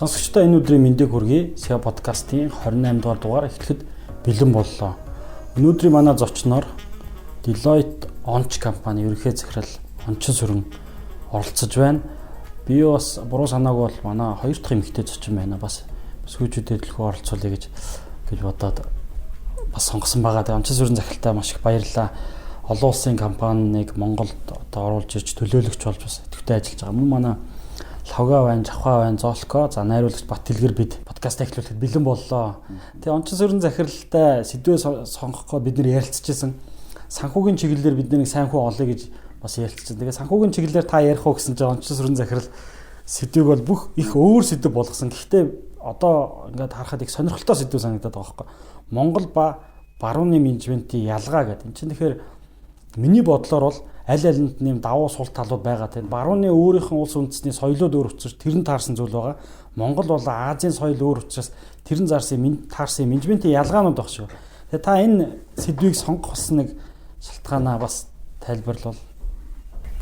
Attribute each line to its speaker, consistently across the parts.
Speaker 1: Сонсогчдоо энэ өдрийн мэндийг хүргэе. SEO подкастын 28 дугаар дугаар эхлэхэд бэлэн боллоо. Өнөөдрийн манай зочноор Deloitte Онч компани ерөнхий захирал Ончин Сүрэн оролцож байна. Би бас буруу санаагүй бол манай хоёр дахь эмэгтэй зочин байна. Бас сүүчүүдэд дэлхүү оролцуулъя гэж бодоод бас сонгосон байгаа. Тэгээ Ончин Сүрэн захиралтай маш их баярлалаа. Олон улсын компанийг Монголд одоо оруулж ирж төлөөлөгч болж бас идэвхтэй ажиллаж байгаа. Мөн манай Лхогоо байна, Жавхаа байна, Золко, за найруулагч Бат Дэлгэр бид подкаст эхлүүлэхэд бэлэн боллоо. Тэгээ Ончин Сүрэн захиралтай сэдвээ сонгохгүй бид нэр ярилцчихсан. Санхүүгийн чиглэлээр бид нэг сайн хүү олъё гэж бас ярилцчихсан. Тэгээ санхүүгийн чиглэлээр та ярих уу гэсэн чинь Ончин Сүрэн захирал сэдвийг бол бүх их өөр сэдв болгосон. Гэхдээ одоо ингээд харахад их сонирхолтой сэдв санагдаад байгаа байхгүй. Монгол ба барууны менежментийн ялгаа гэдэг. Энд чинь тэгэхээр миний бодлоор бол аль алинд нэм давуу сул талууд байгаа тийм. Барууны өөрийнх нь улс үндэсний соёлууд өөр учраас тэр нь таарсан зүйл байгаа. Монгол бол Азийн соёл өөр учраас тэр нь зарсан таарсан менежментийн ялгаанууд баг шүү. Тэгээ та энэ сэдвийг сонгох бас нэг шалтгаанаа бас тайлбарлавал.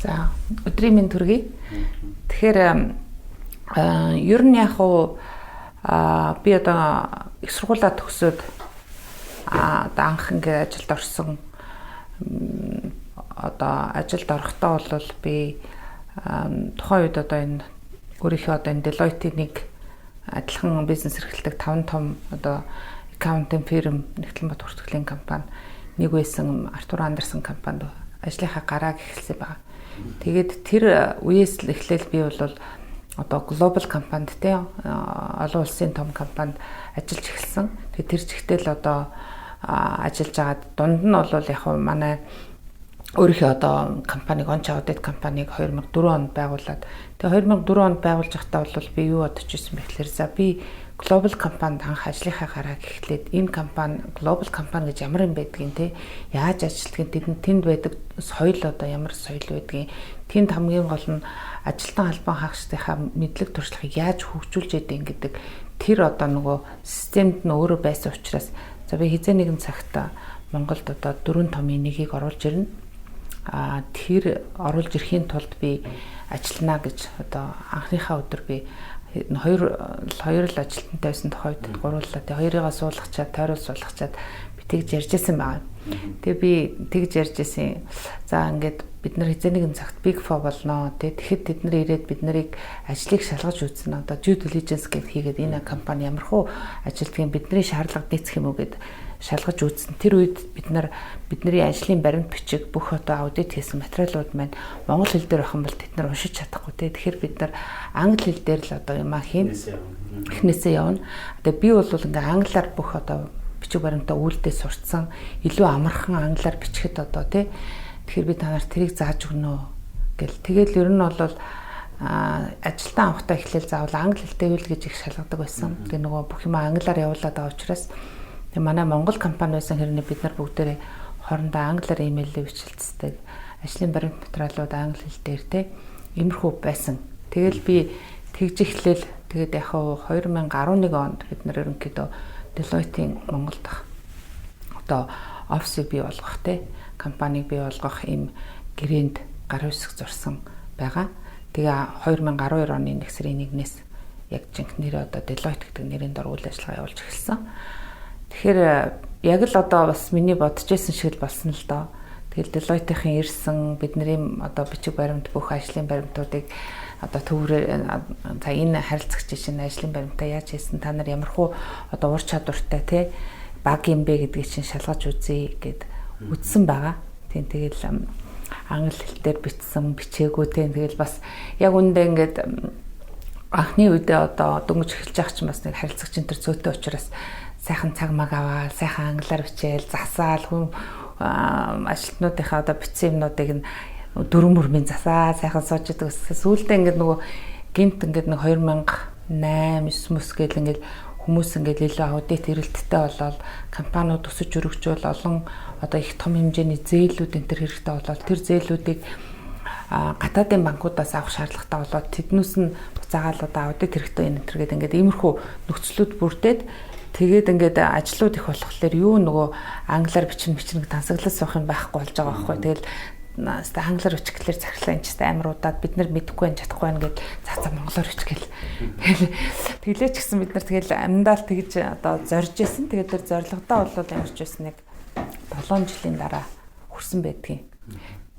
Speaker 2: За, өдрийн мэнд хүргэе. Тэгэхээр ер нь яг уу би одоо их сургуулаа төгсөөд одоо анх ингээд ажилд орсон. Одоо ажилд орохдоо бол би тухайн үед одоо энэ өөрийнхөө одоо энэ Deloitte-ийн нэг адилхан бизнес эрхэлдэг 5 том одоо accounting firm нэгтлэн бот бүртгэлийн компани нэг байсан Артур Андерсон компанид ажлынхаа гарааг эхэлсэн байгаа. Тэгээд тэр үеэс л эхлээл би бол одоо глобал компанид те олон улсын том компанид ажиллаж эхэлсэн. Тэгээд тэр чигтэл одоо ажиллаж байгаад дунд нь бол яг манай өөрийнхөө одоо компаниг Онч Audit компаниг 2004 онд байгуулад, тэгээ 2004 онд байгуулж байхдаа бол би юу бодож ирсэн бэ гэхээр за би глобал компанид анх ажлынхаа гарааг эхлээд энэ компани глобал компани гэж ямар юм байдгийг те яаж ажилладгийг, тэнд тэнд байдаг соёл одоо ямар соёл байдгийг, тэнд хамгийн гол нь ажилтан албан хаагчдынхаа мэдлэг туршлагыг яаж хөгжүүлж яадаг гэдэг тэр одоо нөгөө системд нь өөрөө байсан учраас за би хэзээ нэгэн цагт Монголд одоо 4 томын нэгийг оруулж ирнэ. Тэр оруулж ирэхийн тулд би ажиллана гэж одоо анхныхаа өдөр би хоёр л ажилтнтай байсан тухайд гурууллаа. Тэгээ хоёрыгаа суулгачаад, тойрол суулгачаад би тэгж ярьж байсан байгаа. Тэгээ би тэгж ярьж байсан. За ингээд бид нар хэзээ нэгэн цагт Big Four болно. Тэгээ тэгэхэд тэд нар ирээд бид нарыг ажлыг шалгаж үзсэн. Одоо due diligence гэд хийгээд энэ компани ямар хуу ажилтгийн бидний шаардлага нийцэх юм уу гэд шалгаж үзсэн. Тэр үед бид нар бидний ажлын баримт бичиг бүх одоо аудит хийсэн материалууд маань монгол хэл дээр байх юм бол тэд нар уншиж чадахгүй те. Тэгэхээр бид нар англи хэл дээр л одоо юмаа хийн. Эхнээсээ явна. Тэгээ би бол ингээ англиар бүх одоо бичиг баримтаа үйлдэл сурцсан. Илүү амархан англиар бичихэд одоо те. Тэгэхээр би та нарт тэрийг зааж өгнө гэл. Тэгэл ер нь бол ажилтан авахтаа эхлээл заавал англи хэлтэй үйл гэж их шалгадаг байсан. Тэгээ нөгөө бүх юм англиар явуулаад байгаа учраас тэгээ манай Монгол компани байсан хэрнээ бид нар бүгдээрээ хоорондоо англиар имэйлээ бичилцдэг. Ажлын баримт материалууд англи хэл дээр те иймэрхүү байсан. Тэгэл би тэгж эхлээл тэгээд яг 2011 онд бид нар ерөнхийдөө Deloitte-ийн Монгол дахь одоо офисыг бий болгох те компаниг бий болгох ийм гэрээнд гар үсэг зурсан байгаа. Тэгээ 2012 оны 1 сарын 1-ээс яг жинхэнэ нэр одоо Deloitte гэдэг нэрийн дор үйл ажиллагаа явуулж эхэлсэн. Тэгэхээр яг л одоо бас миний бодож байсан шиг л болсон л доо. Тэгэл Deloitte-ийн ирсэн бидний одоо бичиг баримт бүх ажлын баримтуудыг одоо төврөө за энэ харилцагч чинь ажлын баримтаа яаж хийсэн, та нар ямар хуу одоо ур чадвартай те баг юм бэ гэдгийг чинь шалгаж үзье гэд үзсэн байгаа. Тийм тэгэл англи хэл дээр бичсэн, бичээгүй те тэгэл бас яг үндэ ингээд анхны үедээ одоо дөнгөж эхэлж байгаа чинь бас нэг харилцагч энэ төр зөөтэй учраас сайхан цаг маг аваад, сайхан англиар бичээл, засаал хүн ажилтнуудынхаа одоо бичсэн юмнуудыг нь дөрвөн мөрмийн засаа сайхан сууж идэг. Сүүлдээ ингээд нөгөө гинт ингээд нэг 2008 9 мөс гэл ингээд хүмүүс ингээд илүү аудит эрэлттэй болоод компаниуд өсөж өргөжөөл олон одоо их том хэмжээний зээлүүд энэ төр хэрэгтэй болоод тэр зээлүүдийг гадаадын банкудаас авах шаардлагатай болоод тэднээс нь буцаагаал одоо аудит хэрэгтэй энэ төр гэдэг ингээд иймэрхүү нөхцлүүд бүрдээд тэгээд ингээд ажлууд их болохоор юу нөгөө англиар бичнэ бичнэ тансаглал суух юм байхгүй болж байгаа байхгүй. Тэгэл Хаста англиар бичих гэхлээр захирлаа энэ ч амар удаад бид нар мэдэхгүй байх чадахгүй байна гэд за монголоор бичих гэл. Тэгэлээ ч гэсэн бид нар тэгэл аминдаал тэгж одоо зорж исэн. Тэгээд тэр зорилгодоо бол ямар ч байсан нэг 7 жилийн дараа хүрсэн байдгийн.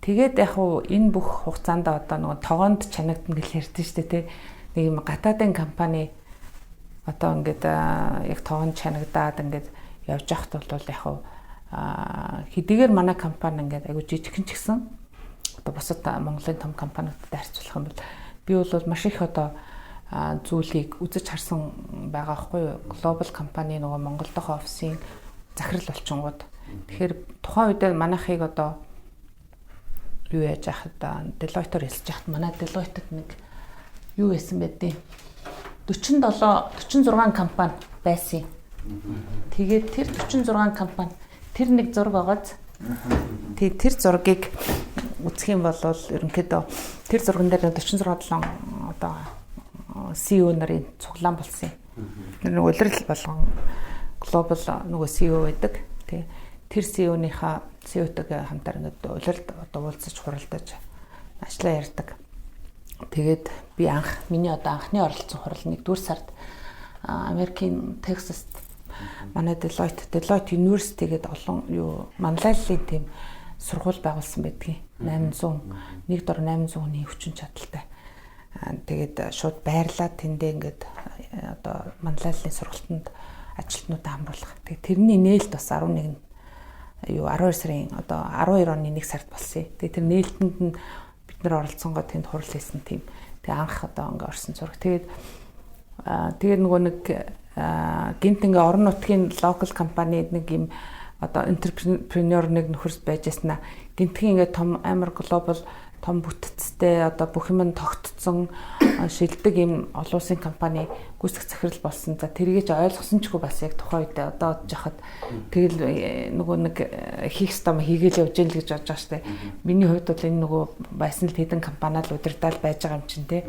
Speaker 2: Тэгээд яг уу энэ бүх хугацаанд одоо нөгөө тогоонд чанагдана гэж ярьдэн штэ тий. Нэг юм гадаадын компани одоо ингээд яг тогоонд чанагдаад ингээд явж байхад бол яг уу хэдийгээр манай компани ингээд айгу жижигхэн ч гэсэн одоо бусад Монголын том компаниудтай харьцуулах юм бол би бол маш их одоо зүйлийг үзэж харсан байгаа байхгүй юу. Глобал компани нөгөө Монгол дахь офисын захирал болчингууд. Тэгэхээр тухайн үед манайхыг одоо юу яаж яхад Deloitte-оор хэлж яхад манай Deloitte-д нэг юу байсан бэ? 47 46 компани байсан юм. Тэгээд тэр 46 компани тэр нэг зураг байгааз. Тэгээд тэр зургийг үзэх юм бол ерөнхийдөө тэр зурган дээр 46 7 одоо CEO нарын цуглаан болсон юм. Тэр нэг улирал болгон глобал нөгөө CEO байдаг. Тэ тэр CEO-ныхаа CEO-тэйгээ хамтаар ингээд улиралд одоо уулзаж хуралдаж ажиллаа ярьдаг. Тэгээд би анх миний одоо анхны оролцсон хурал 1-р сард Америкийн Texas манай Deloitte University гэдэг олон юу манлайллын тийм сургууль байгуулсан байдгийн. 800 нэг дор 800 хүний хүчин чадалтай. Тэгээд шууд байрлаад тэндээ ингээд одоо манлайллын сургалтанд ажилтнуудаа хамруулах. Тэгээд тэрний нээлт бас 11 юу 12 сарын одоо 12 оны 1 сард болсон юм. Тэгээд тэр нээлтэнд нь бид нар оролцсонгоо тэнд хурал хийсэн тийм. Тэгээд анх одоо ингээ орсон зураг. Тэгээд тэгээд нөгөө нэг гинт ингээ орон нутгийн локал компани нэг юм одоо энтерпренер нэг нөхөрс байж яснаа гинтгийн ингээ том амар глобал том бүтцтэй одоо бүх юм нь тогтцсон шилдэг юм олон улсын компани гүйцэтгэх захирал болсон. За тэрийг ч ойлгосон ч үгүй бас яг тухайн үедээ одоо бодож хахад тэгэл нөгөө нэг хийх ёстой юм хийгээл явж гин л гэж бодож байгаа штэ. Миний хувьд бол энэ нөгөө байсан л хэдэн компаниал удирдаал байж байгаа юм чинь те.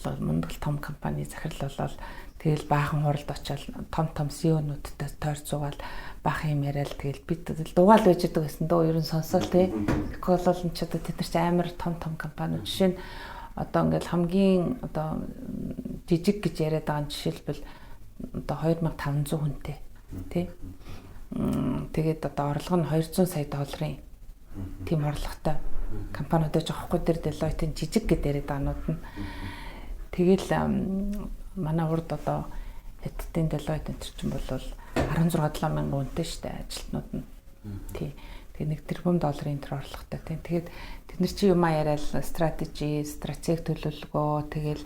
Speaker 2: Тэгэл мундаг том компани захирал болоод тэгэл баахан хуралд очиад том том CEO-нуудтай тойр зугаал баахан юм яриад тэгэл бид дугаал байж байгаа гэсэн дөө ер нь сонсоол те. Тэгэхгүй бол энэ ч одоо тэд нар чи амар том том компаниуд жишээ нь одоо ингээл хамгийн одоо жижиг гэж яриад байгаа нь жишээлбэл одоо 2500 хүнтэй тий. Тэгээд одоо орлого нь 200 сая долларын тийм орлоготой компаниуд байж байгаа хгүй тэр Deloitte-ийн жижиг гэдээ яриад байгаанууд нь. Тэгэл манай урд одоо Хятадын Deloitte энэ чинь бол 16 7 мянган үнэтэй штэ ажилтнууд нь. Тий. Тэгээ 1 тэрбум долларын тэр орлоготой тий. Тэгээд тэд нар чи юм яриад стратеги, стратеги төлөвлөгөө тэгэл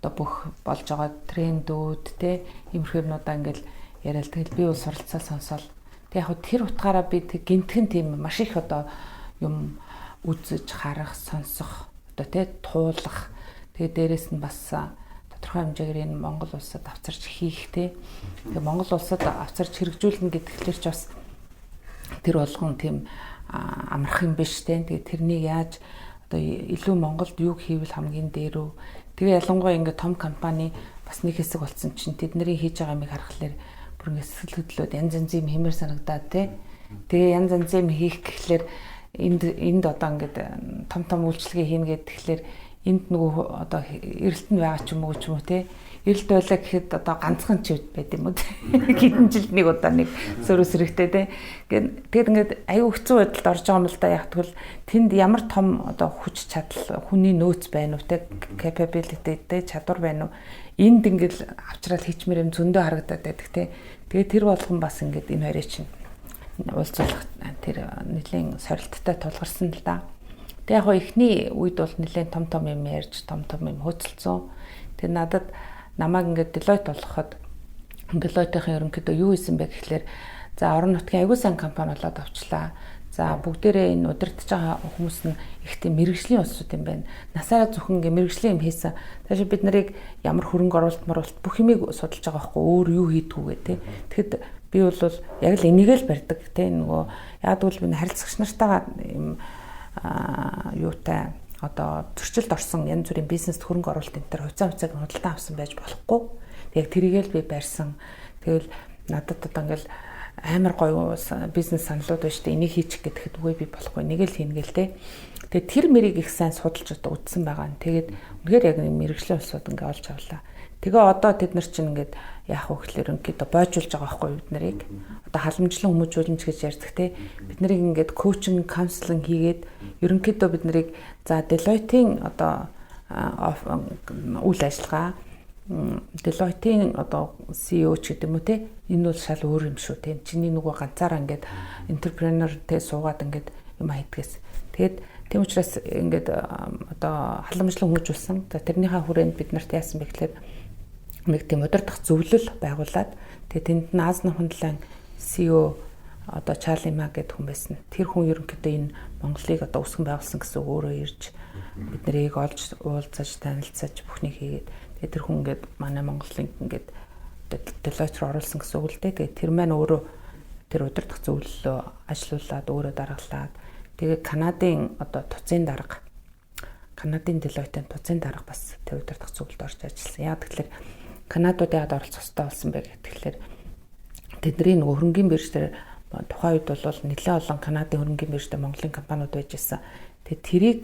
Speaker 2: одоо бүх болж байгаа трендүүд тий иймэрхүү юмнуудаа ингээл яриад тэгэл би бол суралцаад сонсоол. Тэг яг тэр утгаараа би тэг гинтгэн тийм маш их одоо юм үзэж, харах, сонсох одоо тий туулах. Тэгээ дээрэс нь бас тодорхой хэмжээгээр энэ Монгол улсад авчирч хийх те. Тэгээ Монгол улсад авчирч хэрэгжүүлнэ гэдгээр ч бас тэр болгон тийм амарх юм биш те. Тэгээ тэрнийг яаж одоо илүү Монголд юу хийвэл хамгийн дээр үү. Тэгээ ялангуяа ингээ том компани бас нэг хэсэг болсон чинь тэдний хийж байгаа юмыг харахаар бүр ингээ сэтгэл хөдлөөд янз янзын юм хэмээр санагдаад те. Тэгээ янз янзын юм хийх гэхлээр энд одоо ингээд том том үйлчилгээ хийнэ гэхээр энд нөгөө одоо эрэлт нь байгаа ч юм уу те эрэлт байлаа гэхэд одоо ганцхан ч байд юм уу те хэдэн жилд нэг удаа нэг сөрөг сэрэгтэй те тэгээд ингээд аюу хэцүү байдалд орж байгаа юм л да. Яг тэгвэл тэнд ямар том одоо хүч чадал хүний нөөц байна уу те capability те чадвар байна уу энд ингээд авчрал хийчмээр юм зөндөө харагдаад байдаг те. Тэгээд тэр болгон бас ингээд энэ хоёрыг чинь уулзуулах тэр нэлийн сорилттой тулгарсан л да. Тэг яг эхний үед бол нэлээд том том юм ярьж, том том юм хөөцөлдсөн. Тэр надад намайг ингээд Deloitte болгоход Deloitte-ийн ерөнхийдөө юу хийсэн бэ гэхлээр за орон нутгийн аягүй сайн компани болоод авчлаа. За бүгдээрээ энэ удирдах байгаа хүмүүс нь их тийм мэрэгжлийн улсууд юм байна. Насаараа зөвхөн ингээ мэрэгжлийн юм хийсэн. Таашаа бид нарыг ямар хөрөнгө оруулалт моруулалт бүх юмыг судалж байгаа байхгүй өөр юу хийдгүү гэ тэ. Тэгэхэд би бол яг л энийг л барьдаг тэ нөгөө яг гэвэл би харилцагч нартайгаа юм юутай одоо зөрчилд орсон янз бүрийн бизнест хөрөнгө оруулалт энэ төр хувьцааг худалдан авсан байж болохгүй. Яг тэрийг л би барьсан. Тэгэл надад одоо ингээл Амар гоё бизнес саналууд байна шүү дээ. Энийг хийчих гэхэд үгүй, би болохгүй. Нэг л хийнэ гээл те. Тэгээд тэр мэрийг их сайн судалж одоо үзсэн байгаа. Тэгээд үнэхээр яг нэг мэргэжлийн улсууд ингээ олж авлаа. Тэгээ одоо тэд нар чинь ингээд яах вэ гэхлээр ингээд бойжуулж байгаа байхгүй бид нарыг. Одоо халамжлан хүмүүжүүлэмж гэж ярьдаг те. Бид нарыг ингээд coaching, counseling хийгээд ерөнхийдөө бид нарыг за Deloitte-ийн одоо үйл ажиллагаа, Deloitte-ийн одоо CEO ч гэдэг юм уу те, энэ бол шал өөр юм шүү те. Чиний нөгөө ганцаараа ингээд entrepreneur те суугаад ингээд юм хийдгээс. Тэгээд тийм учраас ингээд одоо халамжлан хүмүүжүүлсэн. За, тэрнийхээ хүрээнд бид нарт яасан бэ гэхлээр нэг тийм удирдах зөвлөл байгуулад, тэгээд тэнд нь Ази Нухандлан CEO одоо Чарли Ма гэдэг хүн байсан. Тэр хүн ерөнхийдөө энэ Монголыг одоо үүсгэн байгуулсан гэсэн үг, өөрөө ирж бид нарыг олж уулзаж, танилцаж, бүхнийг хийгээд, тэгээд тэр хүн ингээд манай Монголыг ингээд Deloitte руу оруулсан гэсэн үг л дээ. Тэгээд тэр маань өөрөө тэр удирдах зөвлөлөө ажилуулад, өөрөө даргалаад, тэгээд Канадын одоо туцын дарга, Канадын Deloitte-ийн туцын дарга бас тэр удирдах зөвлөлд орж ажилласан. Яг тэгэхээр Канадууд яагаад оролцох ёстой болсон бэ гэхээр тэдний нөгөө хөрөнгийн бирж дээр тухайн үед бол нэлээд олон Канадын хөрөнгийн биржтэй Монголын компаниуд байж байсан. Тэгээ тэрийг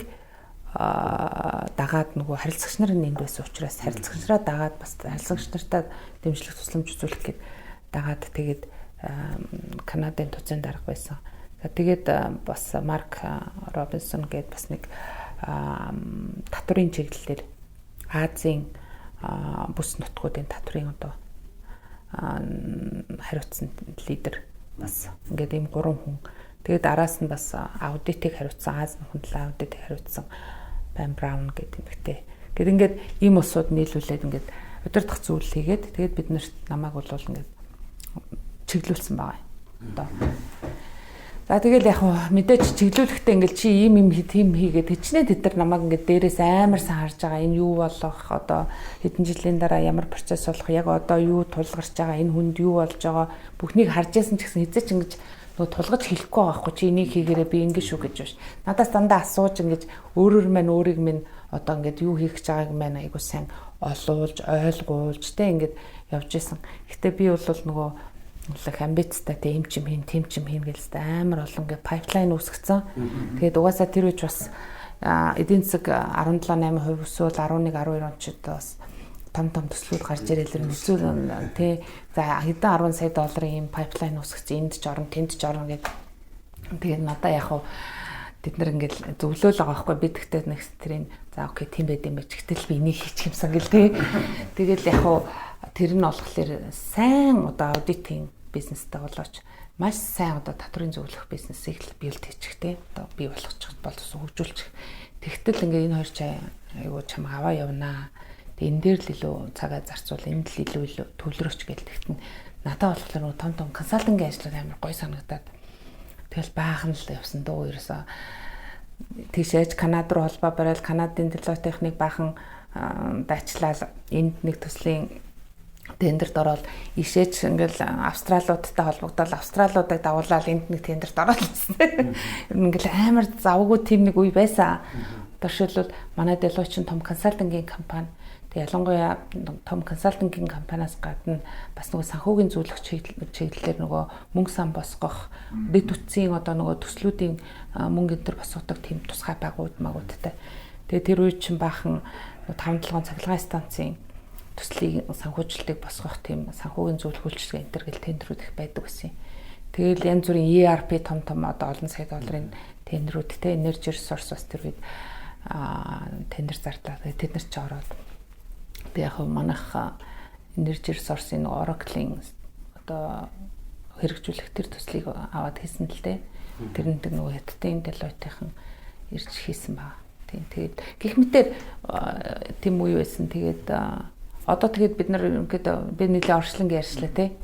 Speaker 2: дагаад нөгөө харилцагч нар энд байсан учраас харилцагч нараа дагаад, бас харилцагч нартай дэмжлэг тусламж үзүүлэх гээд дагаад, тэгээд Канадын туцын дарга байсан. За, тэгээд бас Марк Робинсон гээд бас нэг татврын чиглэлээр Азийн бүс нутгуудын татврын одоо хариуцсан лидер, бас ингээд ийм гурван хүн. Тэгээд араас нь бас аудитыг хариуцсан, Ази Нухандлан аудитыг хариуцсан Бан Браун гэдэг эмэгтэй. Гэт ингээд ийм улсууд нийлүүлээд ингээд удирдах зөвлөл хийгээд, тэгээд бид нарт намайг бол ингээд чиглүүлсэн байгаа юм. Одоо за, тэгэл яг мэдээж чиглүүлэхдээ ингээл чи ийм юм тийм хийгээд хичнээн тэд нар намайг ингээд дээрээс амар сайн харж байгаа. Энэ юу болох, одоо хэдэн жилийн дараа ямар процесс болох, яг одоо юу тулгарч байгаа, энэ хүнд юу болж байгаа бүхнийг харж байсан ч гэсэн хэзээ ч ингэж нөгөө тулгаж хэлэхгүй байгаа байхгүй, чи энийг хийгээрээ, би ингэ шүү гэж биш. Надаас дандаа асууж, ингэж өөрөөр маань өөрийг минь одоо ингээд юу хийх гэж байгааг маань айгуу сайн олуулж, ойлгуулж тэ ингээд явж исэн. Гэтэ би бол нөгөө их амбицтай те, юм чим хийн, тим чим хийн гэлстэй амар олон ингээ pipeline үүсгэсэн. Тэгээд угаасаа тэр үеч бас эдийн засаг 17 8% өсөөл 11 12 он ч бас том том төслүүд гарч ирэл нөлөөл тий. За, хэдэн 10 сая долларын ийм pipeline үүсгэсэн, энд ч орно, тэнд ч орно гэд. Тэгээд надаа яг хуу тэд нар ингээл зөвлөөл байгаа байхгүй, би тэгтээ нэг тэрийг за okay, тийм байд юм байж, гэтэл би энийг хийчих юмсан гэл тий. Тэгэл яг хуу тэр нь болохоор сайн одоо аудитын бизнестэй болооч маш сайн одоо татврын зөвлөх бизнесийг л build хийчих те, одоо бий болгочих, боловсон хөгжүүлчих. Тэгтэл ингээ энэ хоёр чай айгуу чам аваа явнаа. Тэг энэ дээр л илүү цагаа зарцуул, энд л илүү илүү төвлөрөөч гэл. Тэгтэн надад болохоор нөгөө том том consulting ийн ажлууд амар гой санагдаад тэгэл баахан л явсан дөө ерөөсөө. Тийшээж Канад руу холбоо барайл, Канадын Deloitte-ийг баахан дайчлал, энд нэг төслийн тендерт ороод, ишээч ингээл австралиудтай холбогдоод, австралиудыг дагуулаад энд нэг тендерт ороод гэсэн. Ер нь ингээл амар завгүй тийм нэг үе байсан. Жишээлбэл, манай Deloitte чинь том consulting ийн компани. Тэг ялангуяа том consulting ийн компаниас гадна бас нөгөө санхүүгийн зөвлөх чиглэлээр нөгөө мөнгө сан босгох, дэд үтсийн одоо нөгөө төслүүдийн мөнгө энэ төр босгодог тийм тусгай байгууд магуудтай. Тэгээ тэр үе чинь баахан 5 7 цахилгаан станцын төслийг санхүүжилтийг босгох тийм санхүүгийн зөвлөх үйлчилгээ энэ төр гэл тендерүүд их байдаг гэсэн. Тэгэл янз бүрийн ERP том том одоо олон сая долларын тендерүүд те, Energy Resource бас тэр үед тендер зарлаа. Тэд нар ч ороод би яг манайх Energy Resource-ын Oracle-ийн одоо хэрэгжүүлэх тэр төслийг аваад хийсэн л дээ. Тэрндэг нөгөө Хятадын Deloitte-ийн ирж хийсэн баг. Тийм, тэгээд гэх мэтэр тийм үе байсан. Тэгээд одоо тэгээд бид нар ерөнхийдөө би нэлээ орчлон ярьчлаа тий.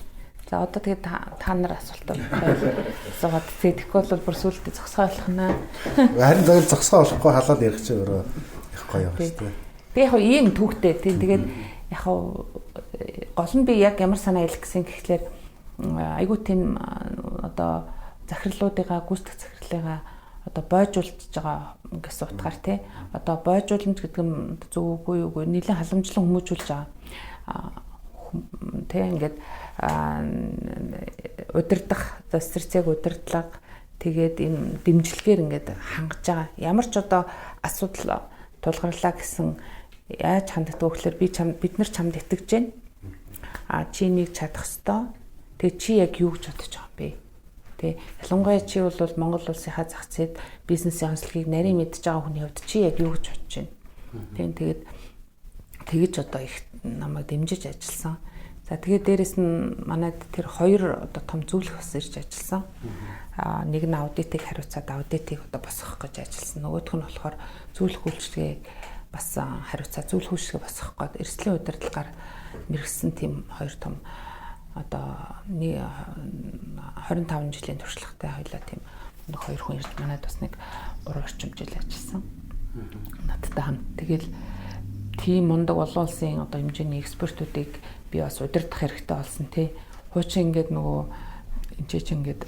Speaker 2: За, одоо тэгээд та нар асуултаа асуугаад, тэгэхгүй бол бүр сүултээ зогсгоо болох наа.
Speaker 3: Харин зөв зогсгоо болохгүй, халаад ярих чинь өөрөө их гоё юм шүү дээ.
Speaker 2: Тэг яг ийм түүхтэй тий. Тэгээд яг гол нь би яг ямар санаа хэлэх гэсэн гэхлээр айгуу тийм одоо захирлуудыгаа, гүйцэтгэх захирлыгаа одоо бойжуулж байгаа гэсэн утгаар тий. Одоо бойжууламж гэдэг нь зөв үгүй юу, нэлээд халамжлан хүмүүжүүлж байгаа тий, ингээд Удирдах, одоо стратеги удирдлага тэгээд энэ дэмжлэгээр ингээд хангаж байгаа. Ямар ч одоо асуудал тулгарлаа гэсэн яаж ханддаг вэ гэхээр би чам бид нар чамд итгэж байна. А чи нэг чадах ёстой. Тэгээ чи яг юу гэж бодож байгаа юм бэ? Тэ ялангуяа чи бол Монгол улсынхаа зах зээлд бизнесийн онцлогийг нарийн мэдж байгаа хүний хувьд чи яг юу гэж бодож байна? Тийм тэгээд тэгэж одоо их намайг дэмжиж ажилласан. За тэгээд дээрэс нь манайд тэр хоёр одоо том зөвлөх бас ирж ажилласан. Аа нэг нь аудитыг хариуцаад аудитыг одоо босгох гэж ажилласан. Нөгөөх нь болохоор зөвлөх үйлчилгээг бас хариуцаад зөвлөх үйлчилгээ босгох гээд эрсдлийн удирдлагаар мэргэсэн тийм хоёр том одоо 25 жилийн туршлагатай хоёлаа тийм нэг хоёр хүн ирж манайд бас нэг 3 орчим жил ажилласан. Надтай хамт. Тэгэл тийм мундаг олон улсын одоо хэмжээний экспертүүдийг би бас удирдах хэрэгтэй болсон тий. Хуучин ингээд нөгөө энэ ч ингээд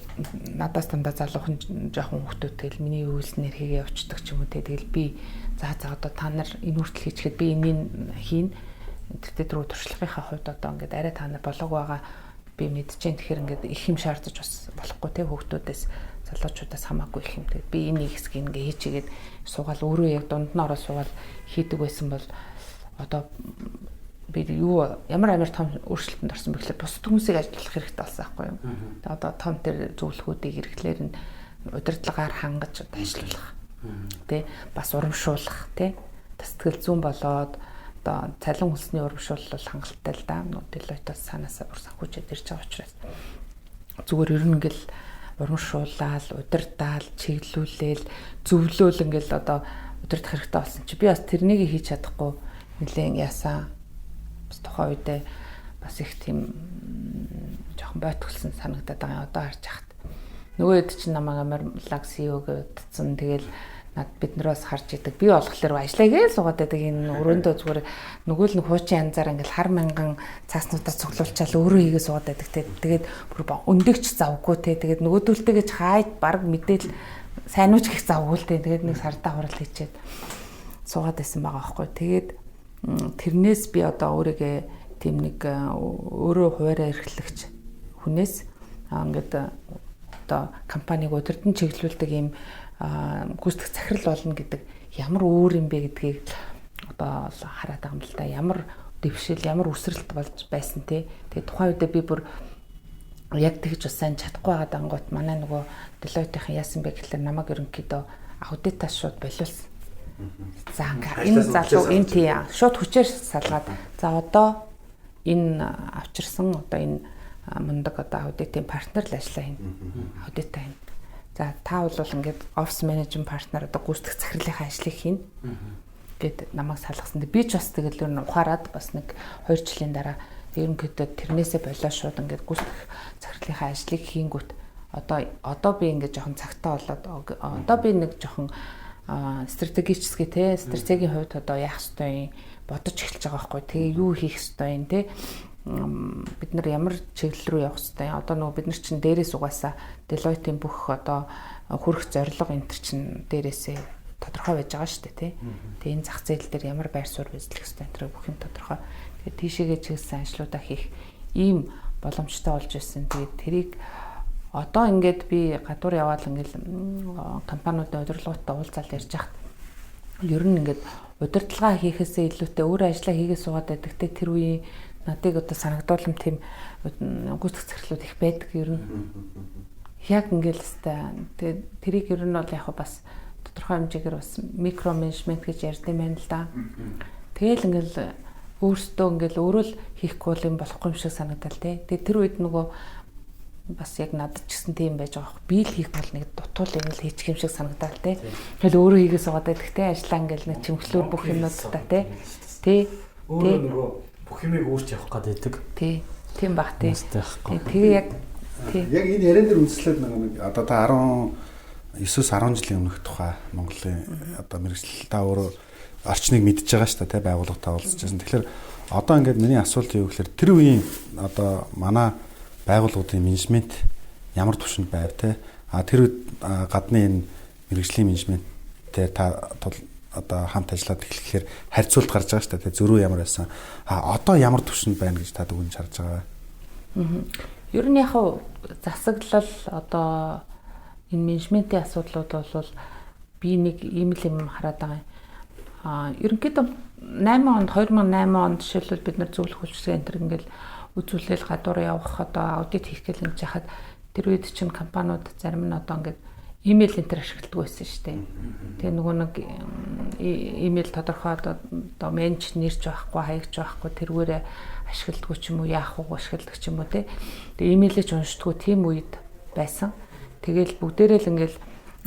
Speaker 2: надаас дандаа залуухан жоохон хүүхдүүд тэгэл миний үйлснээр хийгээ явцдаг ч юм уу тий. Тэгэл би за одоо та нар энэ хүртэл хийчихэд би энийг хийн. Тэр рүү туршлагынхаа хувьд одоо ингээд арай та нар болоог байгаа би мэдчихээн. Тэгэхээр ингээд их юм шаардаж бас болохгүй тий хүүхдүүдээс залуучуудаас хамаагүй их юм. Тэгээд би энэ хэсгийг ингээ хийчихэд суугаал өөрөө яг дунд нь ороо суугаал хийдэг байсан бол одоо би юу ямар амар том өөрчлөлтөнд орсон бэ гэхээр бусад хүмүүсийг ажиллах хэрэгтэй болсон байхгүй юу. Тэгээ одоо том тэр зөвлөхүүдийг эргэлээр нь удирдлагаар хангаж одоо ажиллуулах. Тэ бас урамшуулах тэ тэтгэл зүүн болоод одоо цалин хөлсний урамшуулал бол хангалттай л да. Deloitte-оос цаанаасаа ур санхүүжээд ирж байгаа учраас зүгээр ер нь ингээл урамшуулаад, удирдаал, чиглүүлээл, зөвлөөл ингээл одоо удирдах хэрэгтэй болсон чи би бас тэрнийг хийж чадахгүй нэлээд яасан. Бас тухайн үедээ бас их тийм жоохон бойтголсон санагдаад байгаа юм одоо харж хахад. Нөгөө хэд чинь намайг амар лаг CEO гэдсэн. Тэгэл над бид нар бас харж идэг. Би болохоор ажиллаа гээл суугаад байдаг энэ өрөөндөө зүгээр нөгөө л нэг хуучин янзаар ингээл хар мянган цааснуудаа цуглуулчаал өөрөө хийгээ суугаад байдаг те. Тэгээд бүр өндөгч завгүй те. Тэгээд нөгөөдөлтэйгээ ч хайд баг мэдээл сайн ууч гих завгүй л те. Тэгээд нэг сардаа хурал хийчээд суугаад байсан байгаа байхгүй. Тэгээд тэрнээс би одоо өөрийгөө тийм нэг өөрөө хуваараа эрхлэгч хүнээс ингээд одоо компанийг удирдан чиглүүлдэг ийм гүйцэтгэх захирал болно гэдэг ямар өөр юм бэ гэдгийг одоо хараад байгаа юм л да. Ямар дэвшил, ямар үсрэлт болж байсан те. Тэгээ тухайн үедээ би бүр яг тэгж бас сайн чадахгүй байгаа дангуут манай нөгөө Deloitte-ийн яасан бэ гэхлээр намайг ерөнхийдөө аудитаас шууд болиулсан. За ингээ энэ залуу энэ тий шууд хүчээр салгаад за одоо энэ авчирсан одоо энэ мундаг одоо аудитын партнер л ажиллаа хийнэ. Аудитаа хийнэ. За та бол ингээд офис менежмент партнер одоо гүйцэтгэх захирлынхаа ажлыг хийнэ гэд намайг салгасан. Би ч бас тэгэл ер нь ухаарад бас нэг 2 жилийн дараа ерөнхийдөө тэрнээсээ болоо шууд ингээд гүйцэтгэх захирлынхаа ажлыг хийнгүүт одоо би ингээд жоохон цагтаа болоод одоо би нэг жоохон стратегический те стратегийн хувьд одоо яах ёстой юм бодож эхэлж байгаа байхгүй. Тэгээ юу хийх ёстой юм те бид нар ямар чиглэл рүү явах ёстой юм. Одоо нөгөө бид нар чинь дээрээс угаасаа Deloitte-ийн бүх одоо хүрэх зорилго энэ төр чинь дээрээсээ тодорхой байж байгаа шүү дээ тий. Тэгээ энэ зах зээл дээр ямар байр суурь эзлэх ёстой энэ төр бүх юм тодорхой. Тэгээ тийшээгээ чиглэсэн ажлуудаа хийх ийм боломжтой болж ирсэн. Тэгээд тэрийг одоо ингээд би гадуур яваал ингээд компаниудын удирдлагуудтай уулзаал ярьж хахад ер нь ингээд удирдлага хийхээсээ илүүтэй өөрөө ажиллаа хийгээ суугаад байдаг те тэр үеийн надыг одоо санагдуулам тийм гүйцэтгэх захирлууд их байдаг ер нь. Яг ингээл хэвээр тэгээд тэрийг ер нь бол яг бас тодорхой хэмжээгээр бас микро менежмент гэж ярьд юм байна л да. Тэгэл ингээл өөртөө ингээл өөрөө л хийхгүй юм болохгүй юм шиг санагдал те. Тэгээд тэр үед нөгөө бас яг надад ч гэсэн тийм байж байгаа байхгүй. Би л хийх бол нэг дутуул юм л хийчих юм шиг санагдал те. Тэгэл өөрөө хийгээ суугаад байдаг те. Ажлаа ингээл нэг чимхлүүр бүх юмнуудтай те. Тэ.
Speaker 1: Өөрөө нөгөө бүх юмыг өөрч явах гээд байдаг.
Speaker 2: Тий. Тийм бах тий. Тэгээ яг
Speaker 3: тий. Яг энэ яриан дээр үндэслээд нэг одоо та 19-с 10 жилийн өмнөх тухай Монголын одоо мэргэжил та өөрөө орчныг мэдж байгаа шүү дээ тий байгууллагатай уулзж байсан. Тэгэхээр одоо ингээд миний асуулт юу гэхээр тэр үеийн одоо манай байгууллагуудын менежмент ямар түвшинд байв те а тэр үед гадны энэ мэргэжлийн менежментээр та одоо хамт ажиллаад эхлэхээр харьцуулт гарч байгаа шүү дээ. Зөрүү ямар байсан. А одоо ямар түвшинд байна гэж та дүгнж харж байгаа вэ?
Speaker 2: Ер нь яг засаглал одоо энэ менежментийн асуудлууд бол би нэг ийм л юм хараад байгаа юм. Ерөнхийдөө 8 онд 2008 онд жишээлбэл бид нар зөвлөх үйлчилгээ энэ төр ингээл үзүүлээл гадуур явах одоо аудит хийх гэл ингэж яхад тэр үед чинь компаниуд зарим нь одоо ингээд имэйл энэ төр ашигладаг байсан шүү дээ. Тэгээ нөгөө нэг имэйл тодорхой одоо менеж нэрч байхгүй, хаягч байхгүй тэргээрээ ашигладаг ч юм уу, яах уу ашигладаг ч юм уу те. Тэгээ имэйлээ ч уншдаггүй тийм үед байсан. Тэгэл бүгдээрээ л ингээл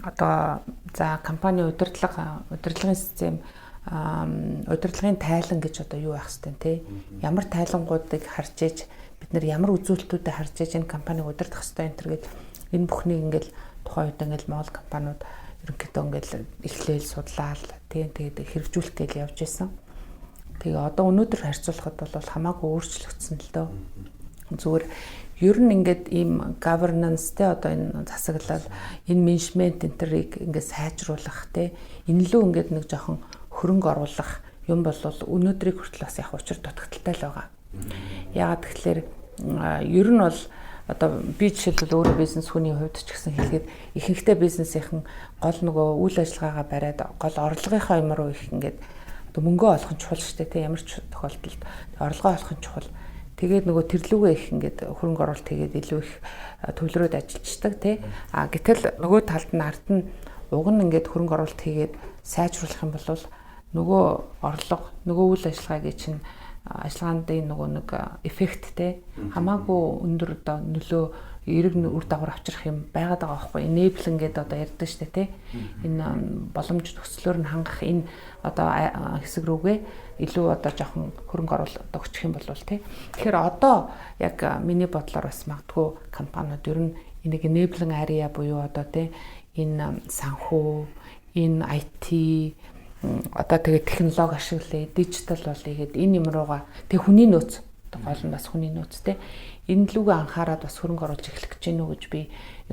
Speaker 2: одоо за компани удирдлагын систем, удирдлагын тайлан гэж одоо юу байх хэвтэй те. Ямар тайлангуудыг харж ээж бид нар ямар үзүүлэлтүүдэд харж ээж энэ компаниг удирдах хэвтэй энэ төр гээд энэ бүхнийг ингээл тухайн үед ингээл Монгол компаниуд ерөнхийдөө ингээл эхлээл судлаал тэгээд хэрэгжүүлэх гээл явж исэн. Тэгээ одоо өнөөдөр харьцуулахад бол хамаагүй өөрчлөгдсөн л дөө. Зүгээр ер нь ингээд ийм governance те одоо энэ засаглал, энэ менежмент энэ тэрийг ингээд сайжруулах те энэ лүү ингээд нэг жоохон хөрөнгө оруулах юм бол өнөөдрийг хүртэл бас яг учир дутагдaltaй л байгаа. Яагаад тэгэхээр ер нь бол одоо би жишээлбэл өөрөө бизнес хүний хувьд ч гэсэн хэлгээд ихэнхдээ бизнесийнхэн гол нөгөө үйл ажиллагаагаа бариад гол орлогынхаа юм руу их ингээд одоо мөнгөө олох нь чухал шүү дээ, ямар ч тохиолдолд орлогоо олох нь чухал. Тэгээд нөгөө тэрлүүгээ их ингээд хөрөнгө оруулалт хийгээд илүү их төвлөрөөд ажиллаждаг тий. А гэтэл нөгөө талд нь ард нь уг нь ингээд хөрөнгө оруулалт хийгээд сайжруулах юм бол нөгөө орлого, нөгөө үйл ажиллагааг чинь ажиллагаанд нөгөө нэг эффект те хамаагүй өндөр одоо нөлөө эерэг үр дагавар авчрах юм байгаад байгаа байхгүй. Enabling гэдэг одоо ярьдаг штэ те. Энэ боломж нөхцлөөр нь хангах энэ одоо хэсэг рүүгээ илүү одоо жоохон хөрөнгө оруулалт өгчих юм бол те. Тэгэхээр одоо яг миний бодлоор бас магадгүй компаниуд ер нь энийг enabling area буюу одоо те энэ санхүү, энэ IT, одоо тэгээ технологи ашиглая, дижитал болъё гэд энэ юм руугаа тэг хүний нөөц, гол нь бас хүний нөөц те энэ лүүгээ анхаарад бас хөрөнгө оруулж эхлэх гэж гэнэ үү гэж би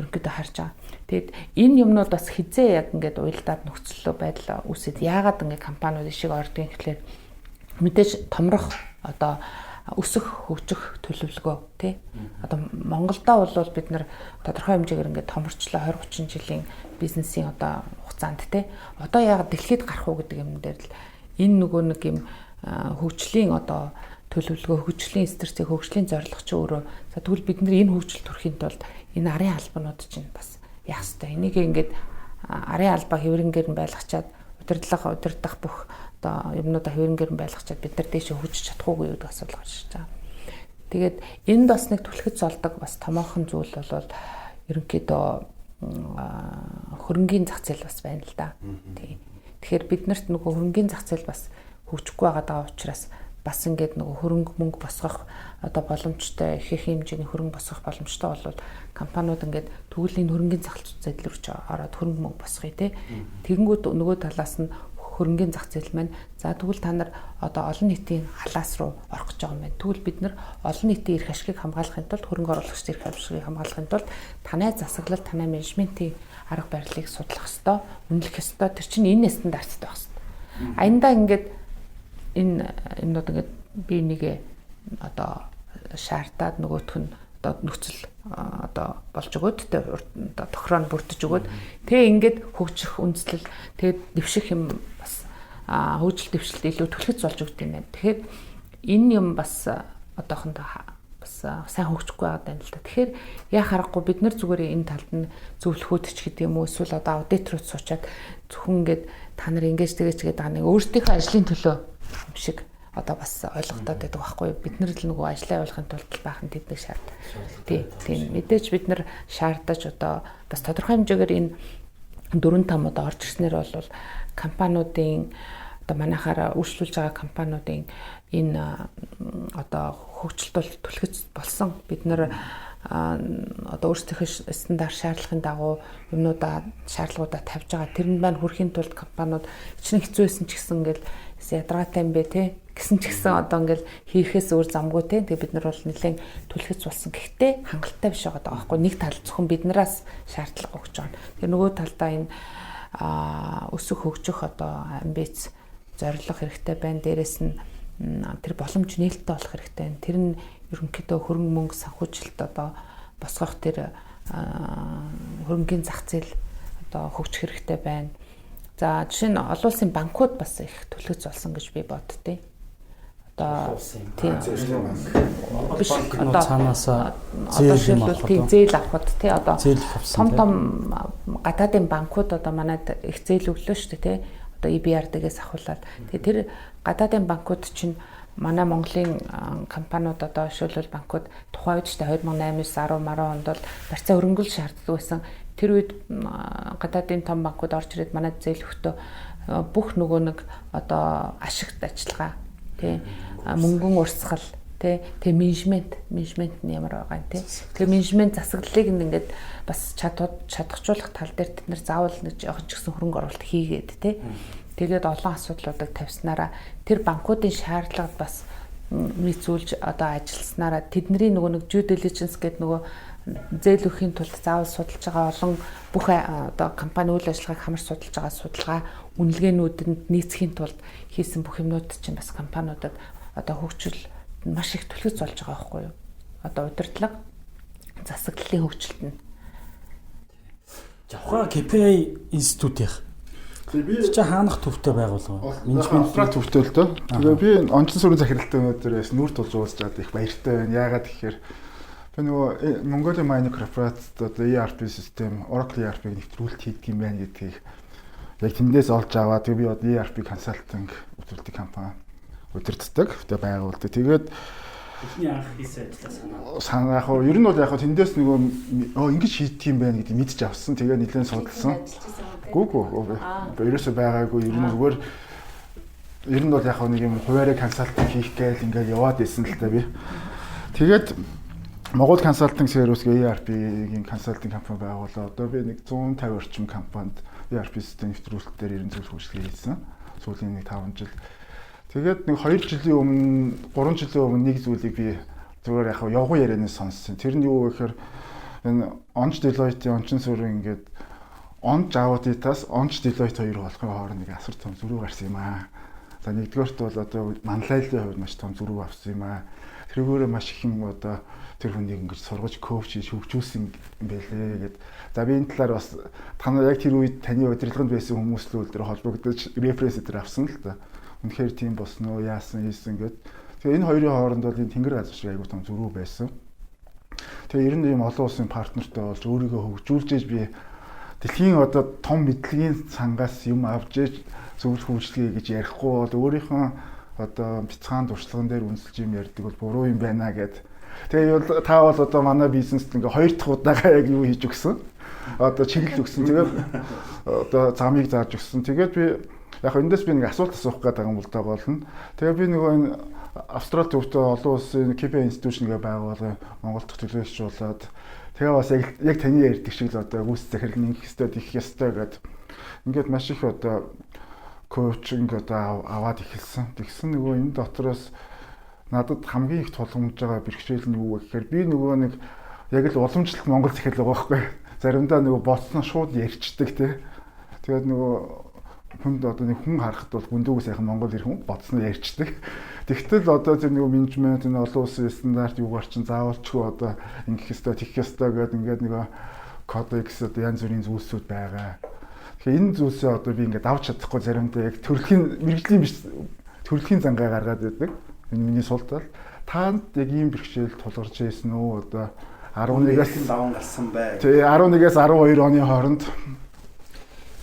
Speaker 2: ерөнхийдөө харж байгаа. Тэгэд энэ юмнууд бас хизээ яг ингээд уялдаад нөхцөллөө байдал үүсэд яагаад ингээд компаниуд ишиг ордгийн гэхлээр мэдээж томрох одоо өсөх хөгжих төлөвлөгөө тий. Одоо Монголдо бол бид нар тодорхой хэмжээгээр ингээд томорчлоо 20 30 жилийн бизнесийн одоо хугацаанд тий. Одоо яагаад дэлхийд гарах уу гэдэг юм дээр л энэ нөгөө нэг юм хөгжлийн одоо төлөвлөгөө, хөгжлийн стратеги, хөгжлийн зорилго чи өөрөө за тэгвэл бид нар энэ хөгжил төрөхийн тулд энэ арын албанууд чинь бас яах ёстой. Энийг ингээд арын албаа хэврэнгээр нь байлгачаад удирдлага удирдах бүх одоо юмнуудаа хэврэнгээр нь байлгачаад бид нар дээшээ хөгжиж чадах уугүй гэдэг асуудал гарч ирж байгаа. Тэгээд энд бас нэг түлхэц золдог бас томоохон зүйл бол ерөнхийдөө хөрөнгийн зах зээл бас байна л да. Тий. Тэгэхээр бид нарт нөгөө хөрөнгийн зах зээл бас хөгжихгүй байгаа учраас бас ингээд нөгөө хөрөнгө мөнгө босгох одоо боломжтой, их их хэмжээний хөрөнгө босгох боломжтой бол компаниуд ингээд тэгвэл энэ хөрөнгийн зах зээл рүү ч ороод хөрөнгө мөнгө босгоё те. Тэгэнгүүт нөгөө талаас нь хөрөнгийн зах зээл маань за тэгвэл та нар одоо олон нийтийн халаас руу орох гэж байгаа юм байна. Тэгвэл бид нар олон нийтийн эрх ашигыг хамгаалахын тулд, хөрөнгө оруулагчдын эрх ашигыг хамгаалахын тулд танай засаглал, танай менежментийн арга барилыг судлах ёстой, үнэлэх ёстой. Тэр чинь энэ стандарттай байх ёстой. Аяндаа ингээд энэ юмнууд ингээд бие нэгэ одоо шаардаад нөгөөх нь одоо нөхцөл одоо болж өгөөд тэ одоо тохироо нь бүрдэж өгөөд тэгээ ингээд хөгжих үндслэл тэгээд дэвших юм бас хөгжил дэвшилт илүү түлхэц болж өгд юм байна. Тэгэхээр энэ юм бас одоохондоо бас сайн хөгжихгүй байгаа юм л да. Тэгэхээр яа харахгүй бид нар зүгээр энэ талд нь зөвлөхүүд ч гэдэг юм уу эсвэл одоо аудит руу суучаад зөвхөн ингээд та нар ингэж тэгэж гэдэг байгаа нэг өөрсдийнхөө ажлын төлөө юм шиг одоо бас ойлгогдоод байдаг байхгүй юу? Бид нар л нөгөө ажлаа явуулахын тулд баахан тэднийг шаард. Тий, тийм. Мэдээж бид нар шаардаж одоо бас тодорхой хэмжээгээр энэ 4-5 одоо орж ирснээр бол компаниудын одоо манайхаараа үйлчлүүлж байгаа компаниудын энэ одоо хөгжилт бол түлхэц болсон. Бид нар одоо өөрсдийнхөө стандарт шаардлагын дагуу юмнуудаа шаардлагуудаа тавьж байгаа. Тэрэнд маань хүрэхийн тулд компаниуд хичнээн хэцүү байсан ч гэсэн ингээл ядаргаатай юм бэ те гэсэн ч гэсэн одоо ингээл хийхээс өөр замгүй те. Тэгээ бид нар бол нэлээд түлхэц болсон. Гэхдээ хангалттай биш байгаа байхгүй. Нэг тал зөвхөн биднээс шаардлага өгч байгаа. Тэгээ нөгөө талдаа энэ өсөх хөгжих одоо амбиц зорилго хэрэгтэй байна. Дээрэс нь тэр боломж нээлттэй болох хэрэгтэй. Тэр нь ерөнхийдөө хөрөнгө мөнгө санхүүжилт одоо босгох тэр хөрөнгийн зах зээл одоо хөгжих хэрэгтэй байна. За, жишээ нь олон улсын банкуд бас их түлхэц болсон гэж би боддتي. Одоо
Speaker 1: тийм
Speaker 2: биш,
Speaker 1: одоо цаанаасаа зээл юм авах,
Speaker 2: тийм, зээл авахд, тий, одоо том том гадаадын банкуд одоо манад их зээл өглөө шүү дээ, тий. Одоо EBRD-гээс ахуулаад, тэгээ тэр гадаадын банкуд чинь манай Монголын компаниуд, одоо жишээлбэл банкуд тухайн үед ч 2008, 9, 10 10 онд бол барьцаа хөрөнгөл шаарддаг байсан. Тэр үед гадаадын том банкуд орж ирээд манад зээл өгтөө бүх нөгөө нэг одоо ашигт ажиллагаа, тий, мөнгөн урсгал, тий, тэг менежмент нь ямар байгаа юм, тий. Тэгээ менежмент засаглалыг ингээд бас чадахжуулах тал дээр тэд нар заавал нэг жоохон ч гэсэн хөрөнгө оруулалт хийгээд, тий. Тэгээд олон асуудлуудыг тавьснараа тэр банкуудын шаардлагад бас нийцүүлж одоо ажилласнараа тэдний нөгөө нэг due diligence гэдэг нөгөө зээл өгөхийн тулд заавал судалж байгаа олон бүх одоо компани үйл ажиллагааг хамар судалж байгаа судалгаа үнэлгээнүүдэнд нийцэхийн тулд хийсэн бүх юмнууд чинь бас компаниудад одоо хөгжил маш их түлхэц болж байгаа байхгүй юу? Одоо удирдлага засаглалын хөгжилт нь.
Speaker 1: Жавхаа KPI институтийнх.
Speaker 4: Би
Speaker 1: чи хаанах төвтэй байгуулга?
Speaker 4: Менежмент Австрали төвтэй л дөө. Тэгээ би онцлон сүрэн захиралтай өнөөдөр бас нүүр тулж уулзаад их баяртай байна. Яагаад гэхээр би нөгөө Mongolia Mining Corporation одоо ERP систем, Oracle ERP-г нэвтрүүлэлт хийдэг юм байна гэдгийг яг тэндээс олж аваад, тэгээ би одоо ERP consulting үзүүлдэг компани удирддаг. Тэгээ байгуулдаг. Тэгээд
Speaker 1: эхний анх хийсэн ажлаа санаа.
Speaker 4: Санаа яг ер нь бол яг тэндээс нөгөө ингэж хийдэг юм байна гэдгийг мэдж авсан. Тэгээ нэлээд судалсан. Гүү. Ерөөсөө байгаагүй. Ер нь зүгээр ер нь бол яг нэг юм хуваараа consulting хийх гээл ингээд яваад исэн л та би. Тэгээд Монгол Consulting Service гэх ERP-ийн consulting компани байгуулаад одоо би нэг 150 орчим компанид ERP систем нэвтрүүлэлтээр 90 зөвлөх үйлчилгээ хийсэн. Сүүлийн нэг 5 жил. Тэгээд нэг 2 жилийн өмнө, 3 жилийн өмнө нэг зүйлийг би зүгээр яг явган ярианаас сонссон. Тэр нь юу вэ гэхээр энэ Онч Deloitte-ийн ончин сүрэн ингээд Онч Audit-аас Онч Deloitte хоёр болохын хооронд нэг асар том зөрүү гарсан юм аа. За, нэгдүгээрт бол одоо манлайллын хувьд маш том зөрүү авсан юм аа. Тэрүүгээрээ маш их юм одоо тэр хүнийг ингэж сургаж, коуч хийж хөгжүүлсэн юм байлээ гэд. За, би энэ талаар бас та нар яг тэр үед таны удирдлаганд байсан хүмүүс л дээр холбогдож референс дээр авсан л та. Үнэхээр тийм болсон уу, яасан хийсэн гэд. Тэгээ энэ хоёрын хооронд бол энэ тэнгэр газар шиг айгуу том зөрүү байсан. Тэгээ ер нь ийм олон улсын партнертай болж өөрийгөө хөгжүүлж ээж би дэлхийн одоо том мэдлэгийн сангаас юм авч ээж зөвлөх үйлчлэгээ гэж ярихгүй бол өөрийнхөө одоо бяцхан туршлаган дээр үнэлж юм ярьдаг бол буруу юм байна гэд. Тэгээ бол та бол одоо манай бизнест ингээ хоёр дахь удаага яг юу хийж өгсөн. Одоо чиглэл өгсөн. Тэгээд одоо замыг зааж өгсөн. Тэгээд би яг эндээс би нэг асуулт асуух гэдэг юм бол доо болно. Тэгээ би нөгөө энэ Австрали төвтэй олон улсын KPI institution гэж байгуулгын Монгол дахь төлөөлөгч болоод тэгээ бас яг таны ярьдаг шиг л одоо гүйц захирал нь ингэх ёстой, тэгэх ёстой гэд ингээд маш их одоо коучинг одоо аваад эхэлсэн. Тэгсэн нөгөө энэ дотроос надад хамгийн их тулгамж байгаа бэрхшээл нь юу вэ гэхээр би нөгөө нэг яг л уламжлалт Монгол захирал байгаа байхгүй. Заримдаа нөгөө бодсон шууд ярьчдаг тий. Тэгээд нөгөө хүнд одоо нэг хүн харахад бол гүндүүг сайхан Монгол ир хүн бодсноо ярьчдаг. Тэгтэл одоо тэр нөгөө менежмент, энэ олон улсын стандарт юугаар чинь заавалчгүй одоо ингэх ёстой, тэгэх ёстой гэдэг ингээд нөгөө кодекс одоо янз бүрийн зүйлсүүд байгаа. Тэгэхээр энэ зүйлсээ одоо би ингээд авч чадахгүй заримдаа яг төрөлхийн мэрэгжлийн биш, төрөлхийн зангаа гаргаад байдаг. Энэ миний сул тал. Таанд яг ийм бэрхшээл тулгарч ирсэн үү? Одоо 11-ээс
Speaker 3: даван гарсан бай.
Speaker 4: Тий, 11-ээс 12 оны хооронд.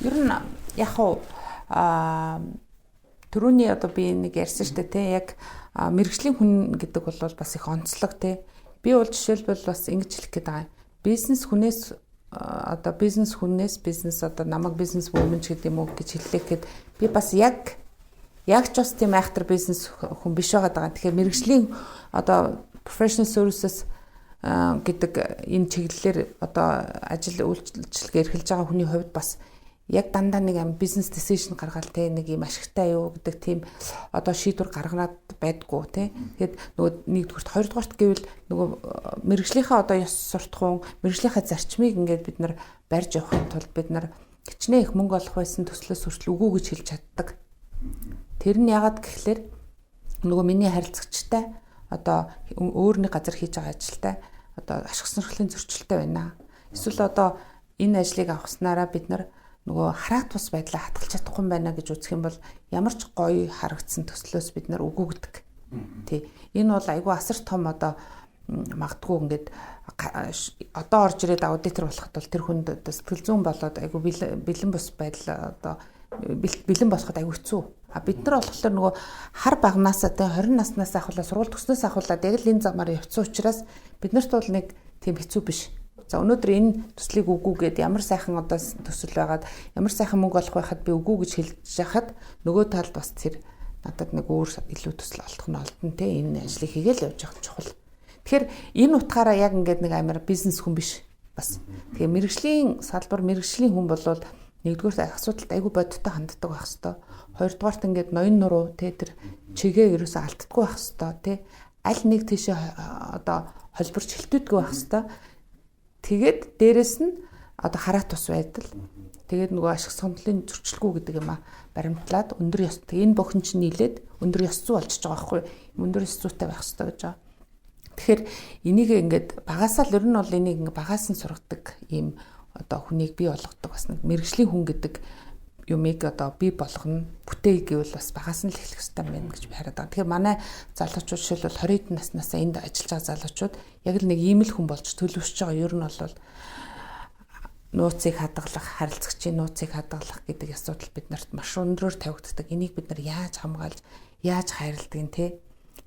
Speaker 2: Ер нь яг хуу түрүүний одоо би нэг ярьсан шүү дээ, тий, яг мэрэгжлийн хүн гэдэг бол бас их онцлог, тий. Би бол жишээлбэл бас ингэж хэлэх гээд байгаа юм. Бизнес хүнээс одоо бизнес хүнээс бизнес одоо намайг бизнес вумен ч гэдэг юм уу гэж хэллээ гэхэд би бас яг ч бас тийм айхтар бизнес хүн биш байгаа даа. Тэгэхээр мэрэгжлийн одоо professional services гэдэг энэ чиглэлээр одоо ажил үйлчилгээ эрхэлж байгаа хүний хувьд бас яг дандаа нэг юм бизнес decision гаргаал, те, нэг юм ашигтай юу гэдэг тийм одоо шийдвэр гарганаад байдгүй, те. Тэгэхээр нөгөө нэгдүгürt, хоёрдугаарт гэвэл нөгөө мэрэгжлийнхаа одоо ёс суртахуун, мэрэгжлийнхаа зарчмыг ингээд бид нар барьж явахын тулд бид нар хичнээн их мөнгө олох байсан төслөөс хүртэл үгүй гэж хэлж чаддаг. Тэр нь яагаад гэхлээр Нөгөө миний харилцагчтай одоо өөр нэг газар хийж байгаа ажилтай одоо ашиг сонирхлын зөрчилтэй байна. Эсвэл одоо энэ ажлыг авахснараа бид нар нөгөө хараат тус байдлаа хатгалж чадахгүй байна гэж үзэх юм бол ямар ч гоё харагдсан төслөөс бид нар үгүй гэдэг. Тий. Энэ бол айгүй асар том одоо магадгүй ингээд одоо орж ирээд аудитор болоход бол тэр хүнд одоо сэтгэл зүйн болоод айгүй бэлэн бус байдал одоо бэлэн болоход айгүй хэцүү. А бид нар болохоор нөгөө хар багнаасаа тэ 20 наснаас ахуулаад сургууль төгснөөс ахуулаад яг л энэ замаар явцсан учраас биднэрт бол нэг тийм хэцүү биш. За өнөөдөр энэ төслийг үгүйгээд ямар сайхан одоо төсөл байгаад ямар сайхан мөнгө олох байхад би үгүй гэж хэлж яхад нөгөө талд бас тэр надад нэг өөр илүү төсөл олдох нь олдно те энэ ажлыг хийгээл явж явах чухал. Тэгэхээр энэ утгаараа яг ингээд нэг амар бизнес хүн биш бас. Тэгээ мэрэгжлийн салбар мэрэгжлийн хүн болвол нэгдүгээр асуудалд айгүй бодиттой ханддаг байх хэвээр. Хоёрдугаарт ингээд ноён нуруу те тэр чигээ ерөөсөө алддаггүй байх хэвээр те. Аль нэг тийшээ одоо холборч хилтүүдгүй байх хэвээр. Тэгээд дээрэс нь одоо хараат тус байдал. Тэгээд нөгөө ашиг сондлын зөрчилгүй гэдэг юм а баримтлаад өндөр ёс. Энэ бүхэн чинь нийлээд өндөр ёс зүй болчихж байгаа байхгүй юу? Өндөр ёс зүйтэй байх хэвээр гэж байгаа. Тэгэхээр энийг ингээд багасаа л ер нь бол энийг ингээд багаас нь сургадаг ийм одоо хүнийг бий болгодог бас нэг мэрэгжлийн хүн гэдэг юмыг одоо бий болгоно бүтээе гэвэл бас багаас нь л эхлэх ёстой юм байна гэж би хараад байгаа. Тэгэхээр манай залуучууд жишээлбэл 20 эдэн наснаасаа энд ажиллаж байгаа залуучууд яг л нэг ийм л хүн болж төлөвшөж байгаа. Ер нь бол нууцыг хадгалах, харилцагчийн нууцыг хадгалах гэдэг асуудал бид нарт маш өндрөөр тавигддаг. Энийг бид нар яаж хамгаалж, яаж хайрладаг юм те?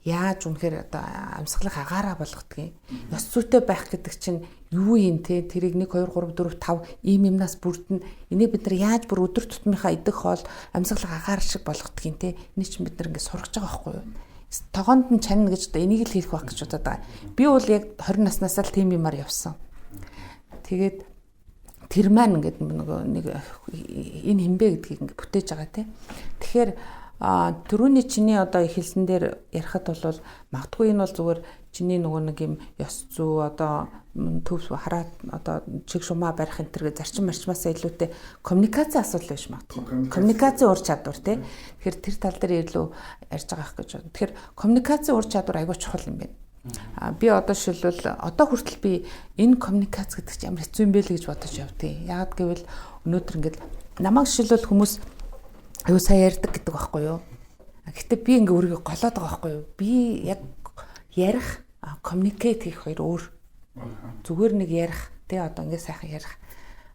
Speaker 2: Яаж үнэхээр одоо амьсгалах агаараа болгодог юм. Ёс зүйтэй байх гэдэг чинь юу юм те? Тэрийг 1 2 3 4 5 ийм юмнаас бүрдэн. Энийг бид нар яаж бүр өдөр тутмынхаа идэх хоол амьсгалах агаар шиг болгодог юм те? Энийг чинь бид нар ингээд сургаж байгаа байхгүй юу? Тогоонд нь чанна гэж одоо энийг л хийх байх гэж бодоод байгаа. Би бол яг 20 наснаасаа л тийм юмар явсан. Тэгээд тэр маань ингээд нөгөө нэг энэ хинбэ гэдгийг ингээд бүтээж байгаа те. Тэгэхээр түрүүний чиний одоо эхэлсэн дээр ярихад бол магадгүй энэ бол зүгээр чиний нөгөө нэг юм ёс зүй одоо төв хараад одоо чиг шумаа барих энэ төргээ зарчим марчмаасаа илүүтэй коммуникацийн асуудал биш магадгүй. Коммуникацийн ур чадвар тий. Тэгэхээр тэр тал дээр илүү ярьж байгаа их гэж байна. Тэгэхээр коммуникацийн ур чадвар айгүй чухал юм байна. Би одоо жишээлбэл одоо хүртэл би энэ коммуникац гэдэг чинь ямар хэцүү юм бэ л гэж бодож явдیں۔ Яагаад гэвэл өнөөдөр ингээд намайг жишээлбэл хүмүүс аюу сайн ярьдаг гэдэг байхгүй юу? Гэтэ би ингээ өөрийгөө голоод байгаа байхгүй юу? Би яг ярих, communicate хийх хоёр өөр. Зүгээр нэг ярих, тэ одоо ингээ сайхан ярих.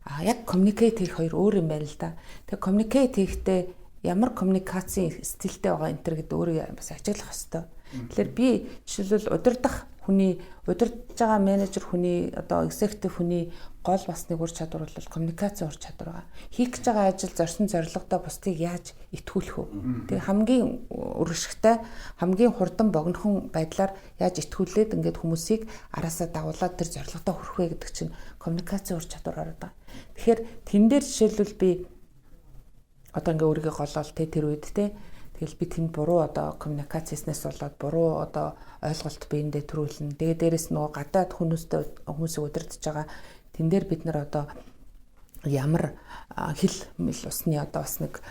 Speaker 2: А яг communicate хийх хоёр өөр юм байна л да. Тэгээ communicate хийхдээ ямар коммуникацийн стилтэй байгаа энэ төр гэдэг өөрийгөө бас ажиглах ёстой. Тэгэхээр би жишээлбэл удирдах хүний удирдах байгаа менежер хүний одоо executive хүний гол бас нэг ур чадвар бол коммуникацийн ур чадвар байгаа. Хийх гэж байгаа ажил зорьсон зорилгодоо бусдыг яаж итгүүлэх вэ? Тэгээ хамгийн үргэлжлэхтэй хамгийн хурдан богинохон байдлаар яаж итгүүлээд ингээд хүмүүсийг араасаа дагуулад тэр зорилгодоо хүрэх вэ гэдэг чинь коммуникацийн ур чадвар ороод байгаа. Тэгэхээр тэн дээр жишээлбэл би одоо ингээ өөрийгөө голоол те тэр үед те Тэгэл би тэнд буруу одоо коммуникац хийснээс болоод буруу одоо ойлголт биендээ төрүүлнэ. Тэгээ дээрэс нөгөө гадаад хүмүүстэй хүмүүсийг удирдах байгаа тэн дээр бид нар одоо ямар хэл мэл усны одоо бас нэг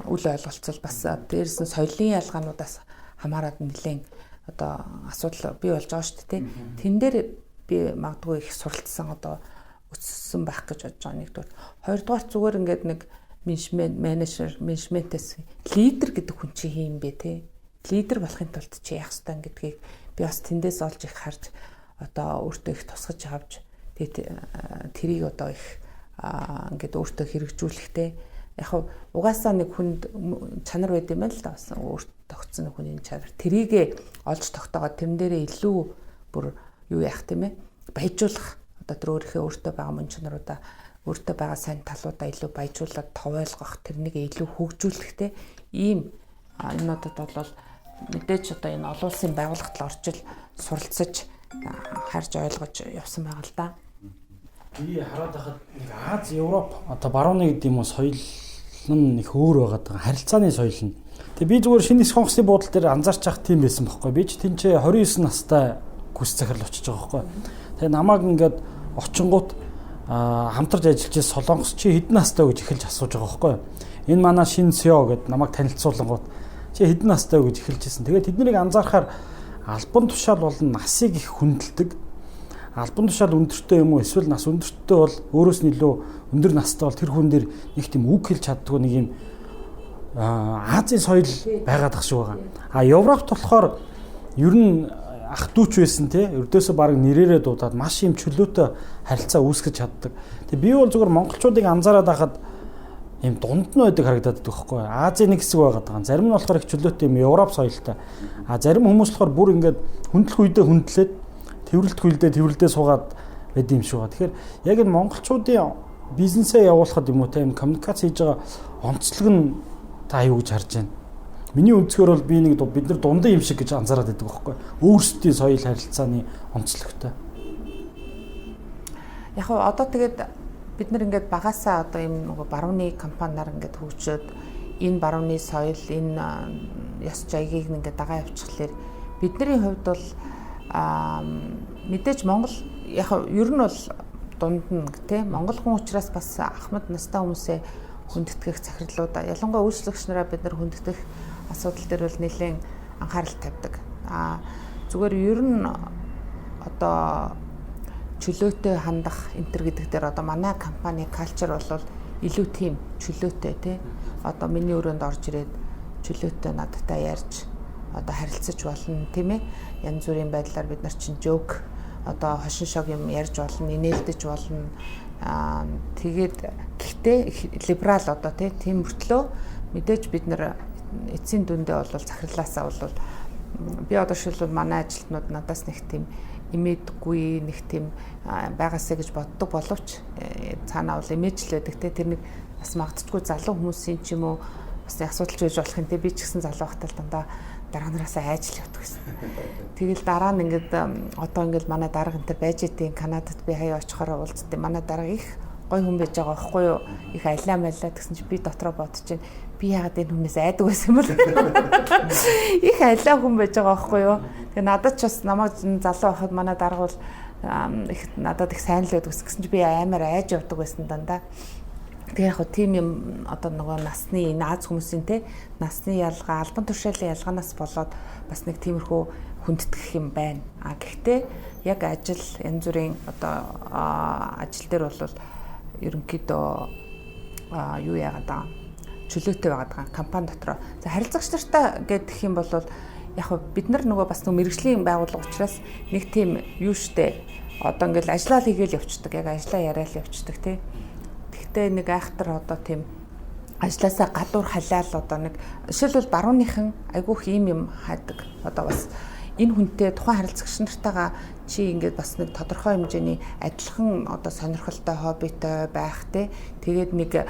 Speaker 2: үл ойлголцол бас дээрэс нь соёлын ялгаануудаас хамаарат нэлээд одоо асуудал бий болж байгаа шүү дээ. Тэн дээр би магадгүй их суралцсан одоо өссөн байх гэж бодож байгаа нэгдүгээр. Хоёрдугаар зүгээр ингээд нэг менежмент менежер менежментээс лидер гэдэг хүн чи хийм бэ те. Лидер болохын тулд чи яах ёстой гэдгийг би бас тэндээс олж их харж одоо өөртөө их тусгаж авч тэгээд тэрийг одоо их ингээд өөртөө хэрэгжүүлэхтэй яг угаасаа нэг хүнд чанар байд юм байна л да бас өөртөө тогтсон нэг хүний чанар тэрийгэ олж тогтоогоод тэрэн дээрээ илүү бүр юу яах тийм ээ баяжуулах одоо тэр өөрийнхөө өөртөө байгаа мөн чанаруудаа өөртөө байгаа сайн талуудаа илүү баяжуулаад товойлгох, тэрнийг илүү хөгжүүлэх те ийм юмнуудад бол мэдээж одоо энэ олон улсын байгууллагад л орчил суралцаж харж ойлгож явсан байгаа л да.
Speaker 1: Би хараад байхад нэг Аз, Европ одоо барууны гэдэг юм уу соёл нь их өөр байгаад байгаа. Харилцааны соёл нь. Тэгээ би зүгээр шинэ нисэх онгоцны буудал дээр анзаарч явах тийм байсан байхгүй. Би ч тэнцээ 29 настай күс захирал очиж байгаа байхгүй. Тэгээ намайг ингээд очингууд хамтарч ажиллаж байсан солонгос чи хэдэн настай гэж эхэлж асууж байгаа байхгүй. Энэ манай шинэ CEO гэд намайг танилцуулангууд Чи хэдэн настай вэ гэж эхэлж ирсэн. Тэгээд тэднийг анзаархаар албан тушаал болон насыг их хүндэлдэг. Албан тушаал өндөртэй юм уу эсвэл нас өндөртэй бол өөрөөс нь илүү өндөр настай бол тэр хүн дээр нэг тийм үг хэлж чаддгүй нэг юм Азийн соёл байгаад ах шиг байгаа. А Европт болохоор ер нь ах дүүч байсан те ердөөсөө баг нэрээрээ дуудаад маш юм чөлөөтэй харилцаа үүсгэж чаддаг. Тэгээ би бол зүгээр монголчуудыг анзаараад байхад юм дунд нь байдаг харагдаад байдаг байхгүй. Азийн нэг хэсэг байгаад байгаа. Зарим нь болохоор их чөлөөтэй юм Европ соёлтой. А зарим хүмүүс болохоор бүр ингээд хүндлэх үедээ хүндлээд тэрвэрлдэх үедээ тэрвэрлдээ суугаад байд юм шиг байгаа. Тэгэхээр яг энэ монголчуудын бизнесээ явуулахад юм уу те юм коммуникац хийж байгаа онцлог нь та юу гэж харж байна? Миний өнцгөр бол би нэг бид нар дундын юм шиг гэж анзаараад байдаг байхгүй. Өөрсдийн соёл харилцааны онцлогтой.
Speaker 2: Яг нь одоо тэгээд бид нар ингээд багасаа одоо ийм нөгөө барууны компаниар ингээд хөгжөөд энэ барууны соёл, энэ ёс жаягийг ингээд дагаа явчихлаар бидний хувьд бол мэдээж Монгол яг ер нь бол дунд нь тий Монгол хүн учраас бас ахмад настай хүмүүсээ хүндэтгэх захирлуудаа ялангуяа үйлчлэгч нараа бид нар хүндэтгэх асуудал дээр бол нэлээд анхаарал тавьдаг. А зүгээр ер нь одоо чөлөөтэй хандах энэ төр гэдэг дээр одоо манай компани culture бол илүү тийм чөлөөтэй тий. Одоо миний өрөөнд орж ирээд чөлөөтэй надтай ярьж одоо харилцаж болно тийм ээ. Янз бүрийн байдлаар бид нар чинь joke одоо хошин шог юм ярьж болно, инээлдэж болно. Аа тэгээд гэхдээ либерал одоо тий тийм мөртлөө мэдээж бид нар эцсийн дүндээ бол захирлаасаа бол би одоо шилбэл манай ажилтнууд надаас нэг тийм имээдгүй нэг тийм байгаасаа гэж боддог боловч цаанаа бол имэж л байдаг те тэр нэг бас магадчгүй залуу хүмүүсийн ч юм уу бас асуудал ч байж болох юм те би ч гэсэн залуу байхдаа дандаа дараа нараасаа айж л явдаг гэсэн. Тэгэл дараа нь ингээд одоо ингээд манай дарга энэ төр байж идэв Канадад би хаяа очихороо уулзтыг манай дарга их гой хүн байж байгаа байхгүй юу? Их алиа малиа гэсэн чи би дотроо бодож чинь би яагаад энэ хүнээс айдаг байсан юм бол их алиа хүн байж байгаа байхгүй юу? Тэгээ надад ч бас намайг залуу байхад манай дарга бол их надад их сайн л байдаг гэсэн чи би амар айж явдаг байсан дандаа. Тэгээ яг хөө тийм юм одоо нөгөө насны энэ Аз хүмүүсийн те насны ялгаа, албан тушаалын ялгаанаас болоод бас нэг тиймэрхүү хүндэтгэх юм байна. А гэхдээ яг ажил янз бүрийн одоо ажил дээр бол ерөнхийдөө юу яагаад байгаа чөлөөтэй байгаад байгаа компани дотроо. За харилцагч нартай гэдэг юм бол яг бид нар нөгөө бас нөгөө мэрэгжлийн байгууллага учраас нэг тийм юу штэ одоо ингээл ажиллаа л хийгээл явцдаг. Яг ажиллаа яриад л явцдаг тий. Тэгтээ нэг айхтар одоо тийм ажлаасаа гадуур халиал одоо нэг жишээлбэл барууныхан айгүйх ийм юм хайдаг. Одоо бас энэ хүнтэй тухайн харилцагч нартайгаа чи ингээд бас нэг тодорхой хэмжээний адилхан одоо сонирхолтой хоббитой байх те. Тэгээд нэг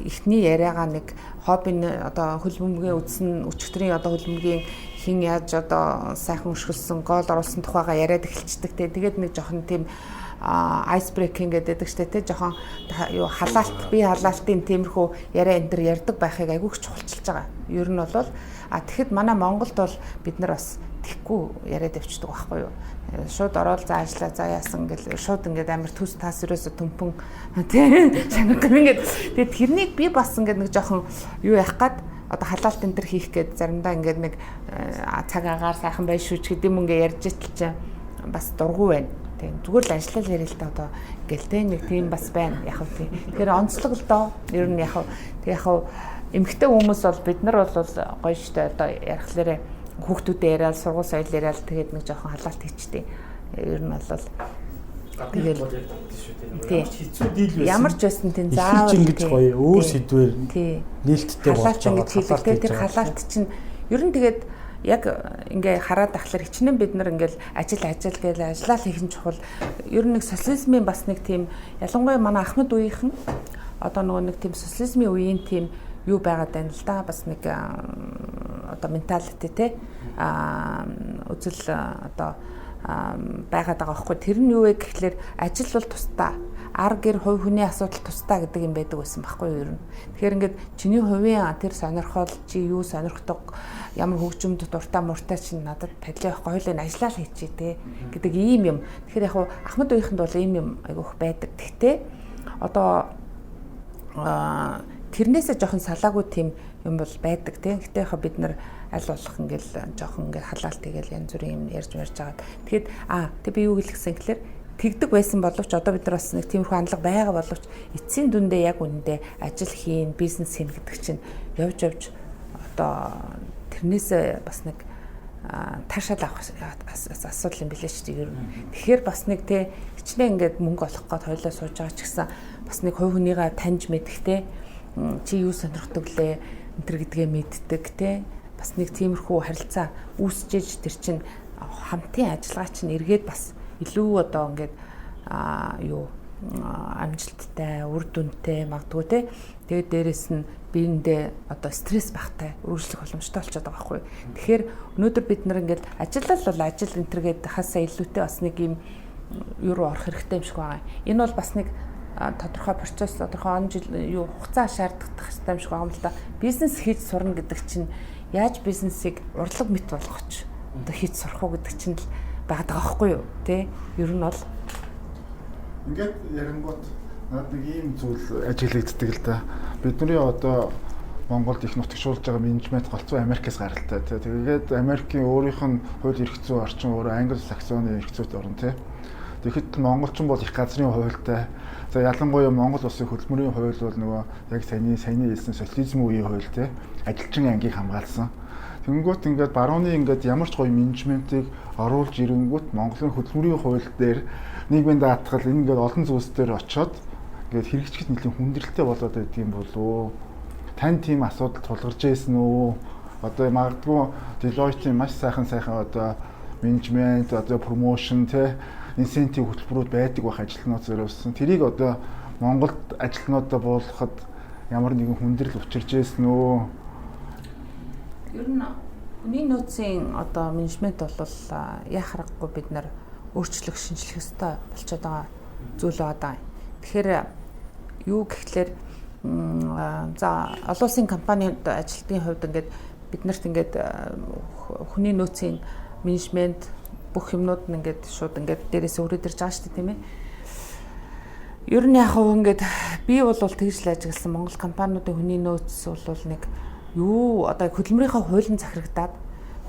Speaker 2: эхний яриагаа нэг хобби одоо хөл бөмбөгийн үзсэн өчигдрийн одоо хөл бөмбөгийн хин яаж одоо сайхан өшгөлсөн гол оруулсан тухайгаа яриад эхэлчихдэг те. Тэгээд нэг жоохон тийм ice breaking гэдэг штэ те жоохон юу халаалт бие халаалтын тиймэрхүү яриа энэ төр ярьдаг байхыг айгүйх чухалчилж байгаа. Ер нь бол а тэгэхэд манай Монголд бол бид нар бас тэгхгүй яриад явчихдаг байхгүй юу. Шууд ороод за ажиллаа за яасан гэл шууд ингээд амар төс тас ерөөсө төмпөн тий шанаг ингээд тэгээд тэрнийг би бас ингээд нэг жоохон юу яах гад одоо халаалт энэ төр хийх гээд заримдаа ингээд нэг цаг агаар сайхан байж шүү ч гэдэм юм ингээд ярьж итэл чинь бас дургу байна. Тийм зүгээр л ажиллал яриа л та одоо ингээл те нэг тийм бас байна яг хөө тийм. Тэгэхээр онцлог л доо. Ер нь яг хөө тэг яг хөө эмэгтэй хүмүүс бол бид нар бол гоё штэ одоо ярихлаарэ хүүхдүүдээ яриад сургууль соёл яриад тэгээд нэг жоохон халаалт хийчихдээ. Ер нь бол
Speaker 1: тэгэл шүү дээ. Ямар ч хэцүү дийл байсан.
Speaker 2: Ямар ч байсан тийм заавал
Speaker 1: ингэж гоё өөр сэдвээр нээлттэй болж
Speaker 2: байгаа халаалт ингэж тэр халаалт чинь ер нь тэгээд яг ингээ хараад ахлаар хичнээн бид нар ингээл ажил ажил гэж ажиллаа л хийх нь чухал. Ер нь нэг социализмын бас нэг тийм ялангуяа манай ахмад үеийнхэн одоо нөгөө нэг тийм социализмын үеийн тийм юу байгаад байна л да. Бас нэг одоо менталити те үзэл одоо байгаад байгаа байхгүй. Тэр нь юу вэ гэхлээр ажил бол тусдаа, ар гэр хувь хүний асуудал тусдаа гэдэг юм байдаг байсан байхгүй юу ер нь. Тэгэхээр ингээд чиний хувийн тэр сонирхол чи юу сонирхдог, ямар хөгжимд дуртай муртай чинь надад падлаа явахгүй хоёул энэ ажиллаа л хийчихье те гэдэг ийм юм. Тэгэхээр яг ахмад үеийнхэнд бол ийм юм айгүйх байдаг. Гэхдээ одоо тэрнээсээ жоохон салаагүй тийм юм бол байдаг тийм. Гэтэ яхаа бид нар аль болох ингээл жоохон ингээл халаал тэгэл янз бүрийн юм ярьж марж агаад. Тэгэхэд тэг би юу хэлэх гэсэн гэхэлэр тэгдэг байсан боловч одоо бид нар бас нэг тиймэрхүү хандлага байгаа боловч эцсийн дүндээ яг үнэндээ ажил хийн, бизнес хийн гэдэг чинь явж явж одоо тэрнээсээ бас нэг таашаал авах асуудал юм билээ шүү дээ ер нь. Тэгэхээр бас нэг те хичнээн ингээд мөнгө олох гээд хоёлаа сууж байгаа ч гэсэн бас нэг хувь хүнийгээ таньж мэдэх те чи юу сонирхдаг лээ энэ төр гэдгээ мэддэг те бас нэг тиймэрхүү харилцаа үүсчээж тэр чинь хамтын ажиллагаа чинь эргээд бас илүү одоо ингээд юу амжилттай, үр дүнтэй магадгүй те. Тэгээд дээрэс нь биендээ одоо стресс багтай үргэлжлэх боломжтой болчиход байгаа байхгүй. Тэгэхээр өнөөдөр бид нар ингээд ажиллал бол ажил энэ төр гээд хасаа илүүтэй бас нэг юм юу руу орох хэрэгтэй юм шиг байгаа. Энэ бол бас нэг тодорхой процесс, тодорхой он жил юу хугацаа шаарддаг хэрэгтэй юм шиг байгаа юм л да. Бизнес хийж сурна гэдэг чинь яаж бизнесийг урлаг мэт болгоч одоо хийж сурах уу гэдэг чинь л байгаад байгаа байхгүй юу тий. Ер нь бол
Speaker 4: ингээд ярингуут надад нэг ийм зүйл ажиглагддаг л да. Бидний одоо Монголд их нутагшуулж байгаа менежмент голцоо Америкээс гаралтай тий. Тэгээд Америкийн өөрийнх нь хууль эрх зүйн орчин өөрөө англи саксоны эрх зүйд орно тий. Тэгэхэд монголчин бол их газрын хуультай. За ялангуяа Монгол улсын хөдөлмөрийн хууль бол нөгөө яг саяны хэлсэн социализм үеийн хууль тий. Ажилчин ангийг хамгаалсан. Тэнгүүт ингээд барууны ингээд ямар ч гоё менежментийг оруулж ирэнгүүт Монголын хөдөлмөрийн хууль дээр нийгмийн даатгал энэ ингээд олон зүйлс дээр очиод ингээд хэрэгжихэд нэлийн хүндрэлтэй болоод байдаг юм болов уу? Тань тийм асуудал тулгарч байсан үү? Одоо магадгүй Deloitte-ийн маш сайхан одоо менежмент, одоо promotion тий incentive хөтөлбөрүүд байдаг байх ажилтнууд зориулсан. Тэрийг одоо Монголд ажилтнуудаа буулгахад ямар нэгэн хүндрэл учирч байсан үү?
Speaker 2: Ер нь хүний нөөцийн одоо менежмент бол яах аргагүй бид нар өөрчлөх, шинжлэх ёстой болчиход байгаа зүйл байгаа. Тэгэхээр юу гэхлээр за олон улсын компанид ажилтны хувьд ингээд бид нарт ингээд хүний нөөцийн менежмент бүх юмнууд нь ингээд шууд ингээд дээрээс өрөөд ирж байгаа шүү дээ тийм ээ. Ер нь яг хөө ингээд би бол тэгж л ажигласан Монгол компаниудын хүний нөөц бол нэг юу одоо хөдөлмөрийнхөө хуулийн захирагдаад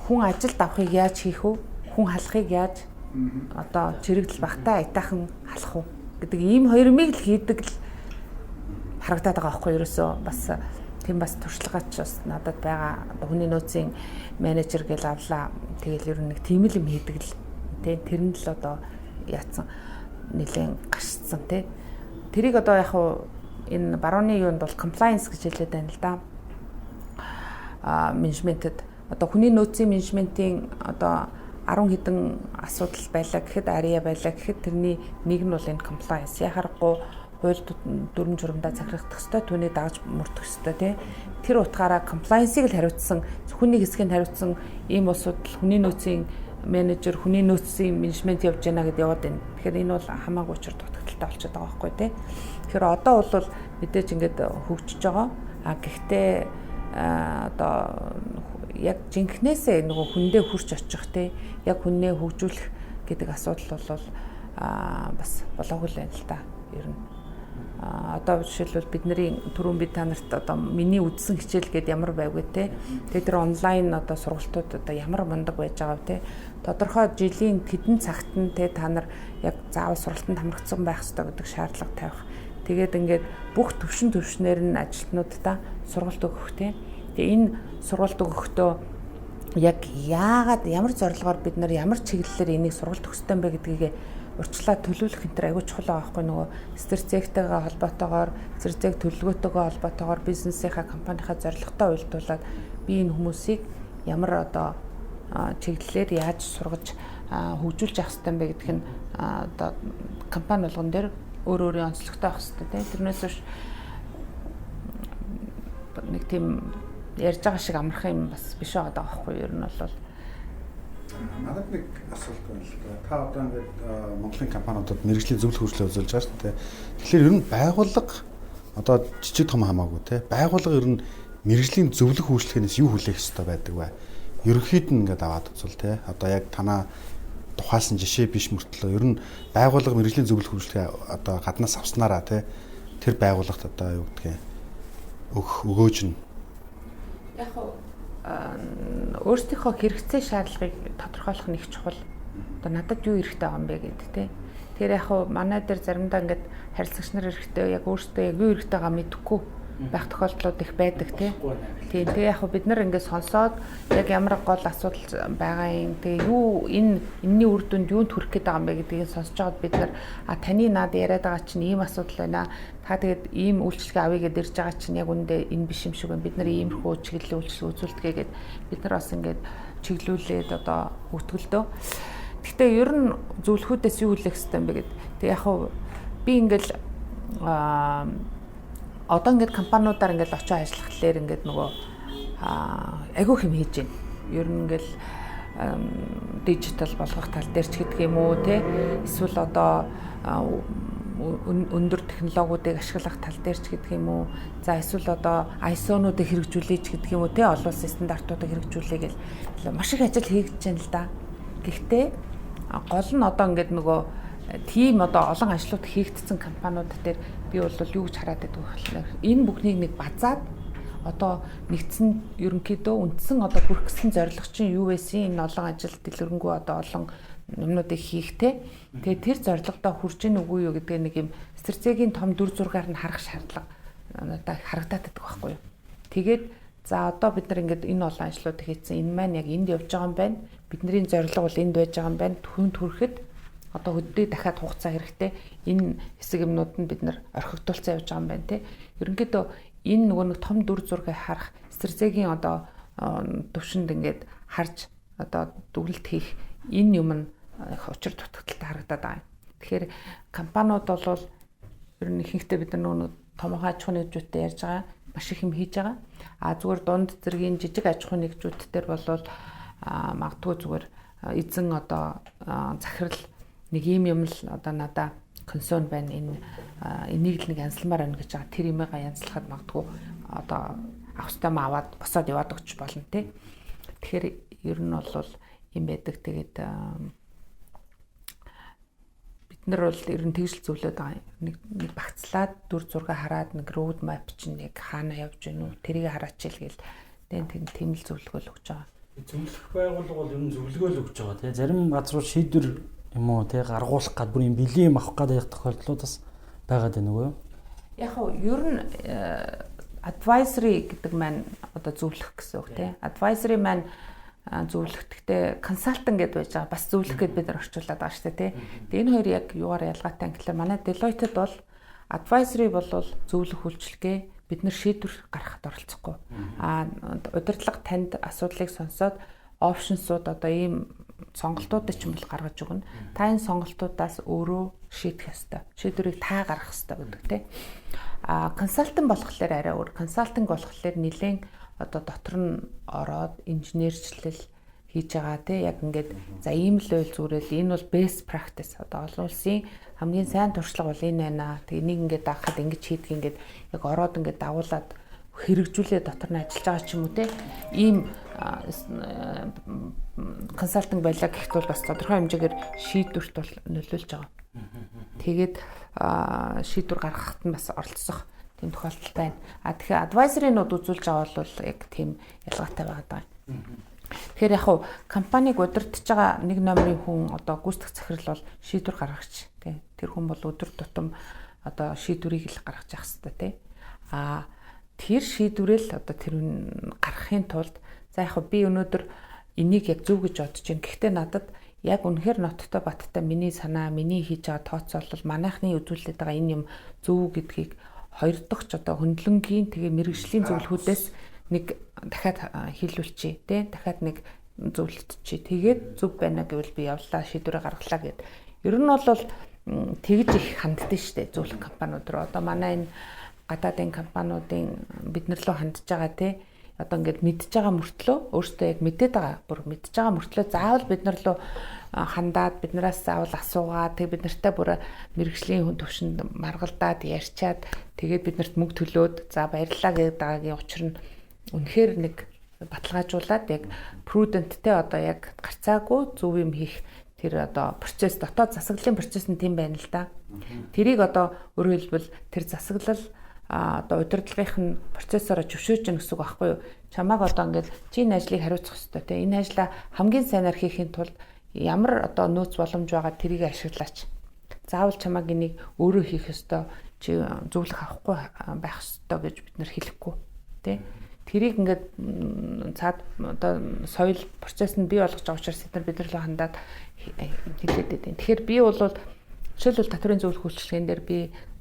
Speaker 2: хүн ажилд авахыг яаж хийх вэ? Хүн халахыг яаж одоо чирэгдэл багтаа аятайхан халах уу гэдэг ийм хоёр юмыг л хийдэг л харагдаад байгаа байхгүй ерөөсөө бас тийм бас туршлагач бас надад байгаа. Хүний нөөцийн менежер гэж авлаа. Тэгэл ер нь нэг тийм л юм хийдэг л тий тэр нь л одоо яатсан нэлээд гашцсан тий. Тэрийг одоо яг хуу энэ барууны юунд бол compliance гэж хэлээд байна л да. Менежментэд одоо хүний нөөцийн менежментийн одоо 10 хэдэн асуудал байлаа гэхэд ария байлаа гэхэд тэрний нэг нь бол энэ compliance. Яхаарахгүй хууль дүрм журамдаа захирагдах ёстой, түүнийг дагаж мөрдөх ёстой тий. Тэр утгаараа compliance-ыг л хариуцсан, зөвхөн нэг хэсгийг хариуцсан ийм улсууд л хүний нөөцийн менежер, хүний нөөцийн менежмент явж байна гэдээ яваад байна. Тэгэхээр энэ бол хамаагүй учир дутагдaltaй болчиход байгаа байхгүй тий. Тэгэхээр одоо бол мэдээж ингээд хөгжиж байгаа. А гэхдээ одоо яг жинхнээсээ нөгөө хүндээ хүрч очих тий, яг хүнээ хөгжүүлэх гэдэг асуудал бол бас болоогүй л байна л да. Ер нь одоо жишээлбэл бидний түрүүн би та нарт одоо миний үзсэн хичээл гээд ямар байвгүй те. Тэгээд тэр онлайн одоо сургалтууд одоо ямар мундаг байж байгаа вэ те. Тодорхой жилийн тэдэн цагт нь те та нар яг заавал сургалтанд хамрагдсан байх ёстой гэдэг шаардлага тавих. Тэгээд ингээд бүх төвшин төвшнээр нь ажилтнуудаа сургалт өгөх те. Тэгээ энэ сургалт өгөхдөө яг яагаад ямар зорилгоор бид нар ямар чиглэлээр энийг сургалт өгөх ёстой юм бэ гэдгийг урьдчилаа төлөвлөх энэ төр аягүй чухал байгаа байхгүй нөгөө стратегтэйгээ холбоотойгоор, стратеги төлөвлөгөөтэйгээ холбоотойгоор бизнесийнхаа компанийнхаа зорилготой уялдуулаад би энэ хүмүүсийг ямар одоо чиглэлээр яаж сургаж хөгжүүлж явах хэрэгтэй юм бэ гэдг нь одоо компани болгон дээр өөр өөрийн онцлогтой байх хэрэгтэй тийм. Тэрнээс биш нэг тийм ярьж байгаа шиг амархан юм бас биш байгаа байхгүй юу ер нь бол.
Speaker 3: Надад нэг асуулт байна л да. Та одоо ингээд Монголын компаниудад мэргэжлийн зөвлөх үйлчлэл үзүүлж байгаа шүү дээ. Тэгэхээр ер нь байгууллага одоо жижиг том хамаагүй те. Байгууллага ер нь мэргэжлийн зөвлөх үйлчлэхээс юу хүлээх ёстой байдаг вэ? Ерөнхийд нь ингээд аваад үзвэл те. Одоо яг танаа тухайлсан жишээ биш мөртлөө ер нь байгууллага мэргэжлийн зөвлөх үйлчлэгээ одоо гаднаас авснараа те. Тэр байгууллагт одоо юу гэдгийг өгөх өгөөж нь.
Speaker 2: Яг өөрсдийнхөө хэрэгцээ шаардлагыг тодорхойлох нь их чухал. Одоо надад юу хэрэгтэй байгаа юм бэ гэдэг те. Тэгэхээр яг манай дээр заримдаа ингээд харилцагч нар эрэхтэй яг өөрсдөө яг юу хэрэгтэй байгаа мэдэхгүй байх тохиолдлууд их байдаг тий. Тийм, тэгээ яг бид нар ингээд сонсоод яг ямар гол асуудал байгаа юм, тэгээ юу энэ энэний үр дүнд юунд хүрэх гээд байгаа юм бэ гэдгийг сонсож байгаад бид нар таны над яриад байгаа чинь ийм асуудал байна. Та тэгээд ийм үйлчилгээ авъя гэдээ ирж байгаа чинь яг үүндээ энэ биш юм шиг байна. Бид нар иймэрхүү чиглэлийн үйлчилгээ үзүүлдэг гээд бид нар бас ингээд чиглүүлээд одоо хөтгөлдөө. Гэхдээ ер нь зөвлөхүүдээс юу хүлээх ёстой юм бэ гэд. Тэгээ яг би ингээл одоо ингээд компаниудаар ингээд очиж ажиллахлаар ингээд нөгөө айгүй юм хийж байна. Ер нь ингээд дижитал болгох тал дээр ч гэдэг юм уу те, эсвэл одоо өндөр технологиудыг ашиглах тал дээр ч гэдэг юм уу, за эсвэл одоо ISO-нуудыг хэрэгжүүлээч гэдэг юм уу те, олон улсын стандартуудыг хэрэгжүүлээ гэл маш их ажил хийгдэж байна л да. Гэхдээ гол нь одоо ингээд нөгөө тийм одоо олон ажлууд хийгдсэн компаниуд дээр би бол юу гэж хараад байдаг вэ гэхээр энэ бүхнийг нэг базаад одоо нэгдсэн ерөнхийдөө үндсэн одоо хүрэх гэсэн зорилго чинь юу байсан, энэ олон ажил дэлгэрэнгүй одоо олон юмнуудыг хийх те. Тэгээ тэр зорилгодоо хүрж ийн үгүй юу гэдэг нэг юм стратегийн том дүр зургаар нь харах шаардлага надад харагдаад байдаг байхгүй юу. Тэгээд за одоо бид нар ингээд энэ олон ажлууд хийцэн, энэ маань яг энд явж байгаа юм байна. Бидний зорилго бол энд байж байгаа юм байна. Түнд хүрэхэд одоо хөдөө дахиад хугацаа хэрэгтэй. Энэ хэсэг юмнууд нь бид нар орхигдуулсан явж байгаа юм байна те. Ерөнхийдөө энэ нөгөө нэг том дүр зургийг харах стратегийн одоо төвшөнд ингээд харж одоо дүгнэлт хийх энэ юм нь учир дутагдaltaй харагдаад байгаа юм. Тэгэхээр компаниуд бол ер нь ихэнхдээ бид нар нөгөө томоохон аж ахуйн нэгжүүдтэй ярьж байгаа, маш их юм хийж байгаа. А зүгээр дунд зэргийн жижиг аж ахуйн нэгжүүд дээр бол магадгүй зүгээр эзэн одоо захирал нэг ийм юм л одоо надаа concern байна, энэ энийг л нэг янзламаар байна гэж байгаа. Тэр юмгаа янзлахад магадгүй одоо авах ёстой юм аваад босоод яваад өгч болно те. Тэгэхээр ер нь бол юм байдаг. Тэгээд бид нар бол ер нь тэгж л зөвлөд байгаа юм. Нэг багцлаад дүр зураг хараад нэг road map чинь яг хаана явж гэнэ үү тэрийг хараач ил гэл тэгээд тийм л зөвлөгөө л өгч байгаа.
Speaker 1: Зөвлөх байгууллага бол ер нь зөвлөгөө л өгч байгаа тий. Зарим газрууд шийдвэр юм уу тий гаргуулах гад бүр юм бэлэн юм авах гад байх тохиолдлууд бас байгаад байна уу?
Speaker 2: Яг нь ер нь advisory гэдэг маань одоо зөвлөх гэсэн үг тий. Advisory маань зөвлөх, гэхдээ consultant гэдээ байж байгаа. Бас зөвлөх гэд бид нар орчуулад байгаа шүү дээ тий. Тэгээ энэ хоёр яг юугаар ялгаатай юм гэхлээр манай Deloitte-д бол advisory бол зөвлөх үйлчилгээ, бид нар шийдвэр гаргахад оролцохгүй. А удирдлага танд асуудлыг сонсоод options-ууд одоо ийм сонголтуудыг ч юм бол гаргаж өгнө. Та энэ сонголтуудаас өөрөө шийдэх ёстой. Шийдвэрийг та гаргах ёстой гэдэг тий. А consultant болохоор арай өөр. Consulting болохоор нэлээд одоо дотор нь ороод инженерчлэл хийж байгаа тий. Яг ингээд за ийм л байл зүрэл энэ бол best practice, одоо олон улсын хамгийн сайн туршлага бол энэ байна. Тэгээ энийг ингээд дагахад ингэж хийдэг, ингээд яг ороод ингээд дагуулад хэрэгжүүлээ дотор нь ажиллаж байгаа ч юм уу те. Ийм consulting байлаа гэхэд бол бас тодорхой хэмжээгээр шийдвэрт бол нөлөөлж байгаа. Тэгээд шийдвэр гаргахад нь бас оролцох тийм тохиолдол байна. А тэгэхээр advisory-нууд үзүүлж байгаа бол яг тийм ялгаатай байгаа даа. Тэгэхээр яг хуу компаниг удирдах байгаа нэг номерын хүн одоо гүйцэтгэх захирал бол шийдвэр гаргагч тий. Тэр хүн бол өдөр тутам одоо шийдвэрийг л гаргаж явах хэрэгтэй тий. А тэр шийдвэрэл одоо тэр гаргахын тулд за яг би өнөөдөр энийг яг зөв гэж бодож байна. Гэхдээ надад яг үнэхээр ноттой баттай миний санаа, миний хийж байгаа тооцоолол, манайхны үзүүлээд байгаа энэ юм зөв гэдгийг хоёр дахь ч одоо хөндлөнгийн тэгээ мэргэжлийн зөвлөхүүдээс нэг дахиад хийлүүлчихье тий, дахиад нэг зөвлөлтчихье, тэгээд зөв байна гэвэл би явлаа, шийдвэрээ гаргалаа гэд. Ер нь бол тэгж их ханддаг штэ зөвлөх компаниуд руу. Одоо манай энэ гадаадын компаниудын бид нар лөө хандж байгаа тий, одоо ингээд мэдж байгаа мөртлөө, өөртөө яг мэдээд байгаа, бүр мэдж байгаа мөртлөө заавал бид нар лөө хандаад, биднээс заавал асуугаа, тэг бид нартай бүр мэргэжлийн хүн төвшөнд маргалдаад ярьчаад, тэгээд бид нарт мөнгө төлөөд за баярлалаа гэдэг байгаагийн учир нь үнэхээр нэг баталгаажуулаад яг prudent тэй одоо яг гарцаагүй зөв юм хийх тэр одоо процесс, дотоод засаглалын процесс нь тийм байна л да. Тэрийг одоо өөрөөр хэлбэл тэр засаглал одоо удирдлагынх нь процессороо зөвшөөрч гэнэ гэсэн үг байхгүй юу? Чамааг одоо ингээд чи энэ ажлыг хариуцах ёстой те. Энэ ажлаа хамгийн сайнаар хийхийн тулд ямар одоо нөөц боломж байгаа тэрийг ашиглаач. Заавал чамааг энийг өөрөө хийх ёстой, чи зөвлөх авахгүй байх ёстой гэж бид нар хэлэхгүй те. Тэрийг ингээд цаад одоо соёл процесс нь бий болгож байгаа учраас бид нар рүү хандаад хэлээд байдаг. Тэгэхээр би бол жишээлбэл татварын зөвлөх үйлчилгээн дээр би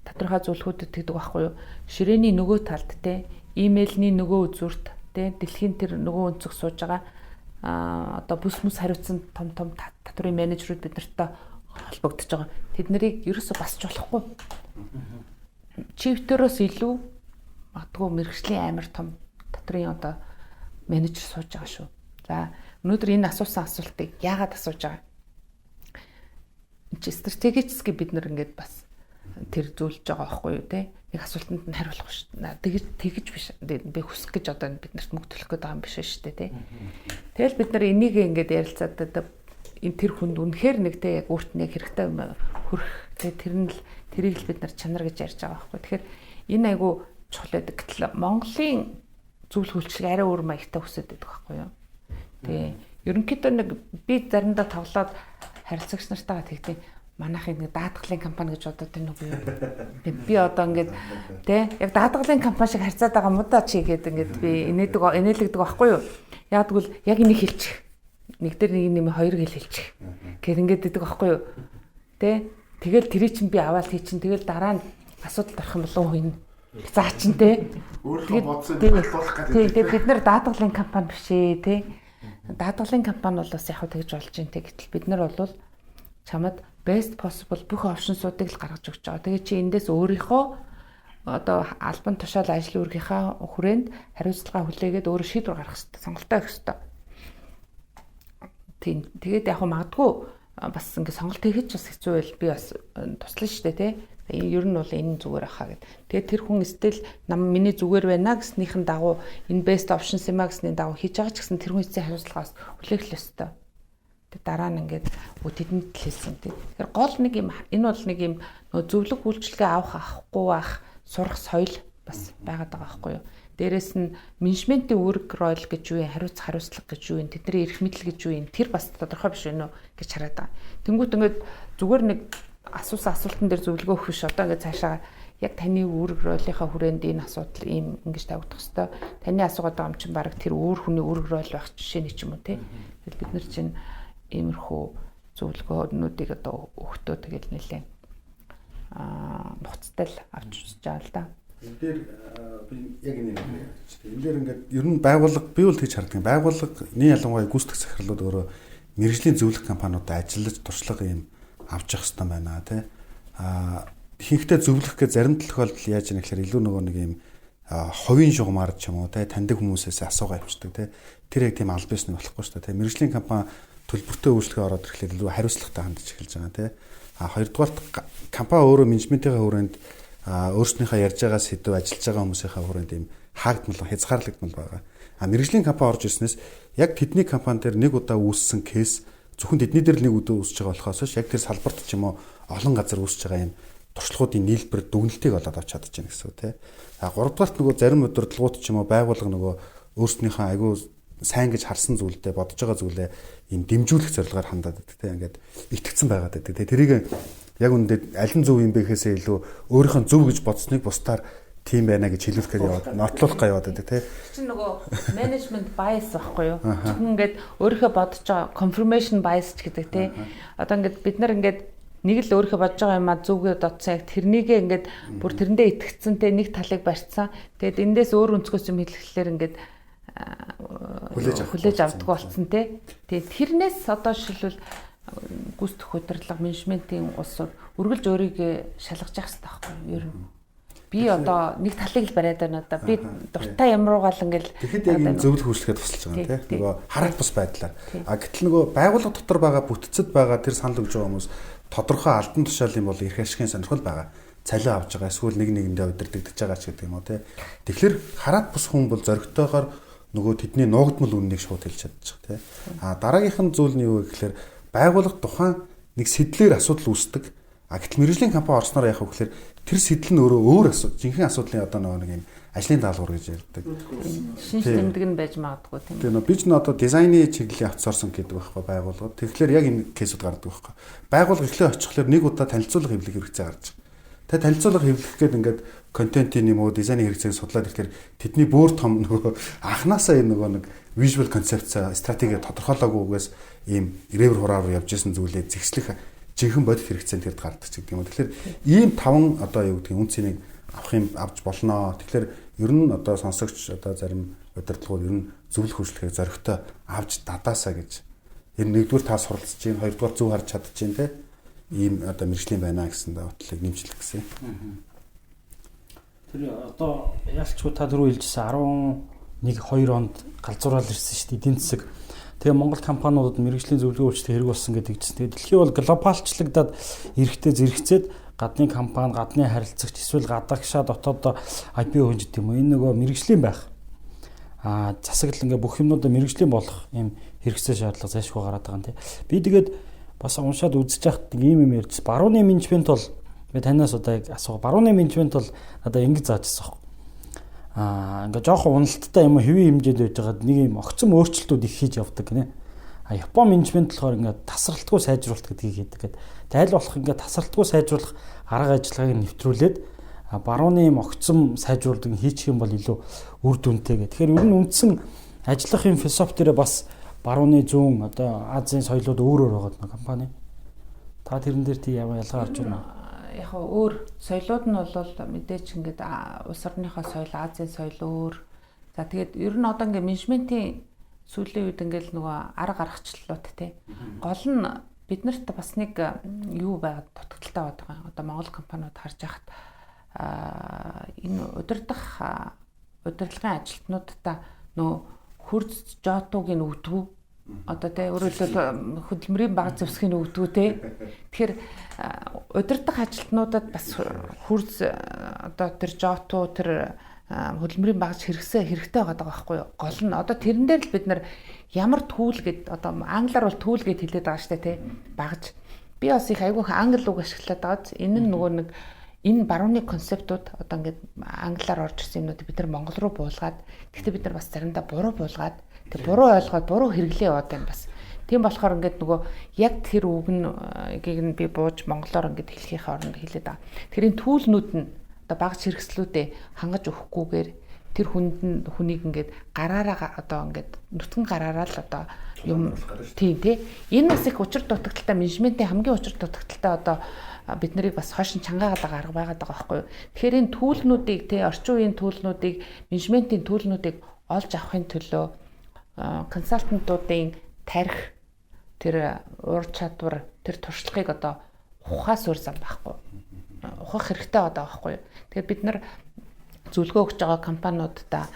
Speaker 2: татварынхаа зөвлөхүүдэд тэгдэг байхгүй юу? Ширээний нөгөө талд те, имэйлний нөгөө үзүүрт те, дэлхийн тэр нөгөө өнцөг сууж байгаа одоо бүс мүс хариуцсан том том татварын менежерүүд бид нартай холбогдож байгаа. Тэд нарыг ерөөсө басч болохгүй. Чивтөрөөс илүү магадгүй мэрэгжлийн амар том татварын одоо менежер сууж байгаа шүү. За өнөөдөр энэ асуусан асуултыг яагаад асууж байгаа? Энд чи стратегически бид нар ингээд бас тэр зүйлж байгаа байхгүй юу те? Нэг асуултанд нь хариулах ш. Тэгэж биш. Би хүсэх гэж одоо бид нарт мөнгө төлөх гээд байгаа юм биш шүү дээ те. Тэгэл бид нар энийг ингээд ярилцаад энэ тэр хүнд үнэхээр нэг те яг өөрт нь яг хэрэгтэй хөрөх те тэр нь л тэрийг л бид нар чанар гэж ярьж байгаа байхгүй. Тэгэхээр энэ айгу чухал байдаг. Гэтэл Монголын зөвлөх үйлчлэг арай өөр маягтай өсөд байдаг байхгүй юу. Тэгээ ерөнхийдөө нэг би заримдаа тоглоод харилцагч нартайгаа тэгтээ манайх нэг даатгалын компани гэж бодоод байна уу юу? Би одоо ингээд тэ яг даатгалын компани шиг харьцаад байгаа мó да чи гээд ингээд би инээдэг инээлэгдэг байхгүй юу? Яг тэгвэл яг энийг хэлчих. Нэг дээр нэг нэмээ хоёр гэл хэлчих. Гэр ингээд идэг байхгүй юу? Тэ тэгэл тэрий чинь би аваад хий чинь тэгэл дараа нь асуудалд орох юм болов уу энэ заа чин тэ.
Speaker 4: Өөрийнхөө бодсон батлуулах гэдэг.
Speaker 2: Тэгээ бид нар даатгалын компани биш ээ тэ. Даатгалын компани бол бас яг хөө тэгж болж байна тэ. Гэтэл бид нар бол чамд best possible бүх options-уудыг л гаргаж өгч байгаа. Тэгээ чи эндээс өөрийнхөө одоо албан тушаал ажил үүргийнхаа хүрээнд хариуцлага хүлээгээд өөрөө шийдвэр гаргах хэрэгтэй, сонголтоо хийх хэрэгтэй. Тийм. Тэгээд яг магадгүй бас ингээ сонголт хийхэд ч бас хэцүү байл би бас туслана шүү дээ, тий. Ер нь бол энэ зүгээр ахаа гэд. Тэгээд тэр хүн стил нам миний зүгээр байна гэснийхэн дагуу энэ best options юм а гэсний дагуу хийж байгаа ч гэсэн тэр хүн эцсийн хариуцлагаас хүлээх л ёстой. Тэг дараа нь ингээд тэдэнд л хэлсэн тий. Тэгэхээр гол нэг юм энэ бол нэг юм нөө зөвлөх үйлчилгээ авах авахгүй байх сурах соёл бас байгаад байгаа байхгүй юу. Дээрээс нь менежментийн үүрэг рол гэж юу юм, хариуцах хариуцлага гэж юу юм, тэдний эрх мэдэл гэж юу юм, тэр бас тодорхой биш вэ нөө гэж хараад байгаа. Тэнгүүт ингээд зүгээр нэг асуусан асуултан дээр зөвлөгөө өгөх биш. Одоо ингээд цаашаа яг таны үүрэг ролынхаа хүрээнд энэ асуудал ийм ингэж тавигдах хэвээр. Таны асуугаад байгаа юм чинь баг тэр өөр хүний үүрэг рол байх жишээ нэг ч юм уу тий. Тэгэл бид нар чинь иймэрхүү зөвлөгөөнүүдийг одоо өгтөө тэгэл нэлээ нухацтай л авч үзэж байгаа л да.
Speaker 3: Энэ дээр би яг энэ юм ярьж байна. Энэ дээр ингээд ер нь байгууллага би бол тэгж хардаг. Байгууллагын ялангуяа гүйцэтгэх захирлууд өөрөө мэргэжлийн зөвлөх компаниудад ажиллаж туршлага юм авч явах хэрэгтэй байна тий. Ихэнхдээ зөвлөх гэж зарим тохиолдолд яаж яах гэхээр илүү нөгөө нэг юм хувийн шугамар ч юм уу тий таньдаг хүмүүсээс асуугаа явчихдаг тий. Тэр яг тийм аль бисны болохгүй шүү дээ тий. Мэргэжлийн компани төлбөртэй үйлчлэгээ ороод ирэхлээр илүү хариуцлагатай хандаж эхэлж байгаа тий. Хоёрдугаарт компани өөрөө менежментийн хүрээнд өөрснийхөө ярьж байгаа сэдв ажиллаж байгаа хүмүүсийнхээ хүрээнд ийм хаагдмал хязгаарлагдмал байгаа. Мэргэжлийн компани орж ирснээс яг тэдний компани дээр нэг удаа үүссэн кейс зөвхөн тэдний дээр л нэг удаа үүсэж байгаа болохоос ш яг тэр салбарт ч юм уу олон газар үүсэж байгаа юм туршлагуудын нийлбэр дүгнэлтийг олоод авч чадаж байна гэсэн үг тий. Гуравдугаарт нөгөө зарим удирдлагууд ч юм уу байгууллага нөгөө өөрснийхөө айгүй сайн гэж харсан зүйлдээ бодож байгаа зүйлээ ийм дэмжүүлэх зорилгоор хандаад байдаг тий. Ингээд итгэцэн байгаад байдаг тий. Тэрийг яг үүндээ аль нь зөв юм бэ гэхээсээ илүү өөрийнх нь зөв гэж бодсныг бусдаар тийм байна гэж хэлүүлэх гээд яваад нотлуулах гээд яваад байдаг тий.
Speaker 2: Чинь нөгөө management bias байхгүй юу? Зөвхөн ингээд өөрийнхөө бодож байгаа confirmation bias ч гэдэг тий. Одоо ингээд бид нар ингээд нэг л өөрийнхөө бодож байгаа юм а зүвгээ додсон яг тэрнийгээ ингээд бүр тэрэндээ итгэцэн те нэг талыг барьцсан. Тэгээд эндээс өөр өнцгөөс юм хэлэхлээр ингээд хүлээж авдаггүй болсон те. Тэгээд тэрнээс одоо жишээлбэл гүйцэтгэх удирдлага менежментийн улсууд үргэлж өөрийгөө шалгаж явах хэрэгтэй байхгүй юу? Ер нь би одоо нэг талыг л бариад байна одоо. Би дуртай ямаруугаал ингээл
Speaker 3: тэгэхэд яг энэ зөвлөх үйлчлэгээ тусалж байгаа юм тий. Нөгөө хараат бус байдлаар. Гэтэл нөгөө байгууллага дотор байгаа бүтцэд байгаа тэр санал өгж байгаа хүмүүс тодорхой албан тушаалын бол эрх ашигын сонирхол байгаа. Цалин авч байгаа эсвэл нэг нэгэндээ удирдагдаж байгаа ч гэдэг юм уу тий. Тэгэхээр хараат бус хүн бол зоригтойгоор нөгөө тэдний нуугдмал үннийг шууд хэлж чадчих тий. Дараагийнх нь зүйл нь юу вэ гэхээр байгууллага тухайн нэг сэдлэр асуудал үүсдэг. Гэтэл мэргэжлийн компани орсноор яах вэ гэхээр Тэр сэтэл нь өөрөө өөр асуудал, жинхэнэ асуудлын одоо нөгөө нэг юм ажлын даалгавар гэж ярьдаг.
Speaker 2: Шинж тэмдэг нь байж магадгүй тийм.
Speaker 3: Тийм би ч н одоо дизайны чиглэлийн outsourcing гэдэг байхгүй байгууллагууд. Тэгэхээр яг энэ case үүд гардаг байхгүй. Байгууллага эхлээ очихлоор нэг удаа танилцуулга хэвлэх хэрэгцээ гарч байгаа. Тэгээ танилцуулга хэвлэх гээд ингээд контентын юм уу дизайны хэрэгцээг судлаад ирэхээр тэдний бүр том нөгөө анханасаа энэ нөгөө нэг visual concept стратеги тодорхойлоогүйгээс ийм ирээвэр хураар явж исэн зүйлээ зэгслэх жинхэнэ бодит хэрэгцээнд тэрд гардаг ч гэдэг юм. Тэгэхээр ийм таван одоо юу гэдгийг үн цэнийг авах юм авч болно. Тэгэхээр ер нь одоо сонсогч одоо зарим удирдлагууд ер нь зөвлөх үйлчлэгийг зоригтой авч дадаасаа гэж. Ер нь нэгдүгээр та суралцж чинь, хоёрдугаар зөв харж чадчих чинь те ийм одоо мэргэжлийн байна гэсэн давуу талыг нэмжлэх гэсэн.
Speaker 1: Тэр одоо яалчгүй та түрүү хэлжсэн 11 2 онд галзуураал ирсэн шүү дээ эдийн засаг. Тэгээ Монгол компаниудад мэргэжлийн зөвлөгөө үйлчлэх хэрэг болсон гэдэг чинь. Тэгээ дэлхий бол глобалчлагдаад эрэхтэй зэрэгцээд гадны компани, гадны харилцагч эсвэл гадагшаа дотоод IPO хөнж гэдэг юм уу. Энэ нөгөө мэргэжлийн байх. Засаглал ингээ бүх юмнуудаа мэргэжлийн болох юм хэрэгцээ шаардлага зайлшгүй гараад байгаа юм тий. Би тэгээд бас уншаад үзэж байхад ийм юм ярьж. Барууны менежмент бол би танаас одоо яг асуух. Барууны менежмент бол надаа ингэж заажсан аахгүй. Ингээ жоохон уналттай юм хэвийн хэмжээнд байж байгаад нэг юм огцом өөрчлөлтүүд их хийж явдаг гинэ. Япон менежмент болохоор ингээ тасралтгүй сайжруулалт гэдгийг хийдэг гэдэг. Тайл болох ингээ тасралтгүй сайжруулах арга ажиллагааг нэвтрүүлээд барууны юм огцом сайжруулдаг хийчих юм бол илүү үр дүнтэй гэх. Тэгэхээр ер нь үндсэн ажиллах юм философи дээрээ бас барууны зүүн одоо Азийн соёлууд өөр өөр байгаа нэг компани. Та тэрэн дээр тий ямар ялгаа гарч байна уу?
Speaker 2: Яг өөр соёлууд нь бол мэдээч ингээд улс орныхоо соёл, Азийн соёл өөр. За тэгээд ер нь одоо ингээд менежментийн сүүлийн үед ингээд нөгөө арга аргачлалууд те. Гол нь биднэрт бас нэг юу байгаад дутагдaltaй байдаг юм. Одоо Монгол компаниуд харж байхад энэ удирдах удирдлагын ажилтнуудаа нөө хөрц жотууг нь өгдөггүй. Одоо тэ өөрөөр хэлбэл хөдөлмөрийн баг зэвсгийг өгдөггүй те. Тэгэхээр удирдах ажилтнуудад бас хөрц одоо тэр жотуу тэр хөдөлмөрийн багж хэрэгсээ хэрэгтэй байгаа байхгүй юу? Гол нь одоо тэрэн дээр л бид нар ямар түүл гэд одоо англиар бол түүл гэд хэлээд байгаа штэ тий. Багж. Би бас их айгүйх англи үг ашиглаад байгаа. Энэ нь нөгөө нэг энэ барууны концептууд одоо ингээд англиар орж ирсэн юмнуудыг бид нар монгол руу буулгаад гэхдээ бид нар бас заримдаа буруу буулгаад тэг буруу ойлгоод буруу хэрэглээ яваад байна бас. Тийм болохоор ингээд нөгөө яг тэр үг нь гийг нь би бууж монголоор ингээд хэлхийнхээ оронд хэлээд байгаа. Тэр энэ түүлнүүд нь одоо багц хэрэгслүүдээ хангаж өгөхгүйгээр тэр хүнд нь хүнийг ингээд гараараа одоо ингээд нүцгэн гараараа л одоо юм тийм тий. Энэ бас их учир дутагдaltaй менежментийн хамгийн учир дутагдaltaй одоо бид нарыг бас хойш нь чангаагаад байгаа арга байгаад байгаа байхгүй юу. Тэгэхээр энэ төлнүүдийг тий орчин үеийн төлнүүдийг менежментийн төлнүүдийг олж авахын төлөө консалтантуудын тарих тэр уур чадвар тэр туршлагыг одоо ухаас өөр зам байхгүй. Ухах хэрэгтэй байгаа байхгүй юу. Тэгэхээр бид нар зөвлөгөө өгч байгаа компаниудаа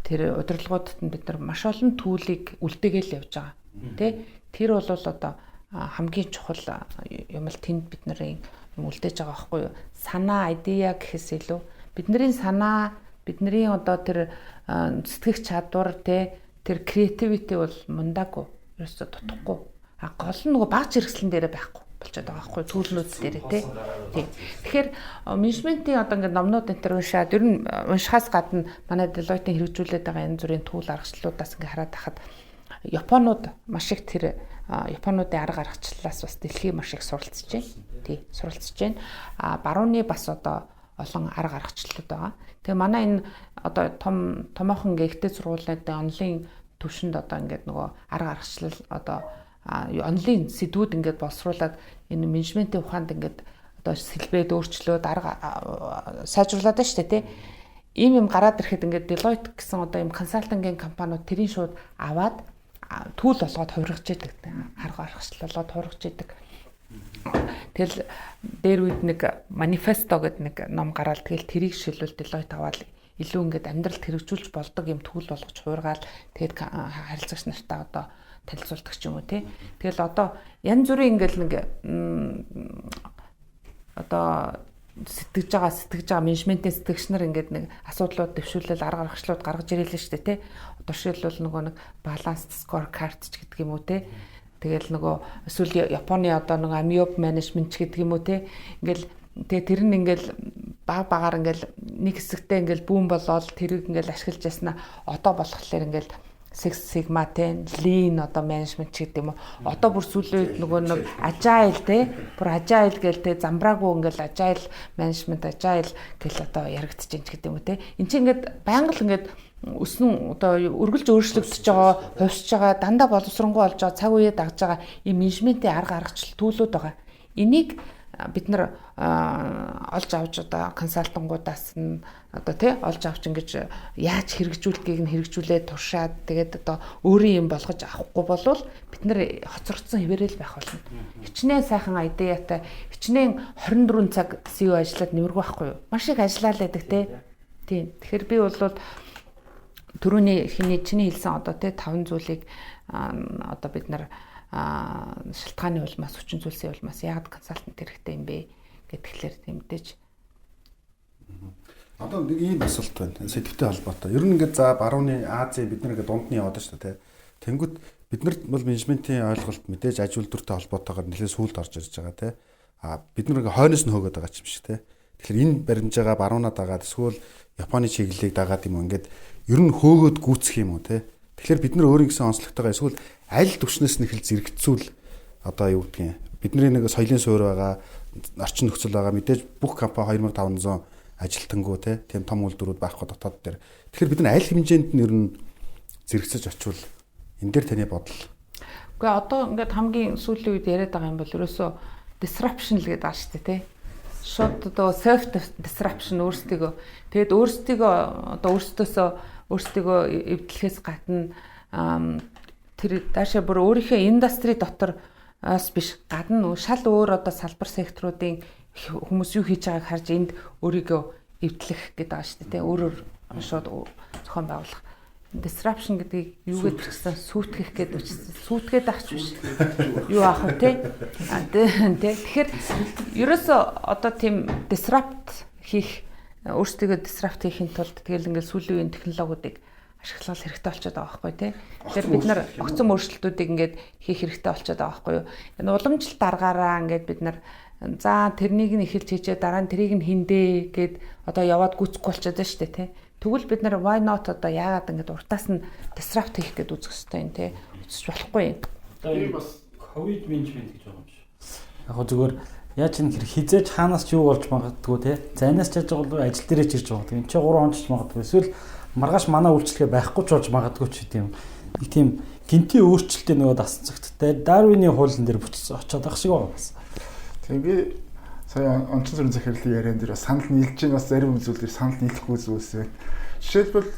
Speaker 2: тэр удирдлагуудад нь бид нар маш олон төлийг үлдээгээл явж байгаа. Тэ? Тэр бол одоо хамгийн чухал юм л тэнд бид нарын юм үлдээж байгаа байхгүй юу. Санаа, идея гэхээс илүү бидний санаа, бидний одоо тэр сэтгэх чадвар, тэ тэр креативити бол мундаагүй. Ерөөсөө дутахгүй. А гол нь нөгөө багц хэрэгслэн дээрээ байхгүй болчиход байгаа байхгүй төлнүүд дээрээ тий. Тийм. Тэгэхээр менежментийн одоо ингээд номнууд энэ төр уншаад ер нь уншихаас гадна манай Deloitte-ийн хэрэгжүүлээд байгаа янз бүрийн түүл аргачлалуудаас ингээд хараад тахад Японууд маш их тэр Японуудын арга аргачлалаас бас дэлхий маш их суралцж байна. Тий, суралцж байна. А барууны бас одоо олон арга аргачлалууд байгаа. Тэгээ манай энэ одоо том томоохон гэхдээ сургуулиудын онлын төвшөнд одоо ингээд нөгөө арга аргачлал одоо онлын сэдвүүд ингээд боловсруулад энэ менежментийн ухаанд ингээд одоо сэлбээд өөрчлөөд арга сайжруулад байна шүү дээ тий. Ийм юм гараад ирэхэд ингээд Deloitte гэсэн одоо ийм консалтингийн компаниуд тэрийг шууд аваад түүл болгоод хувиргаж идэг. Арга аргачлал болгоод хувиргаж идэг. Тэгэл дээр үед нэг манифесто гэдэг нэг ном гараал тэгэл тэрийг шилбэл Deloitte аваад илүү ингээд амьдралд хэрэгжүүлж болдог юм түүл болгож хувиргаал тэгээд харилцагч нартаа одоо танилцуулдаг ч юм уу тий. Тэгэл одоо янз бүрийн ингээл нэг одоо сэтгэж байгаа менежментийн сэтгэгч нар ингээд нэг асуудлууд дэвшүүлэл арга аргачлалууд гаргаж ирээлээ шүү дээ тий. Одоо жишээлбэл нөгөө нэг balanced scorecard ч гэдэг юм уу тий. Тэгэл нөгөө эсвэл Японы одоо нэг amyop management ч гэдэг юм уу тий. Ингээл Тэгээ тэр нь ингээл баг багаар ингээл нэг хэсэгтээ ингээл бүүн болоод тэрийг ингээл ашиглаж яснаа одоо болохоор ингээл Six Sigma те Lean одоо менежмент ч гэдэг юм уу. Одоо бүр сүүлийн үед нөгөө нэг agile те бүр agile гээл те замбраагүй ингээл agile management agile гэл одоо яригдчихээн ч гэдэг юм уу те. Энд чинь ингээд байнга л ингээд өснөн одоо өргөлж өөрчлөгдөж байгаа, хувьсж байгаа, дандаа боловсронгуй болж байгаа, цаг үеэ дагж байгаа ийм менежментийн арга аргачлал төлөвлөд байгаа. Энийг бид нар олж авч одоо консалтингуудаас нь одоо тий олж авч ингэж яаж хэрэгжүүлдгийг нь хэрэгжүүлээд туршаад тэгээд одоо өөрийн юм болгож авахгүй болвол бид нар хоцрогдсон хэвээрэл байх болно. Хичнээн сайхан идеятай хичнээн 24 цаг CEO ажиллаад нэмэргүй байхгүй юу? Маш их ажиллаа л байдаг тий. Тийм. Тэгэхээр би бол түрүүний хиний чиний хэлсэн одоо тий 5 зүйлийг одоо бид нар шалтгааны улмаас хүчин зүйлсийн улмаас яагаад консалтант хэрэгтэй юм бэ гэхлээр тэмдэж.
Speaker 3: Одоо нэг ийм асуулт байна. Сэдвтэй холбоотой. Ер нь ингээд за барууны Азийн бид нар ингээд дунд нь яваад шүү дээ, тэ. Тэнгүүд бид нарт бол менежментийн ойлголт мэдээж аж үйлдвэртэй холбоотойгоор нэлээд сүүлд орж ирж байгаа, тэ. А бид нар ингээд хойноос нь хөөгөөд байгаа юм шиг, тэ. Тэгэхээр энэ баримж байгаа баруунаа дагаад эсвэл Японы чиглэлийг дагаад юм уу ингээд ер нь хөөгөөд гүйцэх юм уу, тэ. Тэгэхээр бид нар өөрийн гэсэн онцлогтойгоо эсвэл аль түвшнээс нь эхэл зэрэгцүүл одоо юу гэдгийг бидний нэг соёлын суурь байгаа, орчин нөхцөл байгаа, мэдээж бүх компани 2500 ажилтнгүй те тийм том үйлдвэрүүд байхгүй дотоод дээр. Тэгэхээр бид нар аль хэмжээнд нь ер нь зэрэгцэж очивол энэ дээр таны бодол.
Speaker 2: Үгүй одоо ингээд хамгийн сүүлийн үед яриад байгаа юм бол ерөөсөө disruption л гэдэг байгаа шүү дээ те. Шууд одоо self disruption өөрсдийгөө тэгээд өөрсдийгөө одоо өөрсдөөсөө өөрсдийгөө эвдлэхээс гадна тэр даашаа бүр өөрийнхөө индастри дотор ас биш гадна шал өөр одоо салбар секторуудын хүмүүс юу хийж байгааг харж энд өөрийгөө эвдлэх гэдэг байгаа шүү дээ. Өөрөөр шууд зохион байгуулах. Disruption гэдгийг юу гэж бичсэн? Сүйтгэх гэдэг бичсэн. Сүйтгээд ахч биш. Юу аах вэ те? Тэ. Тэгэхээр ерөөсөө одоо тийм disrupt хийх өөрсдийгөө disrupt хийхин тулд тэгэл ингээл сүүлийн үеийн технологиудыг ашиглах хэрэгтэй болчиход байгаа байхгүй тий. Тэгэхээр бид нар огцом өөрчлөлтүүдийг ингээд хийх хэрэгтэй болчиход байгаа байхгүй юу. Энэ уламжлалт аргаараа ингээд бид нар за тэрнийг нь эхэлж хийчээ дараа нь тэрийг нь хиндэ гэд одоо яваад гүцэхгүй болчиход байна шүү дээ тий. Тэгвэл бид нар why not одоо яагаад ингээд уртаас нь disrupt хийх гээд үзэх хэрэгтэй юм тий. Үзэж болохгүй юм.
Speaker 1: Одоо энэ бас covid management гэж байгаа юм шиг. Яг хөө зүгээр яаж юм хэр хизээж хаанаас ч юу болж магадгүй те. Зайнаас ч яаж байгаа бол ажил дээрээ ч ирж байгаа. Энд чи 3 онч магадгүй. Эсвэл маргааш манай үйлчлэгээ байхгүй ч болж магадгүй ч гэдэм юм. Нэг тийм гинтийн өөрчлөлтийн нөгөө дасан цагттай Дарвины хуулийн дээр бүтсэн очиод байх шиг байгаа бас.
Speaker 4: Тийм би сая онцон сүрэн захирлын яриан дээр бас санал нийлж чинь бас зарим зүйл дээр санал нийлэхгүй зүйлс байна. Жишээлбэл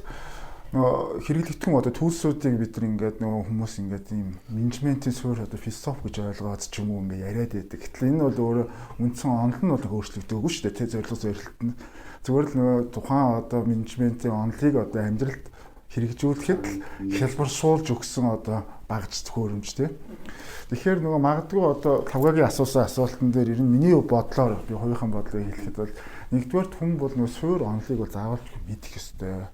Speaker 4: нөгөө хэрэглэгдэхүүн одоо төлсүүдийг бид нар ингээд нөгөө хүмүүс ингээд ийм менежментийн суурь одоо философи гэж ойлгоод ч юм уу ингээд яриад байдаг. Гэтэл энэ бол өөрөө үндсэн онол нь бол өөрчлөгдөөгүй шүү дээ. Тэ зорилго зорилт нь. Зүгээр л нөгөө тухайн одоо менежментийн онолыг одоо амьдралд хэрэгжүүлэхэд л хялбаршуулж өгсөн одоо багж төхөөрөмж тий. Тэгэхээр нөгөө магадгүй одоо Лавгагийн асуусан асуултан дээр ер нь миний бодлоор би хувийнхаа бодлыг хэлэхэд бол нэгдүгээр хүн бол нөгөө суур онолыг бол заавал мэдэх ёстой.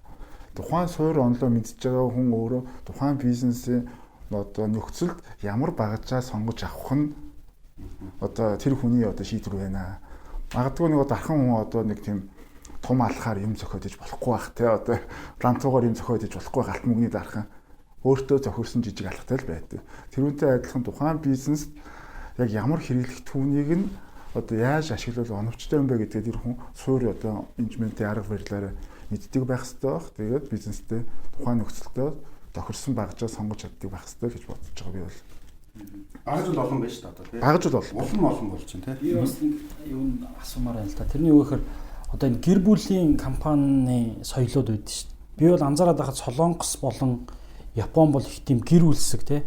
Speaker 4: Тухайн суур онолоо мэдж байгаа хүн өөрөө тухайн бизнесийн одоо нөхцөлд ямар багажаа сонгож авах нь одоо тэр хүний одоо шийдвэр байна. Магадгүй нэг одоо архан хүн одоо нэг тийм том алхаар юм зохиод иж болохгүй бах те одоо лантуугаар юм зохиод иж болохгүй галт мөнгөний дархан өөртөө зохиорсон жижиг алхтай л байдаг. Тэрүүнтэй адилхан тухайн бизнест яг ямар хэрэглэгдэхүүнийг нь одоо яаж ашиглавал оновчтой юм бэ гэдгээ тэр хүн суур одоо менежментийн арга барилаараа мэддэг байх хэрэгтэй байх. Тэгээд бизнестэй тухайн нөхцөлдөө тохирсон багжаа сонгож чаддаг байх хэрэгтэй гэж бодож байгаа би бол.
Speaker 3: Багаж бол олон байна шүү дээ одоо тий.
Speaker 4: Багаж бол олон.
Speaker 3: Улам олон болж байна тий.
Speaker 1: Би бас нэг юу асуумаар байна л да. Тэрний юу гэхээр одоо энэ гэр бүлийн компани соёлууд байдаг шүү дээ. Би бол анзаараад байхад Солонгос болон Япон бол их тийм гэр бүлсэг тий.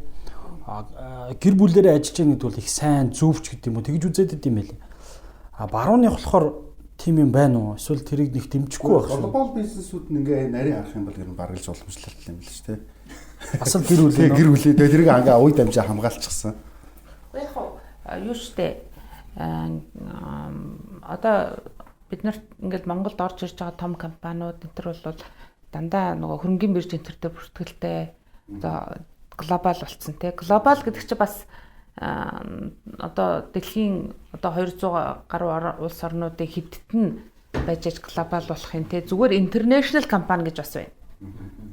Speaker 1: Гэр бүлээрээ ажиллаж байгаа гэдэг бол их сайн зөвч гэдэг юм уу тэгж үзээд идэм байлээ. А барууны болохоор тийм юм байна уу? Эсвэл тэрийг нэг дэмжихгүй байх
Speaker 3: шүү. Глобал бизнесүүд нь ингээ нарийн харах юм бол ер нь бараг л уламжлалт юм л шүү дээ.
Speaker 1: Бас л гэр бүлийн
Speaker 3: гэр бүлийн тэрийг ингээ уй дамжаа хамгаалчихсан.
Speaker 2: Яг юу штэ одоо бид нарт ингээл Монголд орж ирж байгаа том компаниуд энэ төр бол дандаа нөгөө хөрөнгөний бирж энэ төр дээр бүртгэлтэй одоо глобал болцсон тий. Глобал гэдэг чинь бас одоо дэлхийн одоо 200 гаруй улс орнуудын хэдт нь байж аж глобал болох юм те. Зүгээр international компани гэж бас байна.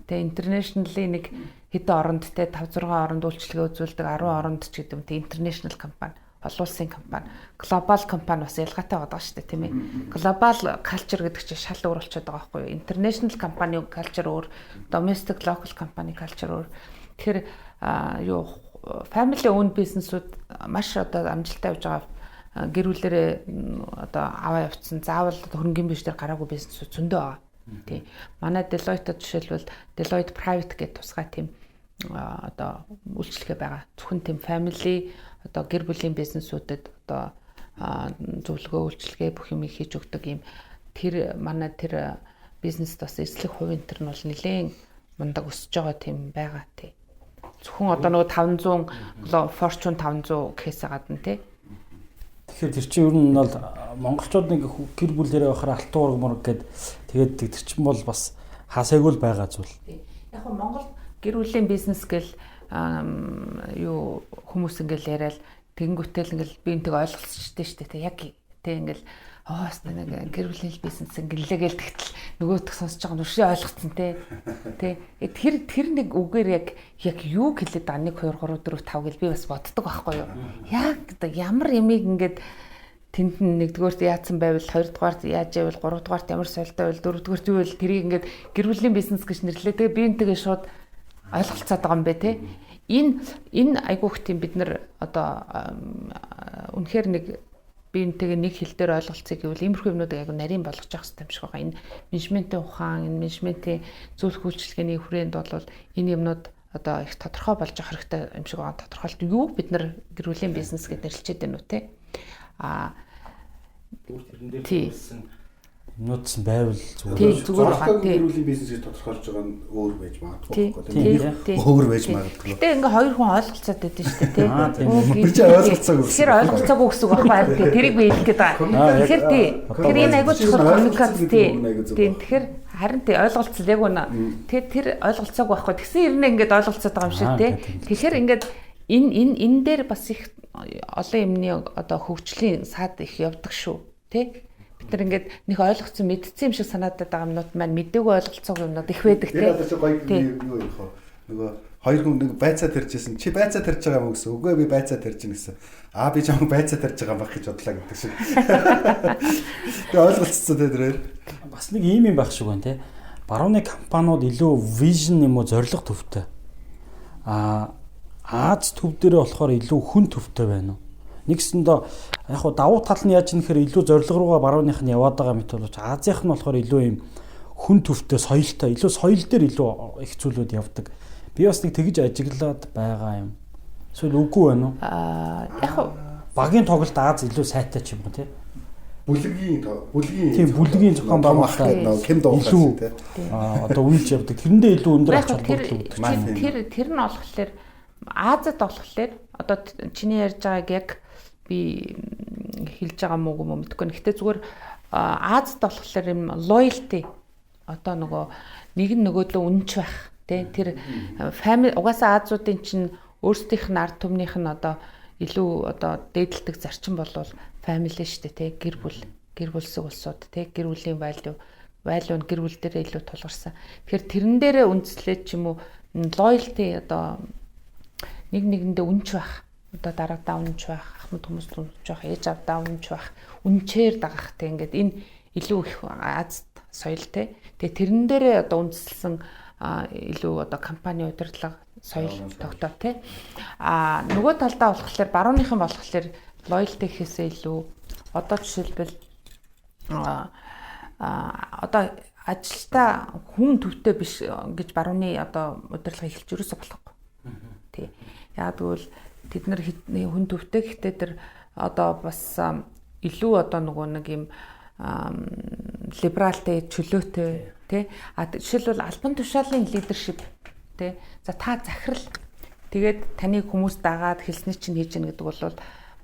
Speaker 2: Тэ international-ийн нэг хэдэн оронд те 5 6 оронд үйлчилгээ үзүүлдэг 10 оронд ч гэдэг юм те international компани, олон улсын компани, глобал компани бас ялгаатай байгаа шүү дээ, тийм ээ. Глобал culture гэдэг чинь шал өөр болчиход байгаа байхгүй юу? International компани culture өөр, domestic local company culture өөр. Тэгэхээр юу family owned business-үүд маш одоо амжилттай явж байгаа, гэр бүлэрээ одоо аваа явцсан, заавал хөрөнгөний бирж дээр гараагүй бизнесүүд зөндөө байгаа. Тий. Манай Deloitte жишээлбэл Deloitte Private гэдэг тусгай тийм одоо үйлчилгээ байгаа. Зөвхөн тийм family одоо гэр бүлийн бизнесүүдэд одоо зөвлөгөө, үйлчилгээ бүх юм хийж өгдөг юм. Тэр манай тэр бизнест бас эзлэх хувийн төр нь бол нэлээд мундаг өсөж байгаа тийм байгаа тий. Зөвхөн одоо нөгөө 500 Fortune 500 гэхээсээ гадна тий.
Speaker 1: Тэгэхээр тэр чинь ер нь бол монголчууд нэг гэр бүлээрээ байхаар алтан уурга мураг гээд тэгээд тэр чинь бол бас хаасайгүй л байгаа зүйл.
Speaker 2: Яг нь Монгол гэр бүлийн бизнес гэл юу хүмүүс ингээл яриад тэгэнгүүтэл ингээл би энтэйг ойлголцчихдээ шүү дээ. Яг тэг ингээл оос нэг гэр бүлийн бизнес ингэлээ гээл тэгтэл нөгөөх сонсож байгаа нь өшөө ойлгоцсон те. Тэ тэр тэр нэг үгээр яг яг юу хэлээд байгаа 1 2 3 4 5 гэл би бас боддог байхгүй юу. Яг одоо ямар ямиг ингээд тэнд нь нэгдүгээрт яатсан байвал, хоёрдугаарт яаж байвал, гуравдугаарт ямар соёлтой байвал, дөрөвдүгээрт юу байвал тэрийг ингээд гэр бүлийн бизнес гэж нэрлээ. Тэгээ би энтэйгээ шууд ойлголцоод байгаа юм бэ те. Энэ айгүйх тийм бид нар одоо үнэхээр нэг биентэйгээ нэг хэл дээр ойлголцъё гэвэл иймэрхүү юмнуудыг айгу нарийн болгож явах хэрэгтэй юм шиг байгаа. Энэ менежментийн ухаан, энэ менежментийн зөвлөх үйлчилгээний хүрээнд бол энэ юмнууд одоо их тодорхой болж явах хэрэгтэй юм шиг байгаа. Тодорхойлт юу бид нар гэр бүлийн бизнес гэж нэрлчихэд байна уу те? А
Speaker 1: тэрэн дээр хэлсэн юмнуудсан байвал
Speaker 2: зүгээр зүгээр
Speaker 3: байгаа. Гэр бүлийн бизнес гэж тодорхойлж байгаа нь өөр байж магадгүй байхгүй тийм өөр байж магадгүй.
Speaker 2: Гэтэ ингээ хоёр хүн ойлголцоод байдсан шүү дээ
Speaker 3: тий. Би чи ойлголцоогүй.
Speaker 2: Тэгэхээр ойлголцоогүй гэсэн үг байхгүй тий. Тэрийг би хэлэх гээд байгаа. Тэгэхээр тий. Тэр энэ айгуу чухал коммуникац тий. Тий. Тэгэхээр харин тий ойлголцол яг үнэ. Тэгэхээр тэр ойлголцоогүй байхгүй. Тэгсэн хэрнээ ингээд ойлголцоод байгаа юм шиг тий. Тэгэхээр ингээд энэ энэ энэ дээр бас их олон юмны одоо хөгжлийн сад их явдаг шүү тий. Бид нар ингээд нэг ойлгоцсон мэдсэн юм шиг санаадаад байгаа юмнууд маань мдээгүй ойлголцоогүй юмнууд их байдаг тий.
Speaker 3: Тэр одоо чи гоё юу юм хөө. Нөгөө хоёр хүн нэг байцаа тарьжсэн. Чи байцаа тарьж байгаа юм уу гэсэн. Үгүй би байцаа тарьж гин гэсэн. Аа би чам байцаа тарьж байгаа юм байх гэж бодлаа гэдэг шиг. Тэгээ ойлголцсон тий тэрээр.
Speaker 1: Бас нэг ийм юм байх шиг байна тий. Барууны компаниуд илүү vision юм уу зорилго төвтэй. Аа Аз төв дээрээ болохоор илүү хүн төвтэй байна уу? Нэгсэндээ яг хуу давуу тал нь яаж нэхэр илүү зорилго руугаа барууных нь яваад байгаа мэт боловч Азийнх нь болохоор илүү юм хүн төвтэй соёлтой, илүү соёл дээр илүү их зүйлүүд явдаг. Би бас нэг тэгж ажиглаад байгаа юм. Эсвэл үгүй байна уу?
Speaker 2: Аа яг хуу
Speaker 1: багийн тоглолт Аз илүү сайтай ч юм уу тий?
Speaker 3: Бүлгийн
Speaker 1: тийм бүлгийн зохион байгуулалт
Speaker 3: кем дуулах
Speaker 1: тий. Аа одоо үйлж явдаг. Тэрэндээ илүү өндөр ач холбогдол
Speaker 2: өгдөг. Тэр тэр нь болохоор Азад болохоор одоо чиний ярьж байгааг яг би хэлж байгаа мó юм уу мэдэхгүй. Гэхдээ зүгээр Азад болохоор юм loyalty одоо нөгөө нэг нь нөгөөдөө үнэнч байх тий тэр family угаасаа Азуудын чинь өөрсдийнх нь ард түмнийх нь одоо илүү одоо дээдэлдэг зарчим болвол family шүү дээ тий гэр бүл гэр бүлсэг улсууд тий гэр бүлийн value value нь гэр бүл дээрээ илүү тулгарсан. Тэгэхээр тэрэн дээрээ үндэслээд ч юм уу loyalty одоо нэг нэгэндээ үнэнч байх одоо дараадаа үнэнч байх, ахмад хүмүүст үнэнч байх, ээж авдаа үнэнч байх, үнэнчээр дагах те ингээд энэ илүү их Азад соёл те. Тэгээ тэрэн дээрээ одоо үндэслэсэн илүү одоо компани удирдлага соёл тогтоо те. А нөгөө талдаа болохоор барууныхан болохоор loyalty гэхээсээ илүү одоо жишээлбэл одоо ажилтаа хүн төвтэй биш гэж барууны одоо удирдлага эхэлж юусоо болохгүй. Тий. Яг тэгвэл тэд нар хүн төвтэй гэхдээ тэр одоо бас илүү одоо нөгөө нэг юм либералтай чөлөөтэй тий. А жишээлбэл албан тушаалын лидершип тий. За та захирал тэгээд таныг хүмүүс дагаад хэлсний чинь хийж гэнэ гэдэг бол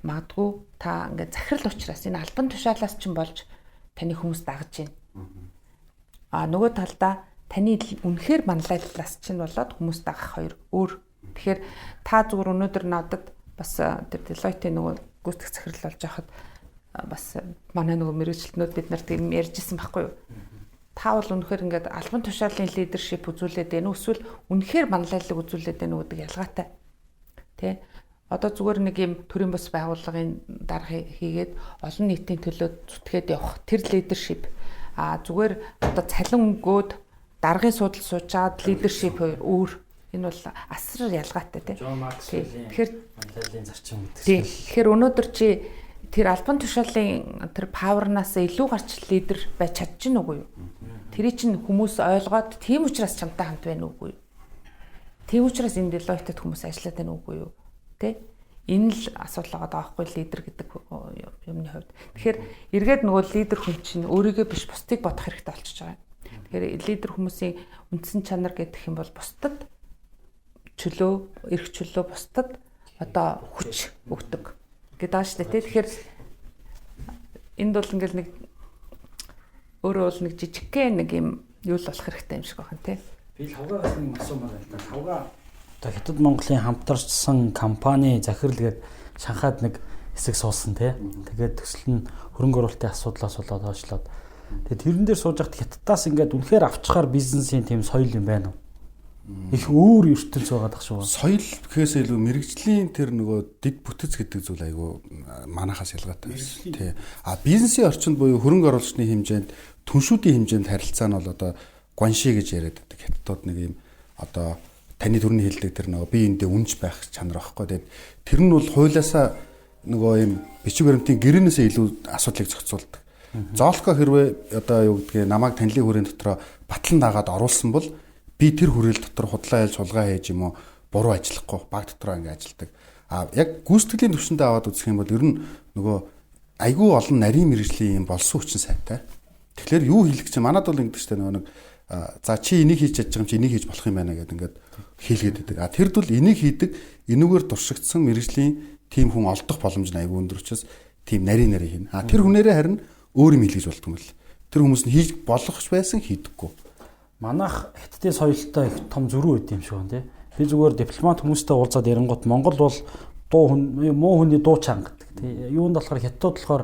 Speaker 2: магадгүй та ингээд захирал учраас энэ албан тушаалаас чинь болж таны хүмүүс дагаж байна. А нөгөө талдаа таны үнэхээр манлайллаас чинь болоод хүмүүс дагах хоёр өөр. Тэгэхээр та зүгээр өнөөдөр надад Бас тэр Deloitte-ийн нөгөө гүйцэтгэх захирал болж байхад бас манай нөгөө мэргэжилтнүүд бид нарт юм ярьжсэн байхгүй юу? Та бол үнэхээр ингээд албан тушаалын лидершип үзүүлээд байна уу? Эсвэл үнэхээр манлайлал үзүүлээд байна уу гэдэг ялгаатай. Тэ? Одоо зүгээр нэг юм төрийн бус байгууллагын дарга хийгээд олон нийтийн төлөө зүтгээд явах тэр лидершип, а зүгээр одоо цалин өнгөөд даргын суудал суучаад лидершип хоёр өөр. Энэ бол асар ялгаатай, тий.
Speaker 1: Джон Максвеллийн
Speaker 2: Тэгэхээр
Speaker 1: манлайллын зарчим гэдэг.
Speaker 2: Тий. Тэгэхээр өнөөдөр чи тэр албан тушаалын тэр павернаас илүү гарч лидер байж чадчих нь үгүй юу? Тэрий чинь хүмүүс ойлгоод тийм учраас чамтай хамт байна үгүй юу? Тийм учраас энэ Deloitte-д хүмүүс ажиллаад байна үгүй юу? Тэ? Энэ л асуудал байгаа байхгүй лидер гэдэг юмны хувьд. Тэгэхээр эргээд нөгөө лидер хүн чинь өөрийгөө биш бусдыг бодох хэрэгтэй болчихж байгаа юм. Тэгэхээр лидер хүмүүсийн үндсэн чанар гэдэг юм бол бусдад чөлөө, эрх чөлөө, бусдад одоо хүч өгдөг гэдэг аа шүү дээ. Тэгэхээр энд бол ингээл нэг өөрөө бол нэг жижигхэн нэг юм юу л болох хэрэгтэй юм шиг байна тий.
Speaker 1: Би л хавгаагаас нэг асуумаар байна л да. Хавгаа одоо Хятад Монголын хамтарсан компани захирал гээд Шанхайд нэг хэсэг суусан тий. Тэгээд төсөл нь хөрөнгө оруулалтын асуудлаас болоод хойшлоод. Тэгээд тэрэн дээр сууж байхад Хятадаас ингээд үнэхээр авчхаар бизнесийн тийм соёл юм байна уу? Их өөр ертөнц байгаад ах шүү.
Speaker 3: Соёл гэхээс илүү мэрэгжлийн тэр нөгөө дэд бүтэц гэдэг зүйл айгүй манахаас ялгаатай байсан. Тий. А бизнесийн орчинд буюу хөрөнгө оруулалтын хэмжээнд, түншүүдийн хэмжээнд харилцаа нь бол одоо гуанши гэж яриад байдаг. Хятадууд нэг юм одоо таны төрний хэлдэг тэр нөгөө би эндээ үнж байх чанар байхгүй. Тэгээд тэр нь бол хуулиасаа нөгөө юм бичиг баримтын гэрэнээсээ илүү асуудлыг зохицуулдаг. Зоолко хэрвээ одоо юу гэдгийг намайг танилын хүрээний дотроо батлан дагаад оруулсан бол би тэр хүрээл дотор худлаа ялж хулгай хийж юм уу буруу ажиллахгүй баг дотроо ингэ ажилдаг. А яг гүйцэтгэлийн төвшөндөө аваад үзэх юм бол ер нь нөгөө айгүй олон нарийн мэрэгжлийн юм болсон хүчин сайтай. Тэгэхээр юу хийлэх чинь манад бол ингэдэг ч нөгөө нэг за чи энийг хийж чадчих юм чи энийг хийж болох юм байна гэдэг ингээд хийлгээд байдаг. А тэрд бол энийг хийдэг энүүгээр туршигдсан мэрэгжлийн тийм хүн олдох боломж нь айгүй өндөр учраас тийм нарийн нарийн хийнэ. А тэр хүнээрээ харин өөр юм хийлгэж болдго юм л. Тэр хүмүүс нь хийж болох ч байсан хийдэггүй.
Speaker 1: Манайх Хятадын соёлтой их том зөрүү өгд юм шиг байна тий. Би зүгээр дипломат хүмүүстэй уулзаад ярингууд Монгол бол дуу хүн муу хүний дуу чанга гэдэг тий. Юунд болохоор Хятадууд болохоор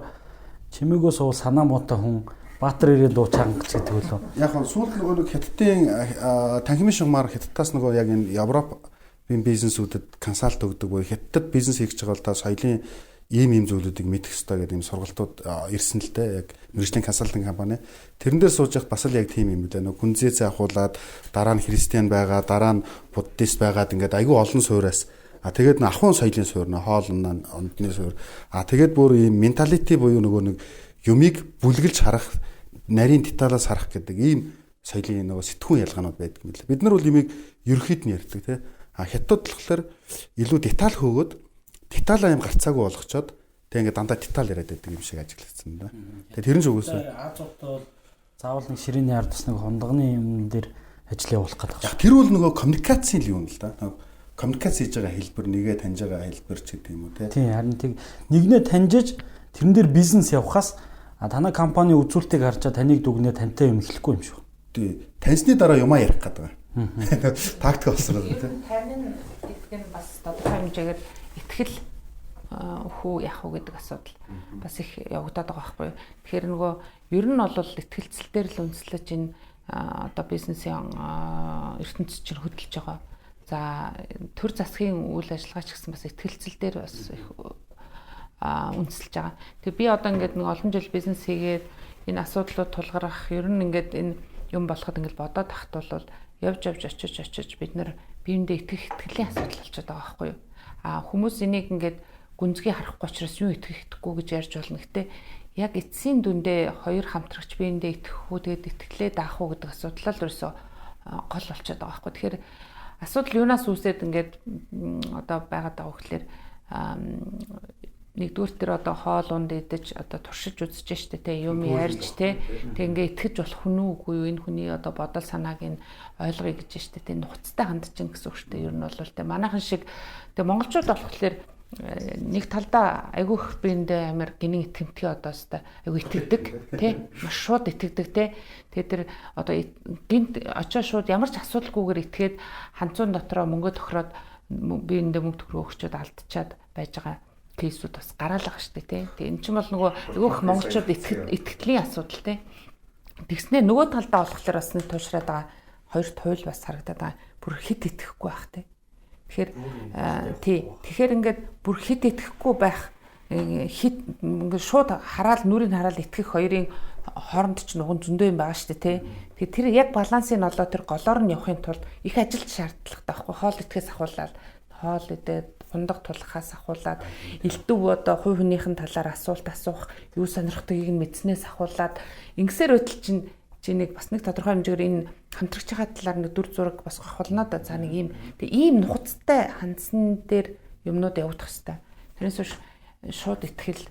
Speaker 1: чимээгөө суул санаа муутай хүн Баатар ирийн дуу чанга ч гэдэг үлээ.
Speaker 3: Яг нь сүүлд нөгөө нэг Хятадын танхимын шугамар Хятадаас нөгөө яг энэ Европын бизнесүүдэд консалт өгдөг буюу Хятадд бизнес хийх гэж байгаа бол та соёлын ийм ийм зүйлүүдийг мэдэх ёстой гэдэг ийм сургалтууд ирсэн л дээ. Яг мэргэжлийн консалтинг компани. Тэрэн дээр сууж явах бас л яг тийм юм лээ. Нөгөө күнзээцээ ахуулаад дараа нь христиан байгаа, дараа нь буддист байгаад ингээд айгүй олон суураас а тэгээд ахуйн соёлын суур, хоол ондны суур. А тэгээд бүр ийм менталити буюу нөгөө нэг юмыг бүлгэлж харах, нарийн деталаас харах гэдэг ийм соёлын нөгөө сэтгүүн ялгаанууд байдаг юм лээ. Бид нар бол юмыг ерөнхийд нь ярьдаг тий. А хятад болохоор илүү деталь хөөгөөд деталаа юм гарцаагүй болгочоод тэг ингээд дандаа деталь яриад байдаг юм шиг ажиглагдсан да. Тэгээ тэр нь ч үгүйсээ.
Speaker 1: Азуудтай бол заавал нэг ширээний ард бас нэг хундагны юм дээр ажил явуулах гэдэг.
Speaker 3: Яг тэр бол нөгөө коммуникацийн л юм л да. Коммуникац хийж байгаа хэлбэр, нэгээ таньж байгаа хэлбэр ч гэдэг юм уу тий.
Speaker 1: Тийм харин тэг нэгнээ таньжиж тэрэн дээр бизнес явахаас танай компани үзүүлэлтийг харж таныг дүгнээ тантай юм эхлэхгүй юм шиг.
Speaker 3: Тий. Таньсны дараа юмаа ярих гэдэг. Тактик болсон юм тий.
Speaker 2: Танин гэдэг нь бас тодорхой хэмжээгээр итгэл хүү яах уу гэдэг асуудал бас их явагдаад байгаа байхгүй юу. Тэгэхээр нөгөө ер нь бол итгэлцэл дээр л үндэслэж энэ одоо бизнесийн ертөнц чинь хөдөлж байгаа. За төр засгийн үйл ажиллагаа ч гэсэн бас итгэлцэл дээр бас их үндэслэж байгаа. Тэгээ би одоо ингээд нэг олон жил бизнес хийгээд энэ асуудлууд тулгарах ер нь ингээд энэ юм болоход ингээд бодоод тахт бол явж явж очиж очиж бид нар биендээ итгэх итгэлийн асуудал болчиход байгаа байхгүй юу. А хүмүүс энийг ингээд гүнзгий харахгүй учраас юу итгэх итгэхгүй гэж ярьж болно. Гэтэ яг эцсийн дүндээ хоёр хамтрагч биендээ итгэх үү, тэгээд итгэлээ даах уу гэдэг асуудал л ерөөсөө гол болчиход байгаа байхгүй. Тэгэхээр асуудал юунаас үүсээд ингээд одоо байгаад байгаа вэ гэхлээр нэгдүгээр тэр одоо хоол унд идэж одоо туршиж үзэж штэ тэ юм ярьж тэ тэг ингээ итгэж болох хүн үү үгүй юу энэ хүний одоо бодол санааг нь ойлгоё гэж штэ тэ нухацтай хандж гин гэсэн үг штэ ер нь бол тэ манайхан шиг тэг монголчууд болохоор нэг талдаа айгүйх биендээ амар гинэн итгэмтгий одоо өстой айгүй итгэдэг тий маш шууд итгэдэг тий тэгээ тэр одоо гинт очоо шууд ямар ч асуудалгүйгээр итгээд ханцуун дотроо мөнгө тохироод би эндээ мөнгө төгрөг өгчөөд алдчихад байж байгаа кейсүүд бас гараал байгаа шүү дээ тий. Тэгээ эн чинь бол нөгөө нөгөөх монголчууд итгэлийн асуудал тий. Тэгснээ нөгөө талдаа болохоор бас нэг туушраад байгаа хоёр туйл бас харагдаад байгаа. Бүр хит итгэхгүй байх тий. Тэгэхээр тий. Тэгэхээр ингээд бүр хит итгэхгүй байх хит ингээд шууд хараал нүрийг хараал итгэх хоёрын хооронд ч нуган зөндөө юм байгаа шүү дээ тий. Тэгэхээр тэр яг балансыг нь олоо тэр голоор нь явахын тулд их ажилт шаардлагатай байхгүй. Хоол идэхээс ахуулаад хоол идээд гундаг тулахаас ахуулаад элдв одоо хувь хүнийхэн талаар асуулт асуух, юу сонирхдгийг нь мэдснээс ахуулаад ингэсээр байтал чинь чи нэг бас нэг тодорхой хэмжээгээр энэ хамтрагчийн талаар нэг дүр зураг бас авахулна да. За нэг ийм тэг ийм нухацтай хандсан дээр юмнууд явагдах хэвээр. Тэрнээс биш шууд итгэл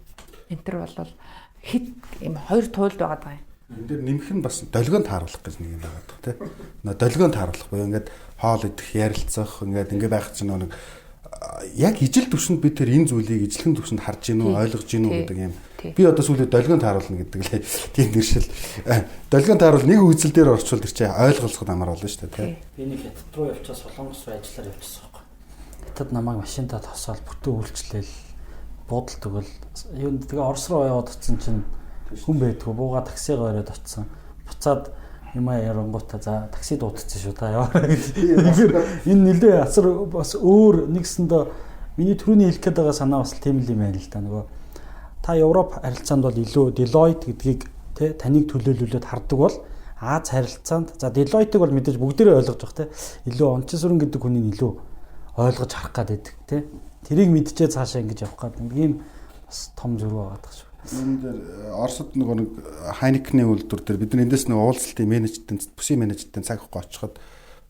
Speaker 2: энэ төр бол хит ийм хоёр туйлд байгаа даа юм.
Speaker 3: Энэ дээр нэмэх нь бас долгион тааруулах гэж нэг юм байгаа даа тий. Долгион тааруулах буюу ингээд хоол идэх, ярилцах ингээд ингээ байх чинь нэг яг ижил төвшөнд би тэр энэ зүйлийг ижлэгэн төвшөнд харж гин үү, ойлгож гин үү гэдэг юм. Би одоо сүүлдээ долгион тааруулна гэдэг л тийм нэршил. Долгион тааруул нэг үзэл дээр орчвол тэр чинь ойлголцоход амар болно шүү дээ тий.
Speaker 1: Би нэг хятад руу явчаа Солонгос руу ажиллаар явчихсан байхгүй. Хятад намайг машинтаа тосоол бүтэн үйлчлээл буудалд өгөөл. Юу тэгээ Орос руу яваад очсон чинь хүн байдгүй бууга таксигаа ороод очсон. Буцаад юм ярангуудаа за такси дуудчихсан шүү та яваарай гэж. Тэгэхээр энэ нэлээ асар бас өөр нэгсэндээ миний түрүүний хэлэх гээд байгаа санаа бас тийм л юм байна л да. Нөгөө та Европ харилцаанд бол илүү Deloitte гэдгийг тэ таныг төлөөлүүлээд хардаг бол Аз харилцаанд за Deloitte-ыг бол мэдээж бүгдээрээ ойлгож байгаа тэ илүү Ончин сүрэн гэдэг хүнийг илүү ойлгож харах гээд байдаг тэ. Тэрийг мэдчихээ цаашаа ингэж явах гээд нэг юм бас том зөрүү байгаа даа шүү.
Speaker 3: Энэ дээр Оросд нөгөө нэг Хайникны үйлдвэр дээр бид нар эндээс нэг уулзалтын менежментийн бүсийн менежментийн цаг авахгүй очиход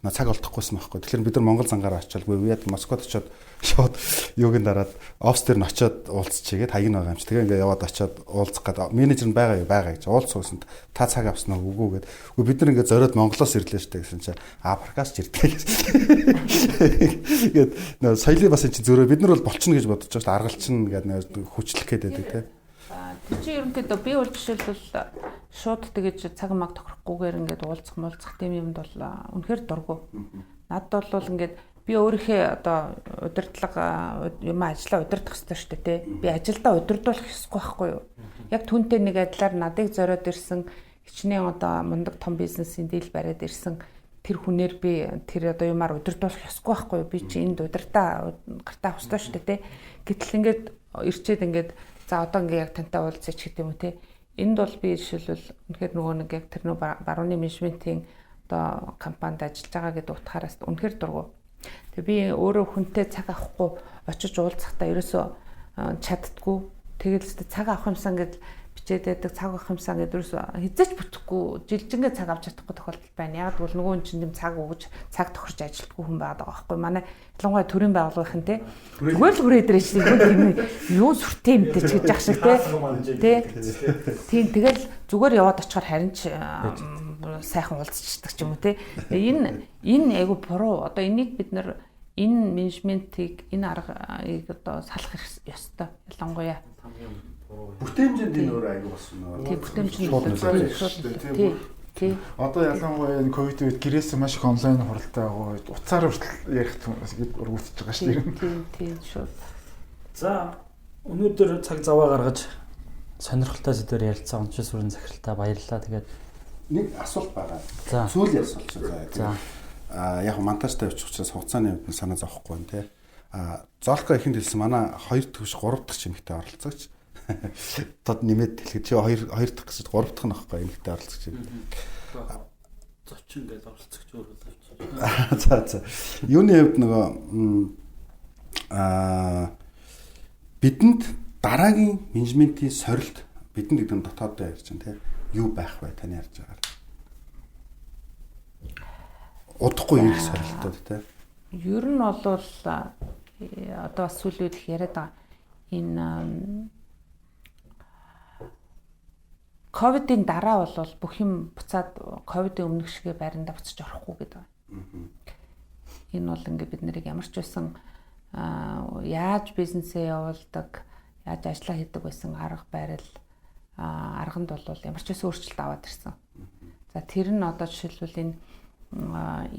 Speaker 3: цаг олдохгүйсэн байхгүй. Тэгэхээр бид нар Монгол зангаар очиод үгүй яа Москвад очиод шууд юуг нь дараад офис дээр нь очиод уулзчихгээд хаяг нь байгаа юм чи. Тэгээ ингээ яваад очиод уулзах гээд менежер нь байгаа юу байгаа гэж уулзсан та цаг авсан уу үгүй гээд. Үгүй бид нар ингээ зориод Монголоос ирлээ штэ гэсэн чинь Африкаас ч ирдэг гэсэн. Тэгээд нөө соёлын бас энэ чинь зөрөө бид нар бол болчихно гэж бодож байгаа шүү дээ. Аргалчин гэдэг хүчлэх гээд байдаг те.
Speaker 2: Тэр чинь ерөнхийдөө би бол жишээлбэл шууд тэгэж цаг маг тохирохгүйгээр ингээд уулзах муулзах тийм юмд бол үнэхээр дургу. Надад бол ингээд би өөрийнхөө одоо удирдлага юм ажлаа удирдах ёстой шүү дээ тий. Би ажилдаа удирдуулах ёсгүй байхгүй юу? Яг түнтэй нэг адилаар надыг зориод ирсэн хичнээн одоо мундаг том бизнесийн дийл бариад ирсэн тэр хүнээр би тэр одоо юмар удирдуулах ёсгүй байхгүй юу? Би чи энд удирдаа гартаа авах ёстой шүү дээ тий. Гэтэл ингээд ирчээд ингээд за одоо ингээ яг тантай уулзъя ч гэдэг юм уу те. Энд бол би жишээлбэл үнэхээр нөгөө нэг яг тэр нөгөө барууны менежментийн одоо компанид ажиллаж байгаа гэдэг утгаараас үнэхээр дургу. Тэгээ би өөрөө хүнтэй цаг авахгүй очиж уулзахдаа ерөөсөө чаддгүй. Тэгэл зөв цаг авах юмсан гэдэл бичээд байдаг, цаг авах юмсан гэдээ ерөөсөө хизээч бүтэхгүй, жилжингээ цаг авч чадахгүй тохиолдол байна. Яг бол нөгөө хүн чинь тийм цаг өгж, цаг тохирч ажилтгүй хүн байгаад байгаа байхгүй. Манай ялангуяа төрийн байгууллагын те зүгээр л хүрээд ирэж тийм юу сүртэй юмтэй ч гэж ах шиг те. Тэ. Тийм тэгэл зүгээр яваад очихоор харин ч сайхан уулзчихдаг ч юм уу те. Энэ айгу буруу. Одоо энийг бид нар энэ менежментийг энэ аргыг одоо салах ёстой. Ялангуяа
Speaker 3: бүтээмжинд энэ өөр айгу болсон нөө.
Speaker 2: Тийм бүтээмжинд тий. Тий.
Speaker 4: Одоо ялангуяа энэ ковид үед гэрээс маш их онлайн хуралдаа байгаа үед утсаар хүртэл ярих ургуулж байгаа шүү дээ.
Speaker 2: Тийм тийм шууд.
Speaker 1: За өнөөдөр цаг заваа гаргаж сонирхолтой сэдвээр ярилцсан Ончин сүрэн захиралтай баярлалаа. Тэгээд
Speaker 3: нэг асуулт байгаа. Сүүлийн асуулт шүү. За. Аа яг монтажтай явчих учраас хугацааны хувьд санаа зовхгүй байна те. Аа Золко ихэнд хэлсэн манай 2 дахь биш 3 дахь чимэгтэй оролцогч. Тод нэмээд хэлэхэд чи 2 дахь гэсэн 3 дахь нь аахгүй эмэгтэй оролцогч юм.
Speaker 1: Зочин гэж оролцогч өөр боловч.
Speaker 3: За за. Юуны хувьд нөгөө бидэнд дараагийн менежментийн сорилт бидэнд гэдэг нь дотооддоо ярьж байна те. Юу байх вэ таны ярьж байгаагаар? Удахгүй ирэх сорилтууд те.
Speaker 2: Ер нь бол одоо бас сүүлийн үед их яриад байгаа. Энэ ковидын дараа бол бүх юм буцаад ковидын өмнөх шигээ байрандаа буцаж орохгүй гэдэг. Энэ бол ингээд бид нарыг ямар ч байсан яаж бизнесээ явуулдаг, яаж ажиллаа хийдэг байсан арга барил арганд бол ямар ч байсан өөрчлөлт аваад ирсэн. За тэр нь одоо жишээлбэл энэ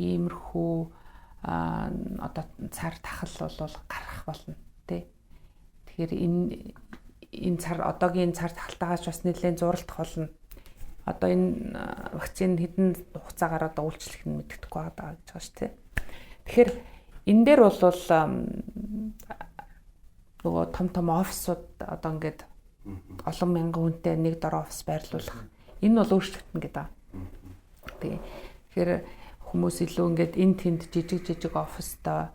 Speaker 2: иймэрхүү одоо цар тахал бол гарах болно тий. Тэгэхээр энэ цар одоогийн цар тахалтаагаас бас нэлээд зуралтах болно. Одоо энэ вакцин хэдэн хугацаагаар одоо үйлчлэх нь мэддэхгүй байгаа гэж байгаа шүү дээ. Тэгэхээр энэ дээр бол нөгөө том том офисууд одоо ингээд олон мянган хүнтэй нэг дор офис байрлуулах энэ бол өөрчлөгдөнө гэдэг. Тэгээ. Тэгэхээр хүмүүс илүү ингээд эн тэнд жижиг жижиг офистой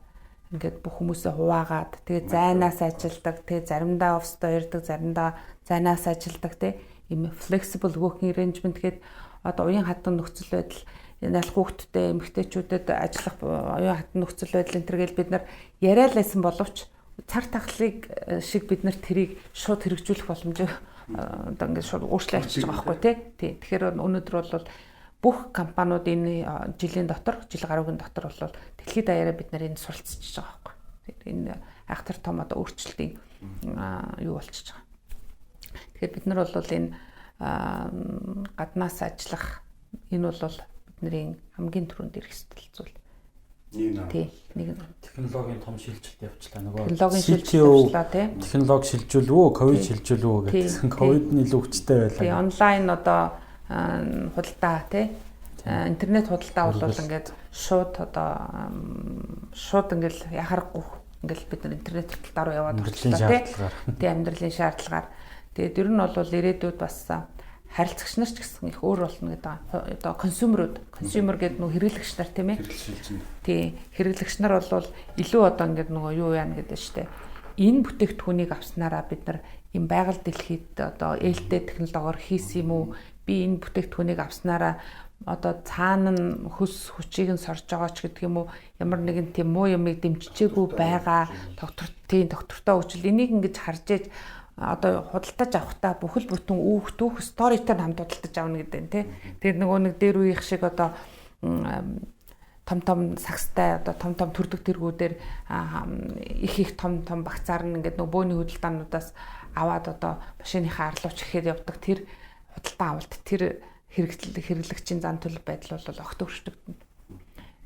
Speaker 2: ингээд бүх хүмүүсээ хуваагаад тэгээ зайнаас ажилдаг, тэгээ заримдаа офистой ирдэг, заримдаа зайнаас ажилдаг тий. Ийм flexible working arrangement гээд одоо уян хатан нөхцөл байдал аль хүүхдтэй эмэгтэйчүүдэд ажиллах уян хатан нөхцөл байдал энэ төр гээл бид нар яриа л байсан боловч цар тахлыг шиг бид нар тэрийг шууд хэрэгжүүлэх боломжийг одоо ингээд шууд өөрчлөлт авчиж байгаа байхгүй тий. Тий. Тэгэхээр өнөөдөр бол бүх компаниуд энэ жилийн дотор, жил гаруйн дотор бол дэлхийд даяараа бид нар энэ суралцчихж байгаа байхгүй. Энэ айхтар том одоо өөрчлөлтийн юу болчихж байгаа. Тэгэхээр бид нар бол энэ гаднаас ажиллах энэ бол бидний хамгийн түрүүнд ирэх ёстой зүйл. Тий, нэг
Speaker 1: технологийн том шилжилт явуулчлаа. Нөгөө
Speaker 2: технологийн шилжилт явуулчлаа тий.
Speaker 1: Технологи шилжүүлв үү, ковид шилжүүлв үү гэсэн. Ковид нь илүү хүчтэй байлаа.
Speaker 2: Тий, онлайн одоо худалдаа тий. Интернет худалдаа бол ингээд шууд одоо шууд ингээд яхарахгүй ингээд бид нар интернет худалдаа руу яваад
Speaker 1: орчлоо
Speaker 2: тий. Тий, амьдралын шаардлагаар. Тэгээд ер нь бол ирээдүйд бас харилцагч нар ч гэсэн их өөр болно гэдэг. Одоо консюмерүүд, консюмер гэдэг нөгөө хэрэглэгч нар тийм ээ. Тий, хэрэглэгч нар бол илүү одоо ингээд нөгөө юу яана гэдэг штэ. Энэ бүтээгдэхүүнийг авснараа бид нар энэ байгаль дэлхийд одоо ээлтэй технологиор хийсэн юм уу? Би энэ бүтээгдэхүүнийг авснараа одоо цаана нь хөлс хүчийг нь сорж байгаа ч гэдэг юм уу? Ямар нэгэн тийм муу юмыг дэмжижээгүй байгаа. Доктор тийм доктортой хөгжил энийг ингэж харж ээж одоо худалдаж авахдаа бүхэл бүтэн үүх түүх сторитой хамт худалдаж авна гэдэг нь тий. Тэр нөгөө нэг дээр үеих шиг одоо том том сагстай одоо том том төрдөг тэргүүдээр их их том том багцаар нь ингээд нөгөө бөөний худалдаануудаас аваад одоо машиныхаа арлууч гэхэд явдаг тэр худалдаа авалт тэр хэрэглэгчийн зан төлөв байдал бол огт өөрчлөгдөнө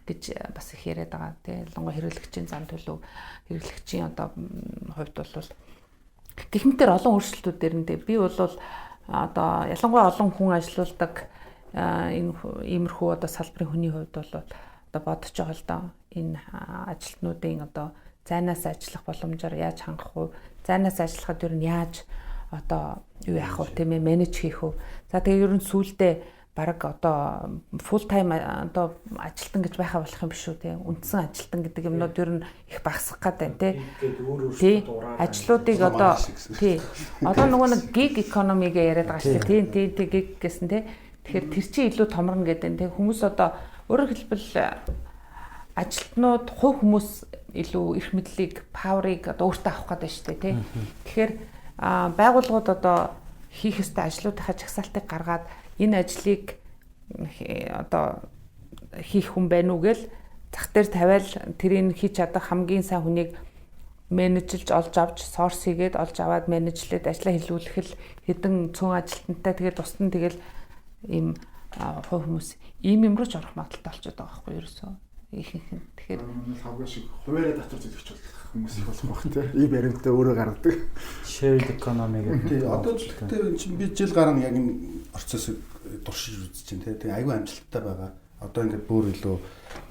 Speaker 2: гэж бас их яриад байгаа тий. Ялангуяа хэрэглэгчийн зан төлөв хэрэглэгчийн одоо хувьд бол гэх мэтэр олон өөрчлөлтүүд дээр нь би бол одоо ялангуяа олон хүн ажилуулдаг энэ иймэрхүү одоо салбарын хүний хувьд бол одоо бодож байгаа л доо энэ ажилтнуудын одоо зайнаас ажиллах боломжоор яаж хангах вэ? Зайнаас ажиллахад ер нь яаж одоо юу яах вэ тийм ээ менеж хийх вэ? За тэгээ ер нь сүүлдээ бараг одоо full time одоо ажилтан гэж байхаа болох юм биш үү те. Үндсэн ажилтан гэдэг юмнууд ер нь их багасах гээд байна те. Тий. Ажлуудыг одоо тий. Одоо нөгөө нэг gig economy-гээ яриад байгаа шүү дээ. Тий, тий, gig гэсэн те. Тэгэхээр тэр чинь илүү томорно гэдэг те. Хүмүүс одоо өөрөөр хэлбэл ажилтнууд хувь хүмүүс илүү эрх мэдлийг, power-ыг одоо өөртөө авах гээд байна шүү дээ те. Тэгэхээр байгууллагууд одоо хийх ёстой ажлуудынхаа жагсаалтыг гаргаад энэ ажлыг одоо хийх хүн байна уу гэл зах дээр тавиал тэрийг хийж чадах хамгийн сайн хүнийг менежлж олж авч сорс хийгээд олж аваад менежлээд ажлаа хэлүүлэх л хэдэн цөөн ажилтнтай тэгээд тусдан тэгэл ийм хувь хүмүүс ийм юм руу ч орох магадaltaй болчиход байгаа байхгүй ерөөсөө ихэнх нь. Тэгэхээр
Speaker 4: хавгаа шиг хуваараа татвар төлөгч болох хүмүүс их болох байх тий. Ийм баримтаа өөрөө гаргадаг.
Speaker 1: Shared economy гэдэг.
Speaker 3: Тий, одоо гэхдээ энэ чинь би жил гарan яг энэ процессыг туршиж үзэж чинь тий. Тэгээ айгүй амжилттай байгаа. Одоо ингээд бүр илүү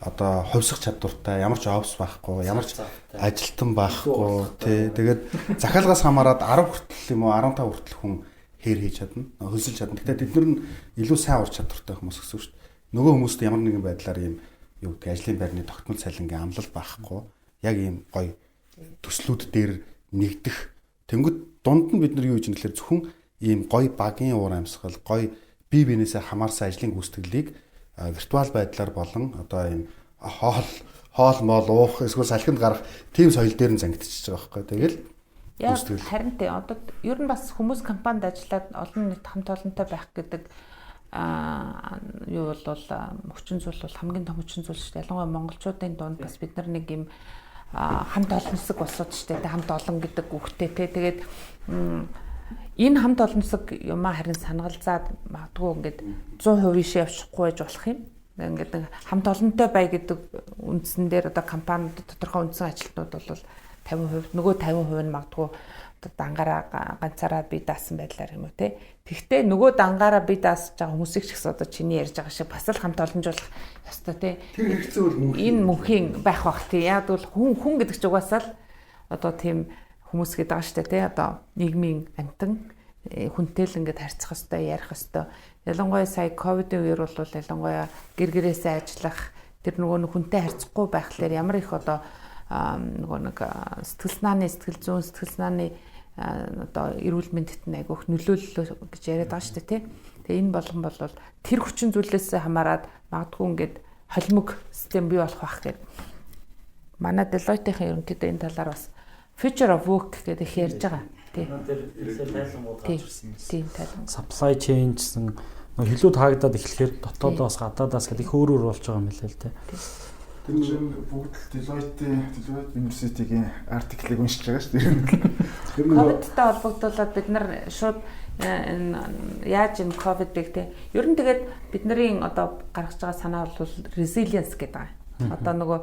Speaker 3: одоо хувьсах чадвартай, ямар ч офис байхгүй, ямар ч ажилтан байхгүй тий. Тэгээд захиалгаас хамаарат 10 хүртэл юм уу 15 хүртэл хүн хэр хийж чадна, хөлсөлж чадна. Гэхдээ тэд нар нь илүү сайн ур чадвартай хүмүүс гэсэн үг шүү дээ. Нөгөө хүмүүст ямар нэгэн байдлаар ийм юу гэдэг ажлын байрны тогтмол цалингийн амлал байхгүй. Яг ийм гоё төслүүд дээр нэгдэх. Тэнгүүд дунд нь бид нар юу хийж ийм гэхээр зөвхөн ийм гоё багийн уур амьсгал, гоё бие биенээсээ хамаарсан ажлын гүйцэтгэлийг виртуал байдлаар болон одоо ийм хоол моол уух эсвэл салхинд гарах тийм соёл дээр нь зангидчихж байгаа байхгүй. Тэгэл
Speaker 2: яг харин тий одоо ер нь бас хүмүүс компанид ажиллаад олон нийт хамт олонтой байх гэдэг юу бол хүчин зүйл бол хамгийн том хүчин зүйл шүү дээ. Ялангуяа монголчуудын дунд бас бид нар нэг юм хамт олонсог улсууд шүү дээ. Хамт олон гэдэг үгтэй тий. Тэгээд энэ хамт олонсог юмаа харин санагалзаад магадгүй ингээд 100% ишээ явчихгүй байж болох юм. Ингээд нэг хамт олонтой бай гэдэг үндсэн дээр одоо компанид тодорхой үндсэн ажилтнууд бол 50%, нөгөө 50% нь магадгүй одоо дангаараа ганцаараа бие даасан байдлаар юм уу те. Тэгвэл нөгөө дангаараа бие даасж байгаа хүмүүсийг ч гэсэн одоо чиний ярьж байгаа шиг бас л хамт олонжуулах ёстой те.
Speaker 3: Тэр хэрэгцээ бол мөнхийн.
Speaker 2: Энэ мөнхийн байх бах тий. Яг бол хүн гэдэг чинь угаасаа л одоо тийм хүмүүс гэдэг байгаа шүү дээ те. Одоо нийгмийн амтан хүнтэй л ингээд харьцах ёстой, ярих ёстой. Ялангуяа сая ковидын үеэр бол ялангуяа гэр гэрээсээ ажиллах тэр нөгөө нэг хүнтэй харьцахгүй байхлаар ямар их одоо нөгөө нэг сэтгэл санааны, сэтгэл зүйн, сэтгэл санааны одоо эрүүл мэндэд нь айгүйх нөлөөллөө гэж яриад байгаа шүү дээ тий. Тэгээ энэ болгон бол тэр хүчин зүйлээс хамаарат магадгүй ингээд холимог систем бий болох байх гэдэг. Манай Deloitte-ийн ерөнхийдөө энэ талаар бас Future of Work гэдэг их ярьж байгаа. Тий.
Speaker 1: Тэр тайлангууд гарч ирсэн юм.
Speaker 2: Тийм тайлан.
Speaker 1: Supply chain гэсэн хилүүд хаагдаад эхлэхээр дотоодоос гадаадаас гэдэг их өөр өөр болж байгаа юм лээ л дээ.
Speaker 4: Тэр чинь бүгд л Deloitte University-гийн article ыг уншиж байгаа шүү дээ.
Speaker 3: Тэр нөгөө
Speaker 2: Ковидтай холбогдуулаад бид нар шууд энэ яаж энэ ковидыг те ер нь тэгээд бидний одоо гаргаж байгаа санаа бол resilience гэдэг байгаа. Одоо нөгөө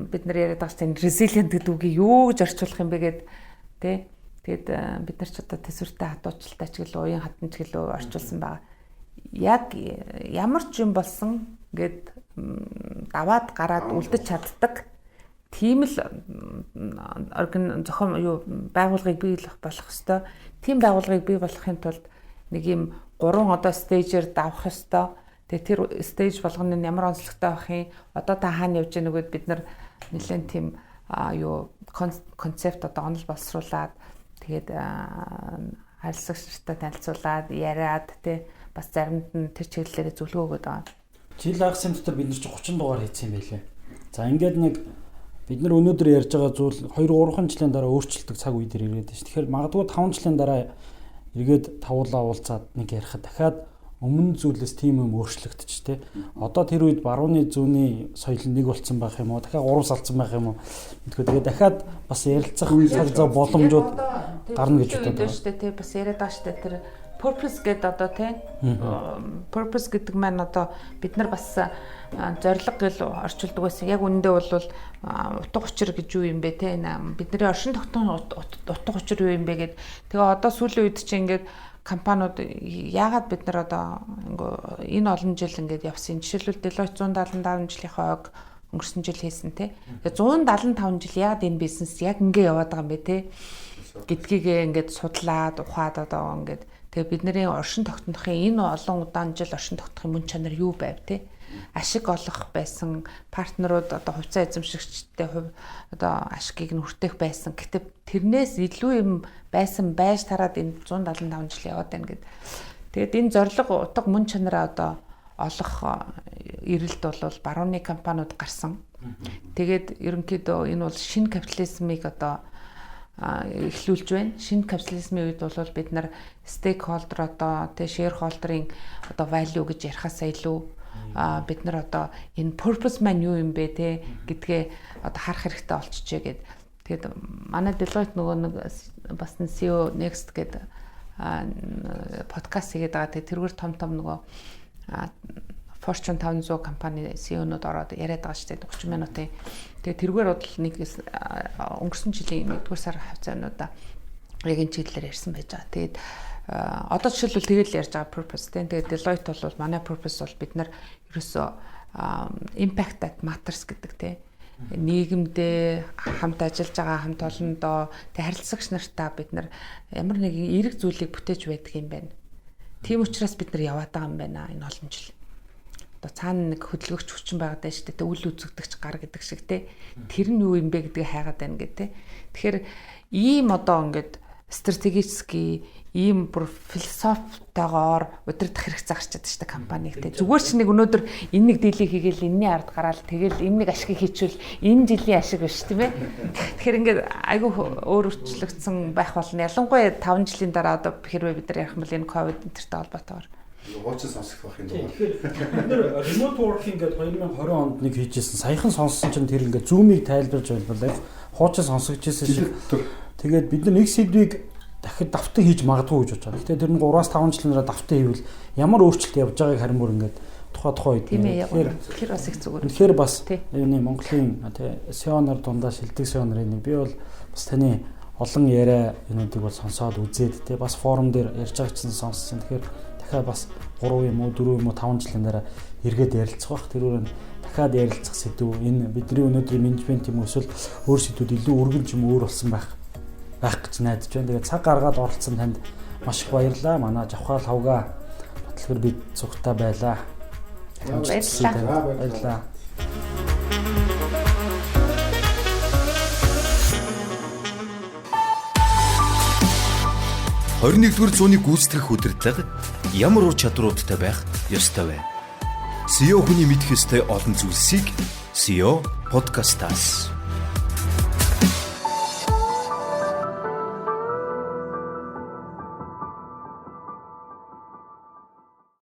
Speaker 2: бид нар яриад байгаа чинь resilient гэдэг үгийг юу гэж орчуулах юм бэ гэд те. Тэгээд бид нар ч одоо төсвөртэй хадуучлалтай ч гэлөө уян хатан ч гэлөө орчуулсан байгаа. Яг ямар ч юм болсон гэд даваад гараад үлдэж чаддаг тийм л орган зохион юу байгууллагыг бий болох ёстой. Тийм байгууллагыг бий болохын тулд нэг юм гурван одоо stage ээр давах ёстой. Тэгээ тэр stage болгоно нь ямар онцлогтой байх юм? Одоо та хаана явж байгааг нөгөөд бид нар нэлээд тийм юу концепт одоо онол боловсруулад тэгээд харилцагч нартай танилцуулаад яриад тий бас заримд нь тэр чиглэлээрээ зөвлөгөө өгöd байгаа.
Speaker 1: Жил хагасын дотор бид нар чи 30 дугаар хийсэн юм байлээ. За ингээд нэг бид нар өнөөдөр ярьж байгаа зүйл 2 3 жилийн дараа өөрчлөлтөг цаг үе дээр ирээд байна ш. Тэгэхээр магадгүй 5 жилийн дараа эргээд тавуулаа уулзаад нэг ярихад дахиад өмнө зүйлээс тийм юм өөрчлөгдөж тэ. Одоо тэр үед барууны зүүнний соёл нэг болсон байх юм уу? Дахиад гурав салцсан байх юм уу? Мэдгүй. Тэгээ дахиад бас ярилцах цаг зав боломжууд гарна гэж бодод
Speaker 2: байна шүү дээ. Тэ бас яриад байгаа шүү дээ. Тэр purpose гэдэг одоо тий purpose гэдэг маань одоо бид нар бас зорилго гэж орчуулдаг байсан. Яг үнэндээ бол утга учир гэж юу юм бэ те бидний оршин тогтмол утга учир юу юм бэ гэд. Тэгээ одоо сүүлийн үед чинь ингээд компаниуд яагаад бид нар одоо ингээ энэ олон жил ингээд явсан. Жишээлбэл Deloitte 175 жилийнхээ ог өнгөрсөн жил хийсэн те. Тэгээ 175 жил яагаад энэ бизнес яг ингээ яваад байгаа юм бэ те гэдгийг ингээд судлаад ухаад одоо ингээд тэгээ бидний оршин тогтнохын энэ олон удаан жил оршин тогтнохын мөн чанар юу байв те. Ашиг олох байсан партнерууд одоо хувьцаа эзэмшигчтэй хувь одоо ашигыг нь хүртэх байсан. Гэтэ тэрнээс илүү юм байсан байж тараад энэ 175 жил яваад байна гэд. Тэгээд энэ зорилго утга мөн чанараа одоо олох эрэлт бол барууны компаниуд гарсан. Тэгээд ерөнхийдөө энэ бол шинэ капитализмыг одоо эхлүүлж байна. Шинэ капитализмын үед бол бид нар stakeholder одоо тэ shareholder-ын одоо value гэж ярихаасаа илүү бид нар одоо энэ purpose маань юу юм бэ те гэдгээ одоо харах хэрэгтэй болчихжээ гэд. Тэгээд манай Deloitte нөгөө нэг бас нь CEO Next гэдэг подкаст хийгээд байгаа. Тэгээд тэргээр том том нөгөө Fortune 500 компани CEO-нууд ороод яриад байгаа шүү дээ 30 минутын. Тэгээд тэргээр бодол нэг өнгөрсөн жилийн 1-р сар хавцаануудаа яг энэ чиглэлээр ярьсан байж байгаа. Тэгээд одоо жишээлбэл тэгэл ярьж байгаа purpose тийм. Тэгээд Deloitte бол манай purpose бол бид нар ерөөсөө impact that matters гэдэг тийм нийгэмдээ хамт ажиллаж байгаа хамт олондоо тэг харилцагч нартаа бид нар ямар нэгэн эерэг зүйлийг бүтээж байдаг юм байна. Тийм учраас бид нар яваад байгаа юм байна энэ олон жил. Одоо цаана нэг хөдөлгөгч хүчин байгаад байна шүү дээ. Үл үзэгдэгч гар гэдэг шиг те. Тэр нь юу юм бэ гэдгийг хайгаад байна гэх те. Тэгэхээр ийм одоо ингээд стратегический ийм бүр философтойгоор удирдах хэрэгцээ гарч чаддаг шүү дээ компаниг те. Зүгээр ч нэг өнөөдөр энэ нэг deal ийг хийгээл энэний ард гараал тэгэл энэ нэг ашиг хийчихвэл энэ жилийн ашиг биш тийм ээ. Тэгэхээр ингээд айгүй өөр өөрчлөгдсөн байх болно. Ялангуяа 5 жилийн дараа одоо хэрвээ бид нар ярих юм бол энэ ковид энтертэй холбоотойгоор
Speaker 3: хуучин сонсох байх юм даа.
Speaker 1: Тэгэхээр бид нар remote working гэдэг 2020 онд нэг хийжсэн. Саяхан сонссон чинь тэр ингээд Zoom-ыг тайлбарж байлбал хуучин сонсогдчихсэн шиг. Тэгээд бид нар нэг сэдвийг дахид давтан хийж магадгүй гэж бодож байгаа. Гэтэ тэр нь 3-5 жилийн дараа давтан хийвэл ямар өөрчлөлт явж байгааг харин бүр ингээд Тухай үед.
Speaker 2: Тийм ээ яг тэр бас их зүгээр.
Speaker 1: Тэгэхээр бас юуны Монголын тий SEO нар дундаа шилдэг SEO нарын нэг би бол бас таны олон яриа юунуудыг бол сонсоод үзээд тий бас форум дээр ярьж байгаа чинь сонссон. Тэгэхээр дахиад бас 3 юм уу 4 юм уу 5 жилийн дараа эргээд ярилцах бах. Тэр өрөө дахиад ярилцах сэдв энэ бидний өнөөдрийн менежмент юм уу эсвэл өөр сэдвүүд илүү өргөн ч юм өөр болсон байх гэж найдаж байна. Тэгээд цаг гаргаад оролцсон танд маш их баярлалаа. Манай Жавхаал хавга Батлгэр бид цугтаа байлаа.
Speaker 2: Баярлалаа.
Speaker 1: Баярлалаа.
Speaker 5: 21-р зууны гүйцэтгэх удирдлага ямар ур чадваруудтай байх ёстой вэ? CEO хүний мэдэх ёстой олон зүйлсийг CEO подкастаас.